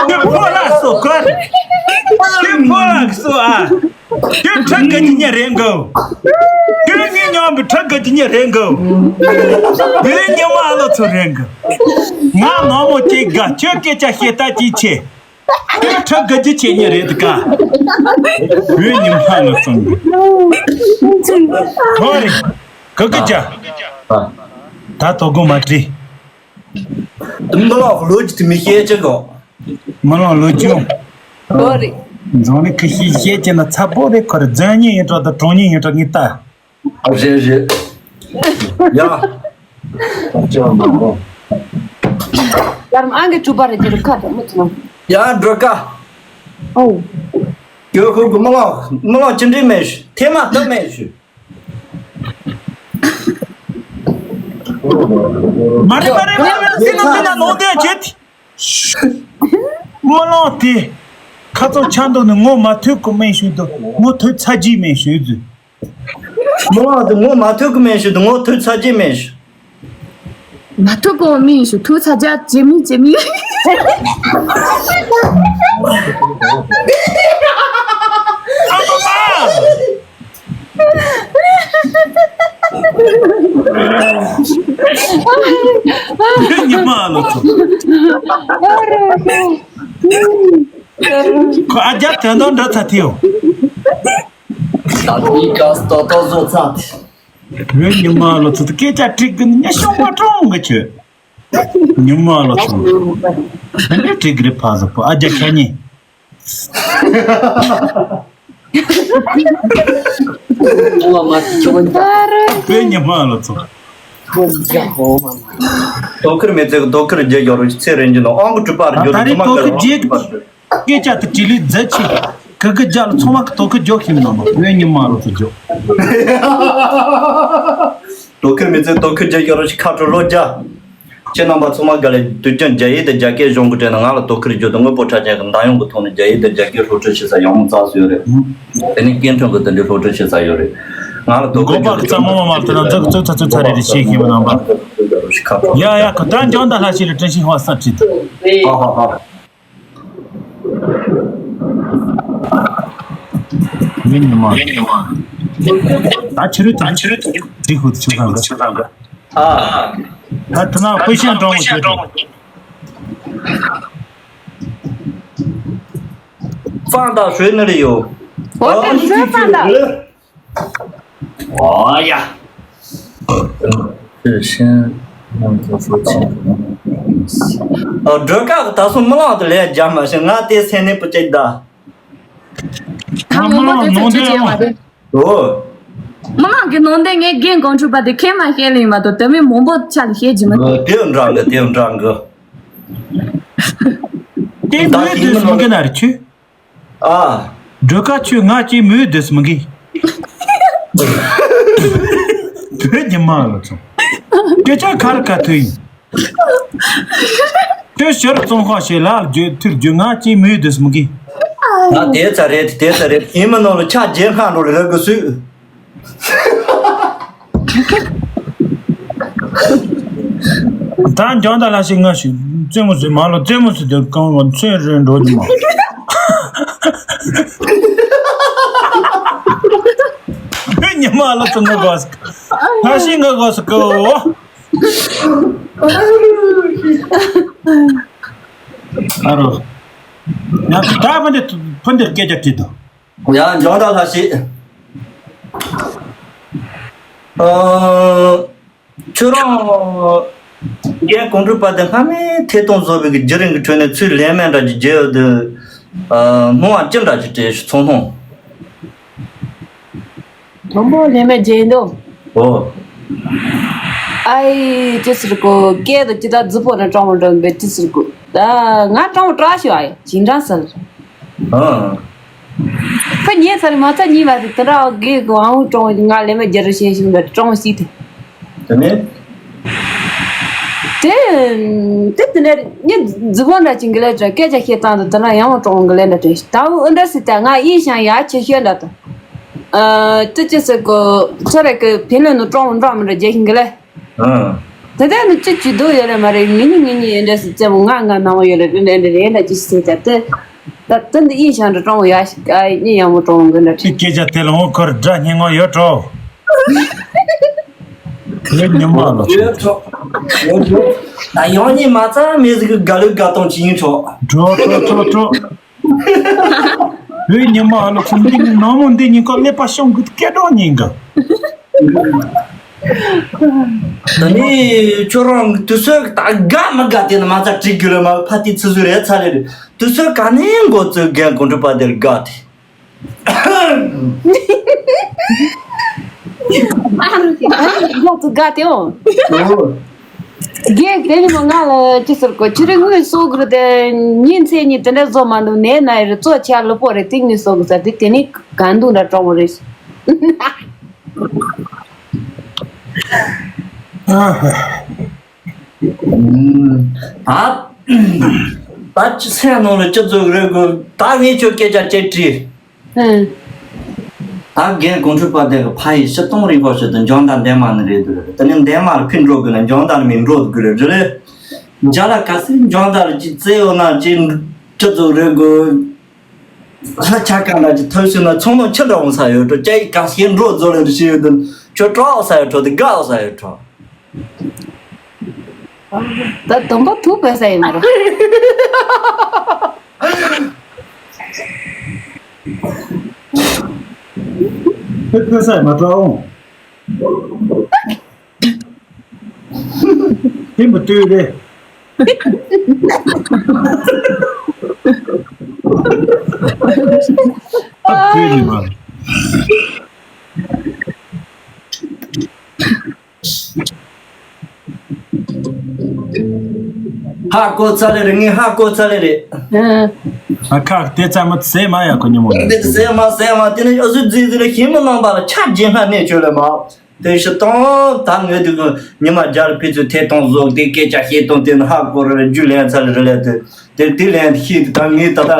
དེ་ཕོ་ལགས་སོ་གར། དེ་ཕོ་ལགས་སོ་ཨ། དེ་ཁྲག་གི་ཉེ་རེད་འགོ། དེ་ངའི་ཉམས་པའི་ཁྲག་གི་ཉེ་རེད་འགོ། དེ་ཉི་མ་ལོ་ཚོ་རེད་འགོ། ང་ནག་མོ་གཅིག་དགའ་ཁྱོད་སྐད་ཆ་བཤད་ལྟ་ཅིག་ཆེ། དེ་ཁྲག་གི་ཅི་ཆེ་ཉེ་རེད་དགའ། དེ་ཉི་མ་ལོ་ཚོ། ཧོ་རེད། ག་གི་ཅ། ད་དོ་དགོང་མ་བྲིས། དུམ་བུ་ལོག་ལོ་ཅི་དུ་མི་ཤེས་ཅི་གོ། མི་ལོག་ལོ་ཅུང་། ཨོ་རེད། རྫོང་ནི་ཁི་ཤི་ཤེས་ཅི་ན་ཚ་པོ་རེད་ཁོ་རེ་རྫོང་ཉིན་ཡིན་གྲོགས་དང་གྲོང་ཉིན་ཡིན་གྲོགས་ངི་ལྟ། རེད་རེད། ཡ། ཅང་མ་གོ། ཡར་ཨང་གི་གྲུ་པ་རེད་དེ་རུ་ཁ་དང་མི་ཚང་། ཡ་འགྲོ་ཀ། ཨོ། ཡོ་ཁུ་གུ་མི་ལོག་མི་ལོག་ཅི་འདྲི་མེད་ཤི་ཐེ་མ་ཏི་མེད་ཤི། མ་རེད་མ་རེད་མ་རེད་སི་ནམ་སི་ན་ལོང་དེ་བྱེད། མ་ལོང་དེ། ཁ་ཚོ་ཆ་མདོག་ནི་ངོ་མ་ཐོས་ཀུ་མེན་ཞུས་དུ་ངོ་ཐོས་ཚ་རྗེས་མེན་ཞུས་དུ། མ་ལོང་དེ་ངོ་མ་ཐོས་ཀུ་མེན་ཞུས་དུ་ངོ་ཐོས་ཚ་རྗེས་མེན་ཞུ། མ་ཐུག་གོ་མི་ཞུ་ཐུག་ཚ་རྒྱ་ཇེ་མི་ཇེ་མི། ཉི་མ་ལོ་ཚོ། ཁོ་ཨ་རྒྱ་དོན་དག་འདྲ་ཚ་ཐིའོ། ད་ལྟའི་སྐབས་ཏོག་ཏོག་བཟོ་ཚར་ཏེ། བོད་ཉི་མ་ལོ་ཚོད་སྐད་ཆ་དྲིས་གི་ནི་ཤོང་བ་གྲོང་གི་ཆོས། ཉི་མ་ལོ་ཚོད། ད་ནི་དྲིས་གི་རེད་ཕ་ཟོ་པོ་ཨ་རྒྱ་ཁྱེད་གཉིས། བོད་ཉི་མ་ལོ་ཚོད། དོ་ཁུར་མི་ཚེ་གི་དོ་ཁུར་རྒྱུ་ཡོ་རུ་ཚེ་རིང་རྒྱུ་ནོ་ཨང་གི་གྲུ་པ་རྒྱུ་ད་རེད་དོ་ཁུར་རྒྱུ། སྐད་ཆ་དེ་དྲིས་ལས་མཛད་ཆེ། གི་གི་རྒྱ་ལ་ཚོང་བ་གི་དོ་ཁུར་རྒྱོ་ཁྱིམ་ནང་ནོ་བོད་ཉི་མ་ལོ་ཚོད་རྒྱོ། དོ་ཁུར་མི་ཚེ་དོ་ཁུར་རྒྱུ་ཡོ་རུ་ཤི་ཁ་དྲོ་ལོ་རྒྱ། ཁྱེད་རྣམ་པ་ཚང་མ་ག་ལེ་དུས་རྒྱུན་རྒྱ་ཡིག་དང་རྒྱ་སྐད་གཞུང་གི་དྲན་ན་ང་ལ་དོ་ཁུར་རྒྱུ་དང་དངོས་པོ་ཕྲ་ཅན་གྱི་འདམ་ཡོང་གི་ཐོག་ནས་རྒྱ་ཡིག་དང་རྒྱ་སྐད་སློབ་ཁྲིད་བྱེད་ས་ཡོང་མི་ཚགས་སུ་ཡོད་རེད། དེ་ནས་སྐད་འཕྲིན་གྱི་དེ་འདྲའི་སློབ་ཁྲིད་བྱེད་ས་ཡོད་རེད། ང་ལ་དོ་ཁུར་མགོ་པ་རྒྱུ་གི་རྩ་མོ་མ་མ་ལྟར་ན་འཛག་ཚོད་ཚ་ཚོད་ཚ་རེ་རེ་ཤེས་ཤེས་མི་རྣམ་པ། ཡ་ཡ་ཁོ་ད་འཇོན་ད་ལྷ་ཞིག་ལ་དྲན་ཤིང་ཧ་ས་ཁྲིད། ཧ་ཧ་ཧ། མི་ཉི་མ། ད་ཕྱི་རོལ་དུ་ཕྱི་རོལ་དུ་འགྲིག་ཧུད་ཆུ་ཚང་གི། ཨ། ད་དེ་ན་དཔེ་ཤེས་འགྲོ་མོ་བྱེད་དོ། ཧྥང་ཏ་ཧྲུའེ་ནི་ལི་ཡོ། ཨོ་ཏེ་ཧྲུའེ་ཧྥང་ཏ། 哦呀，这是让他说清楚。 ཨ། སྒྲོལ་དཀར་གི་ད་སོ་མི་ལང་དུ་ལས་རྒྱ་མ་ཞིག་ང་དེ་སེ་ནས་པུ་ཅིག་ད། ཁ་མོ་མོ་དེ་ཚོ་ཆེ་ཆེ་མ་རེད། ཨོ། མི་ལང་གི་ནང་དེ་ངས་རྒན་གོང་ཁྲུ་པ་དེ་ཁས་མ་བཤད་ལེ་མ་གཏོགས་དེ་མིན་མང་པོ་ཆ་ལ་བཤད་ཀྱི་མི་འདུག་དེ་འདྲ་གི་དེ་འདྲ་གི། དེ་མོས་དུས་སུ་མི་འགན་ན་རེ་ཆུ། ཨ། སྒྲོལ་དཀར་ཆུ་ང་ཅིག་མོས་དུས་སུ་མི་འགན། བོད་ཉི་མ་ལ་ཚོ། སྐད་ཆ་ཁ་རི་ཁ་ཐུག་ཡིན། དུས་ཕྱིར་བཙོང་ཁ་ཞེས་ལག་བརྗོད་ཐུར་རྒྱུ་ང་ཅིག་མོས་དུས་སུ་མི་འགན། ང་དེ་ཚ་རེད་དེ་ཚ་རེད་ཡིན་མི་ནོར་ལ་ཆ་རྗེས་སྔ་འགྲོ་ལ་རག་གི་སུས། ད་འཇོན་ད་ལ་ཞིག་ང་ཞིག་རྩེད་མོ་ཟོས་མ་ལོ་རྩེད་མོ་ཟོས་དེ་གང་བ་ཚོན་རེ་འགྲོ་རྒྱུ་མ། ཉི་མ་ལ་ཚོ་ང་གོ་ས་ང་ཞིག་ང་གོ་ས་གོ། ཨ་རོ། ང་ད་ཕན་འདི་ཕན་འདི་སྐད་ཆ་དྲིས་དང་། ཡང་འཇོན་ད་ལ་ཞིག་ཨ། ཁྱོད་རང་རྒན་གོང་ཁྲུ་པ་དེ་སྔ་མའི་ཐད་གཏོང་བཟོ་བའི་གི་བརྒྱུད་རིམ་གྱི་ཁྲོད་ནས་ཚུར་ལན་མེད་འདྲ་གྱི་རྒྱལ་ཡོད་དུ། སྨོན་བ་ཅི་འདྲ་གྱི་སྤྲད་ཚོང་ལྷུང་། དང་པོ་ལན་མེད་རྒྱལ་འདུག་ཨོ། ཨའི་ཅི་ཟེར་གོ་སྐད་དུ་ཅི་ད་རྫི་པོ་ན་སྤྲང་བོ་འགྲོ་འབད་ཅི་ཟེར་གོ་ད་ང་སྤྲང་བོ་སྐྲག་ཤོག་ཨའི་ཇིང་སྐྲང་ཟེར། ཨ། ཁ་ཉན་ཚར་མ་ཚར་གཉིས་པ་དེ་དེ་འདྲ་གི་གོ་ཨང་ཀྲོང་ང་ལས་མ་རྒྱལ་རུ་ཤེས་ཤིང་འདྲ་ཀྲོང་སྲིད་དེ། དེ་ནས། དེ་དེ་དེ་ནས་ངས་རྫི་བོ་འདྲ་ཅིག་གི་ལས་ཀྱང་སྐད་ཆ་བཤད་སྟངས་དེ་དེ་འདྲ་ཡང་བ་ཀྲོང་གི་ལས་འདྲ་དྲན་ད་འུ་འདྲ་སྲིད་དེ་ང་ཡིན་ཤང་ཡ་ཆེ་ཤོས་འདྲ་དང་། དེ་ཅི་ཟེར་གོ་ཚོ་རེ་གི་ཕན་ལོན་ནུ་ཀྲོང་འདྲ་མི་འདྲ་རྒྱལ་ཤིང་གི་ལས། ཨང་། དེ་འདྲ་ནི་ཅི་ཅི་འདུག་ཡོད་རེད་མ་རེད། ངེད་གཉིས་ངེད་གཉིས་ཡིན་འདྲ་ཟེར་ཙེ་མོ་ང་ང་ནང་ཡོད་རེད་འདྲ་འདྲ་རེད་འདྲ་ཅི་ཟེར་ད་དེ། ད་དེ་འདི་ཡིན་ཤང་འདྲ་ཀྲོང་ཡ་ཞིག་ཨ་གཉིས་ཡང་མོ་ཀྲོང་གི་འདྲ་ཅི་ཁྲིད། སྐད་ཆ་དེ་ལ་འོ་ཁོར་དགྲ་སྙན་ངོ་ཡོད་འགྲོ། ཡོད་ཉི་མ་ལ་ཡོད་འགྲོ། ཡོད་འགྲོ། ད་ཡང་གཉིས་མ་རྩ་མེད་ཟིག་གི་དགའ་ལུགས་དགའ་སྟོང་ཅི་ཡིན་འགྲོ། འགྲོ་འགྲོ་འགྲོ་འགྲོ། བོད་ཉི་མ་ཨ་ལོ་ཁོང་འདི་ནང་མོ་འདི་ཉིན་ཁོ་ཀླད་པ་ཤོང་གི་སྐད་གྲོགས་ཉིན་གི། ད་ནི་ཁྱོད་རང་དུས་ཚོད་ད་དགའ་མི་དགའ་དེ་ནི་མ་ཚ་བྲིས་རྒྱུ་ལ་མ་ཕ་དེ་ཚི་སུ་རེད་ཚ་རེད། དུས་ཚོད་ག་ནས་འགོ་བཙུགས་རྒན་གོང་དྲུག་པ་དེར་དགའ་དེ། ཨ་རུ་ཨ་རུ་དགའ་དེ་འོ། རྒན་དེ་ནི་མོ་ང་ལ་ཅི་ཟེར་གོ་ཁྱི་རེ་དངུལ་གསོག་དགོས་དེ་ཉིན་མཚན་གཉིས་དེ་འདྲ་བཟོ་མ་འདུག་ནས་ན་རེ་གཙོ་ཆེ་ལུ་པོ་རེ་ཏིག་ནི་གསོག་དགོས་ས་དེ་དེ་ནི་ག་འདུག་འདྲ་གྲོང་མོ་རེད། ད་ད་ཅི་སེམས་ནང་ལ་ཅི་ཟེར་རེད་གོ་ད་ངས་ཁྱོད་སྐད་ཆ་ཅིག་དྲིས། ཨང་། ད་རྒན་གོང་ཁྲུ་པ་དེ་གི་ཕ་ཡི་ཤི་སྟོང་རིང་པོ་ཞིག་ཏུ་འཇོན་ད་འདན་མ་ནི་རེད་འདུག་རེད། དེ་ནི་འདན་མ་ལ་ཕི་འགྲོ་དགོས་ན་འཇོན་ད་ལ་མི་འགྲོ་དགོས་རེད་རེད། འཇ་ལ་ག་སྲིད་འཇོན་ད་ལ་ཅི་བཙལ་ཡོད་ན་ཅི་ཅི་ཚོ་རེད་གོ་ལྷ་ཆ་གང་ལ་ཅི་ཐོས་སོང་ན་ཚོང་ནང་ཁྱི་འདྲ་འོང་ས་ཡོད་འགྲོ་ཅི་ག་སྐྱེ་འགྲོ་རྫོ་ལ་འདྲ་ཞིག་ཡོད་དུ་ཁྱོད་སྐྲག་ས་ཡོད་འགྲོ་དེ་དགའ་ས་ཡོད་འགྲོ། ད་དུམ་པ་ཐུག་པའི་ས་ཡིན་མ་རེད། ཕེབས་ཕེབས་ས་མ་གྲོགས་འོང་། ཧིན་པ་ལྟོས་རེད། ཨ་ཕུད་ནི་མ། ཧ་གོ་ཚར་ལེ་རེད། ངས་ཧ་གོ་ཚར་ལེ་རེད། ཨ་ཁ་དེ་ཙམ་མ་ཟེ་མ་ཡ་གོ་ཉི་མོ། དེ་ཟེ་མ་ཟེ་མ་དེ་ནི་ཨ་ཟུ་རྫི་རྫི་ལ་ཤིང་མི་ནང་པ་ལ་ཆ་རྗེས་མ་གནས་ཆོད་ལེ་མ། དེ་ཤི་སྟོང་ད་ངས་དེ་གི་ཉི་མ་རྒྱལ་ཕི་ཚོས་ཐད་གཏོང་བཟོ་དེ་སྐད་ཆ་བཤད་གཏོང་དེ་ནི་ཧ་གོ་རེ་རེ་རྒྱུ་ལེན་ཚར་རེ་ལེ་དེ་དེ་དེ་ལེན་ཤེས་དེ་ད་ངས་ད་ལྟ།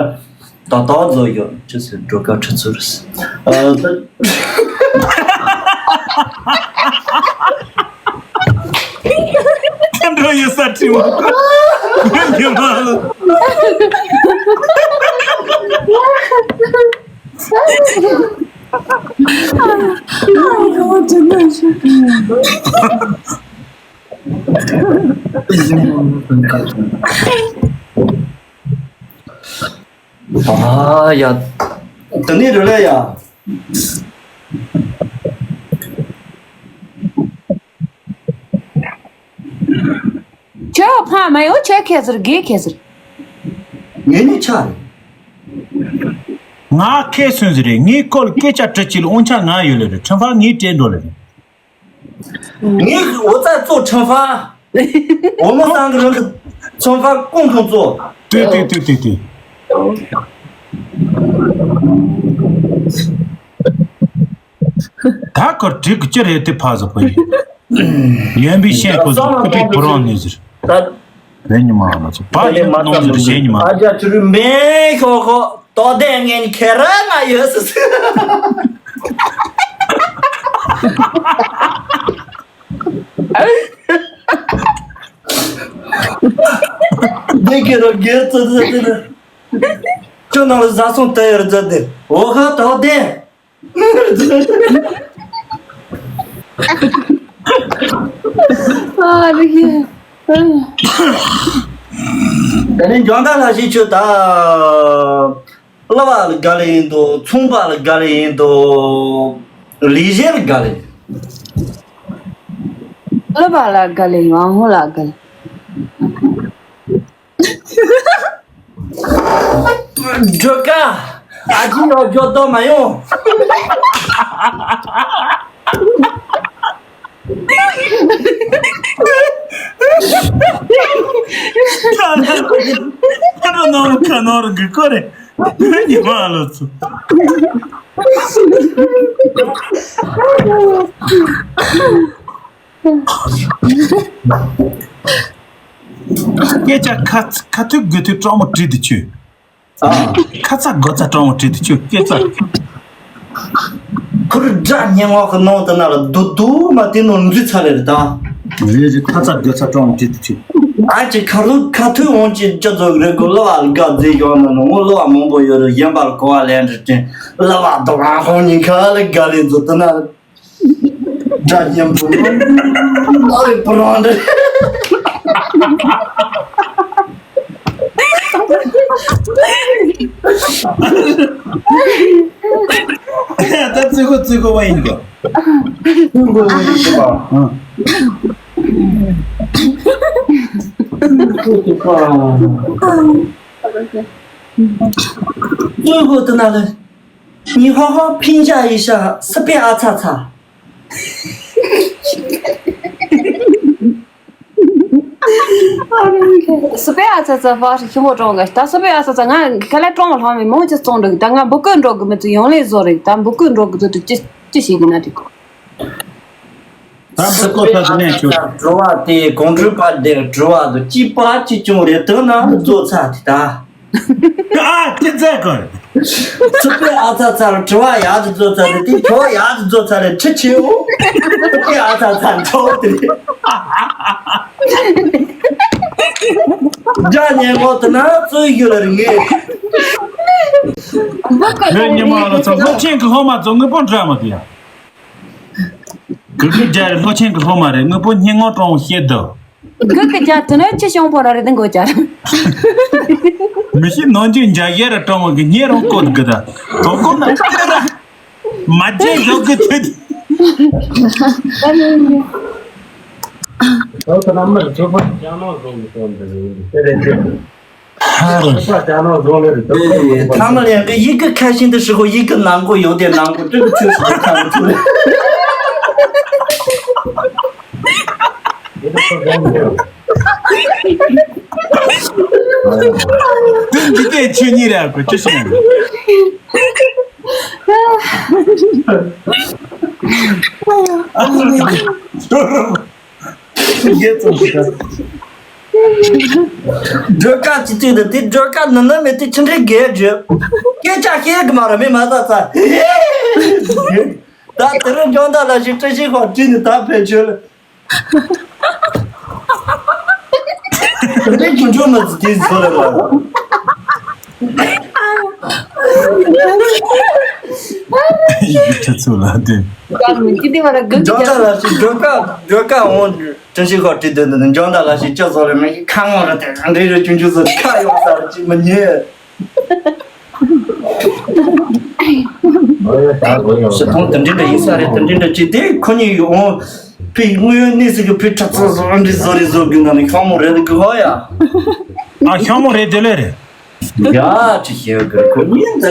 ད་ལྟ་བཟོ་ཡོད་ཅི་ཟེར་འགྲོ་ཁ་ཁྲི་ཚུར། ཁ་འགྲོ་ཡོད་ས་ཁྲི་མོ། ཉི་མ་ལ། ཨ་ཡ། དེ་ནས་རེད་ལ་ཡ། ཁྱོད་ཕ་མ་ཡོད་ཁྱོད་ཁེ་ཟིར་དགེ་ཁེ་ཟིར། ངས་ནི་ཆ་རེད། ང་ཁེ་སོན་ཟིར་རེད། ངའི་སྐོར་སྐད་ཆ་དྲི་ཅིལ་དབང་ཆ་ང་ཡོད་ལེ་རེད། ཁྲིམས་ཕ་ངའི་སྤྲད་འགྲོ་ལེ་རེད། ངའི་འོ་ཙ་ཙོ་ཁྲིམས་ཕ། འོ་མ་སང་གི་རང་གི་ཚོང་ཕ་ཀོང་ཀོང་ཙོ། ཏུ་ཏུ་ཏུ་ཏུ་ཏུ། ད་ཁོར་དྲི་གི་ཅི་རེད་དེ་ཕ་ཟོ་པ་ཡིན། ཡོན་པའི་ཤེས་ཁོ་ཚོ་ཁོ་ཚོའི་བུ་རང་ནས་ཟེར། ད་རེད་ཉི་མ་ལ་ཚོ་ཕ་ཡིན་ནོ་ཟེར་ཞེས་ཉི་མ། ཨ་ཅག་ཆུ་རུ་མེ་ཤོག་ཤོག་ཏོ་ཏེ་ངན་ཁེ་ར་ང་ཡོད་སི་སི། དེ་ཁེ་ར་གེ་ཙི་ཙི་ཙི། ཁྱོད་ནང་ལ་བཟའ་སོང་ཏེ་ཡར་མཛད་དེ་འོ་ཁ་ཏོ་ཏེ། ཨ་རིག་གི། ད་ནི་འཇོན་ཐང་ལ་ཞིག་ཆུ་ད། གླུ་བ་ལ་དགའ་ལེ་ཡིན་འདུག་ཚོང་པ་ལ་དགའ་ལེ་ཡིན་འདུག་ལས་བྱེད་ལ་དགའ་ལེ། གླུ་བ་ལ་དགའ་ལེ་ཡང་ཧོ་ལ་དགའ་ལེ། འགྲོ་ཀ་ཨ་ཅི་ཡོད་འཇོག་ཏོ་མ་ཡོང་། ཁ་ནོར་ཁ་ནོར་གི་ཀོ་རེ། ཉི་མ་ལོ་ཚོ། སྐད་ཆ་ཁ་ཁ་ཐུག་དགོས་ཐུག་སྤྲང་མོ་བྲིས་ཏེ་ཆུ། ཨ། ཁ་ཚ་དགོད་ཚ་སྤྲང་མོ་བྲིས་ཏེ་ཆུ་སྐད་ཚ། ཁུར་སྒྲ་སྙན་ངག་གི་ནང་དུ་ན་ལ་རྡོ་རྡོ་མ་དེ་ནོར་འཛུལ་ཚར་རེད་ད། རེད་རེད། ཁ་ཚ་དགོད་ཚ་སྤྲང་མོ་བྲིས་ཏེ་ཆུ། ཨ་ཅེ་ཁ་ལུ་ཁ་ཐུག་འོང་ཅི་ཅི་ཚོ་རེད་གོ་ལ་བ་དགའ་མཛེས་ཡོང་ན་ནོ་ངོ་ལ་བ་མང་པོ་ཡོད་རེད། གཞན་པ་ལ་གོ་བ་ལེན་རེད་ཅན་ལ་བ་རྡོ་རང་ཧོང་ཉིན་ཁ་ལ་དགའ་ལེན་ཚོ་དུ་ན། སྒྲ་སྙན་པོ། ཨ་རེ་པུ་རང་རེད། ད་བཙུན་གོ་བཙུན་གོ་བ་ཡིན་གོ། བཙུན་གོ་བ་ཡིན་གོ། ཨ། བཙུན་གོ་དུ་ན་ལེ། 你好好拼一下，是不是啊，叉叉？ སི་པེ་ཨ་ཚ་ཚ་ཧྥ་ཞིག་ཤོག་ཧོ་ཀྲོང་ག་ད་སི་པེ་ཨ་ཚ་ཚ་ང་ག་ལ་ཀྲོང་ལྷང་མི་མོ་ཅི་ཙོང་འགྲོ་གི་ད་ང་འབུ་ཀོན་འགྲོ་གི་མི་ཚུ་ཡོང་ལེ་བཟོ་རེད། ད་འབུ་ཀོན་འགྲོ་གི་ཚུ་དུ་ཅི་ཅི་ཞིག་གི་ན་དྲི་གོ། ད་འབུ་ཀོ་ཚ་ཚ་ནས་ཆུ། དྲི་བ་དེ་གོང་དྲི་བ་དེ་དྲི་བ་དུ་ཅི་པ་ཅི་ཅུང་རེད་དོན་ན་བཟོ་ཚ་དེ་ད། ཨ་ཅི་ཚ་གོ། སི་པེ་ཨ་ཚ་ཚ་ལ་དྲི་བ་ཡག་ཏུ་བཟོ་ཚ་དེ་དེ་ཁྱོ་ཡག་ཏུ་བཟོ་ཚ་ལ་ཁྲི་ཆེའོ། སི་པེ་ཨ་ཚ་ཚ་ཁྲོ་དེ། རྒྱ་ཉན་མོ་དེ་ན་བཙོས་ཡོད་ལ་རིང་ངེ། ལོས་ཉི་མ་ལོ་ཚོ་སློབ་ཆེན་གི་སློབ་མ་ཚོ་དངོས་པོ་འདྲ་མ་དེ་ཡ། གི་གི་རྒྱ་རི་སློབ་ཆེན་གི་སློབ་མ་རེད། དངོས་པོ་སྙན་ངག་ཀྲོང་བཤད་དོ། གི་གི་རྒྱ་དེ་ནས་ཅི་བྱུང་པོ་ར་རེད་དེ་འགོ་རྒྱ་ར། མི་ཤི་ནང་རྒྱུ་འཇའ་ཡེ་ར་ཀྲོང་གི་ཉེ་རང་བཀོད་གི་ད། དོ་ཀོ་ན་ཅི་ར། མ་བརྗེད་ཞོག་གི་ཐུད། ཐ་མ་ལ་ཡང་གི་ཡི་གེ་ཁ་ཤིན་ཏུ་ཧྲི་ཧོ་ཡི་གེ་ནང་གོ་ཡོད་དེ་ནང་གོ་ཀྲུ་གུ་ཆུ་ཧྲི་ཁ་མི་ཐུ། དེ་འདི་གའི་ཆོས་ཉིད་རེད་གོ་ཅི་ཞིག་ཡིན། སྒྲོལ་དཀར་ཅི་ཅི་འདི་དེ་སྒྲོལ་དཀར་ནི་ནི་མེད་དེ་ཆི་འདྲའི་རྒས་བརྗོད། སྐད་ཆ་བཤད་གི་མ་ར་མེད་མ་ད་ཚ། ད་དེ་རིང་འཇོན་ཐང་ལ་ཞིག་བཀྲ་ཤིས་ཁོག་བྲིས་ནས་ད་ཕེབས་ཆོས་ལ། དེ་འདྲའི་ཆུང་ཆུང་མ་ཚོ་དེ་ཚོ་ལ་ལ། ཡི་གེ་ཁྲི་ཚོ་ལ་དེ། ཀ་མི་ཅི་དེ་བ་ར་གི་འཇོན་ཐང་ལ་ཞིག་སྒྲོལ་དཀར་སྒྲོལ་དཀར་འོང་། བཀྲ་ཤིས་ཁོག་བྲིས་དོན་དུ་འཇོན་ཐང་ལ་ཞིག་ཅི་བཟོ་རེ་མི་ཁ་ངོ་ར་དེ་འདྲའི་ར་ཆུང་ཆུང་ཚོ་ཁ་ཡོང་ས་ར་ཅི་མི་ཉེ། ཞི་ཐང་དེ་འདྲ་འདྲ་ཡིན་ས་རེད། དེ་འདྲ་འདྲ་ཅིག་དེ་ཁོ་གཉིས་ཡོང་ཕི་དངོས་ཡོད་གནས་ཚུལ་གྱི་ཕི་ཁྲ་ཚོ་བཟོ་འདྲི་བཟོ་རེ་བཟོ་དགོས་ན་ནི་ཤོག་མོ་རེད་གི་ཧོ་ཡ། ཨ་ཤོག་མོ་རེད་དེ་ལས་རེད། ཡ་ཅི་ཤེས་གི་ཁོ་གཉིས་འདི་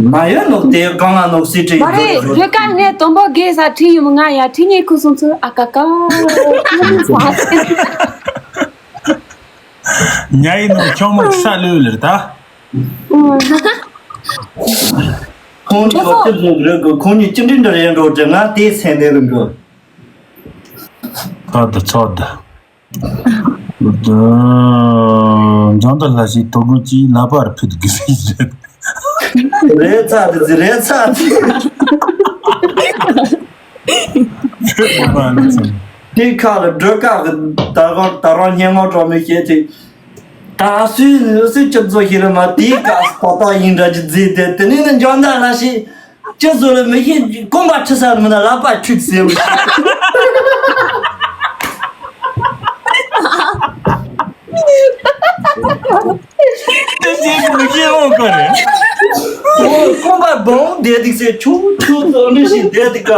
མ་ཡོད་ནོག་དེ་གང་ང་ནོག་སི་ཁྲི་མ་རེད། བོད་ཀ་ངས་དོན་པོ་དགེ་ས་ཁྲི་ཡིན་མོ་ང་ཡ་ཁྲི་ཉེ་ཁུ་སོང་ཚུལ་ཨ་ཀ་ཀ། ཉ་ཡིན་ནོ་ཁྱོད་མོ་ས་ལོས་ལེར་ད། ཁོང་གི་ཁོ་ཅི་བཟོ་གི་རེད་གོ། ཁོང་གཉིས་ཅི་འདྲ་འདྲ་རེད་འགྲོ་དྲན་ང་དེ་སེམས་ནས་རུང་གོ། ད་ད་ཚོད་ད། འཇང་ད་ལྷ་ཞིག་དོ་དགོས་ཀྱི་ལ་པར་ཕུད་དགོས་ཟིན་རེད། རེད་ཚ་དེ་ཟི་རེད་ཚ་དེ། དེ་ཁ་ལ་སྒྲོལ་དཀར་གི་ད་རང་ད་རང་སྙན་ངག་གྲོགས་མི་བཤད་དེ། ད་སུས་སུས་ཅི་བཟོ་ཤེས་རེད་མ་དེའི་སྐབས་ཏག་ཏག་ཡིན་འདྲ་ཅི་བརྫིས་ཏེ་དེ་ནས་ནི་འཇང་ད་ལ་ཞིག་ཅི་བཟོ་ལ་མི་ཤེས་རྐང་པ་ཁྲི་ས་རུ་མི་ན་ལག་པ་ཁྲུས་ཟེར་བ་ཞིག་དེ་བཞིན་མི་ཤེས་འོང་གི་རེད། ཨོ་རྐང་པ་སྦོམ་བསྡད་འདུག་ཟེར་ཆུང་ཆུང་ཚོ་མི་ཞིག་བསྡད་འདུག་ག་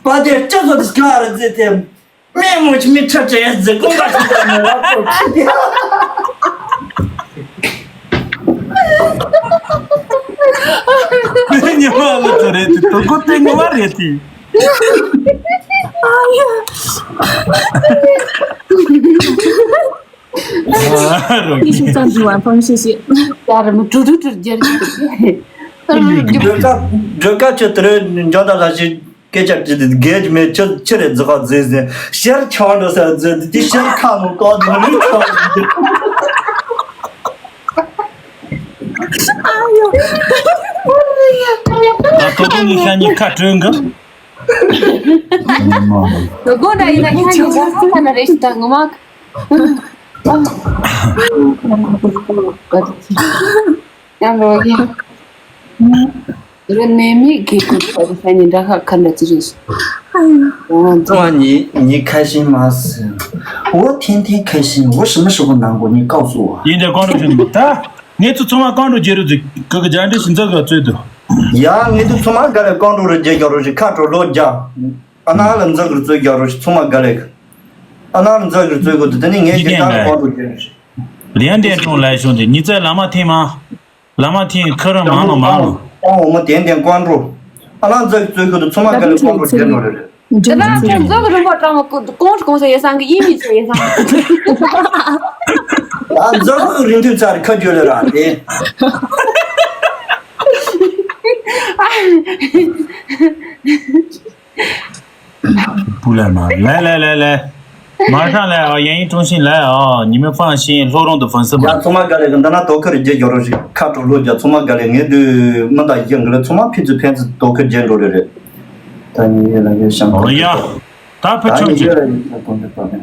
པ་དེ་ལྕགས་བཟོ་དེ་སྐྱ་ར་བརྫིས་ཏེ་སྨན་མོ་ཆི་མི་ཁྲ་བྲལ་ཟེར་རྐང་པ་ཞིག་བསྡད་ནས་ར་ཁོ་ཁྲིད་དེ། དེ་ཉི་མ་ལ་ཚོ་རེད་དེ་དོ་ཀོ་དེ་ངོ་མ་རེད་དེ། རོགས་ཀྱིས། ཡར་མི་དྲུག་དྲུག་དྲུག་རྒྱལ། སྒྲོལ་དཀར་སྒྲོལ་དཀར་ཁྱོད་དེ་རིང་འཇང་ད་ལ་ཞིག་སྐད་ཆ་དྲིས་ཏེ་རྒས་ཀྱི་མེད་ཁྱོད་ཆི་རེད་རྫི་ཁ་རྫི་ཟེར་ཤར་ཆང་འགྲོ་ས་རྫི་དེ་ཤར་ཁ་ནང་ཏོག་དེ་མི་ཆོག་རྫི། ད་ཐོག་ཏུ་ནི་ཤ་ཉེ་ཁ་དྲོན་གི། དོ་དགོང་འདྲ་ཡིན་ན་ཁྱེད་ཀྱི་འདྲ་ས་ན་རེ་ཞིག་དང་ངོ་མ། ཡང་རོ་ཡིན། རི་ནས་མིག་གི་གུ་ཁ་རི་ས་ནི་འདྲ་ཁ་ཁ་འདྲ་ཅི་རེད། ཙང་ཉི་ཉི་ཁ་ཤིང་མ་སི། འོ་ཐེན་ཐེན་ཁ་ཤིང་འོ་ཞི་མི་ཞི་གོ་ནང་གོ་ཉི་ཀའོ་སོ། ཡིན་འདྲ་ཀོང་རོ་ཞིག་འདུག་ད། ངེད་ཚོ་ཚང་མ་ཀོང་རོ་རྒྱལ་རུ་འཛུལ་གི་གི་རྒྱ་འདྲེ་ཞིག་འཛག་གི་བཙོས་འདུག་ཡ་ངེད་ཚོ་ཚང་མ་ག་ལེ་ཀོང་རོ་རུ་རྒྱལ་རྒྱ་རོ་ཞིག་ཁ་དྲོ་ལོ་རྒྱ། ཨ་ན་ལ་འཛག་གི་བཙོས་རྒྱ་རོ་ཞིག་ཚང་མ་ག་ལེ། ཨ་ན་ལ་འཛག་གི་བཙོས་གོ་དུ་དེ་ནི་ངས་ཀྱི་ཀ་ལེ་ཀོང་རོ་རྒྱལ་རོ་ཞིག་ལན་ཏན་ཀྲུང་ལ་ཤོང་དེ་ཉི་ཚེ་ལ་མ་ཐེན་མ། ལ་མ་ཐེན་ཁ་ར་མང་ལ་མང་ལ། ཨ་འོ་མ་ཏན་ཏན་ཀོང་རོ། ཨ་ན་འཛག་གི་བཙོས་གོ་དུ་ཚང་མ་ག་ལེ་ཀོང་རོ་རྒྱལ་རོ་རེ་རེ། དེ་ན་ཁྱེད་འཛག་རིམ་པ་གྲངས་གོང་གོང་གོང་ཟེར་ཡེ་སང་གི་ཡིན་མི་ཚོ་ཡེ་སང་། ཨ་འཛག་རིང་དུས་ཚར་ཁ་རྒྱུ་ལེ་ར་དེ། པུ་ལ་མ་ལེ་ལེ་ལེ་ལེ། མ་ཧྲང་ལེ་ཨ་ཡན་ཡིན་ཀྲུང་ཤིན་ལེ་ཨ་ཉི་མ་ཕང་ཤིན་ལྷོ་རོང་དུ་ཕན་སི་མ། ཡ་ཚང་མ་ག་ལེ་གི་འདི་ན་དོ་ཁུར་རྒྱལ་རྒྱ་རོ་ཞིག་ཁ་དྲོ་ལོ་རྒྱ་ཚང་མ་ག་ལེ་ངས་དུས་མི་འདའ་ཡིན་གི་ལེ་ཚང་མ་ཕི་ཚུ་ཕན་ཚུ་དོ་ཁུར་རྒྱལ་འགྲོ་རེ་རེད། ད་ཉི་ཡོད་ལ་ཡོད་ཤང་ཨོ་ཡ། ད་ཕི་ད་ཆུང་ཉི་ཆུ། ཡོད་ལ་ཡོད་ཤང་གོང་དུ་པ་ཨ།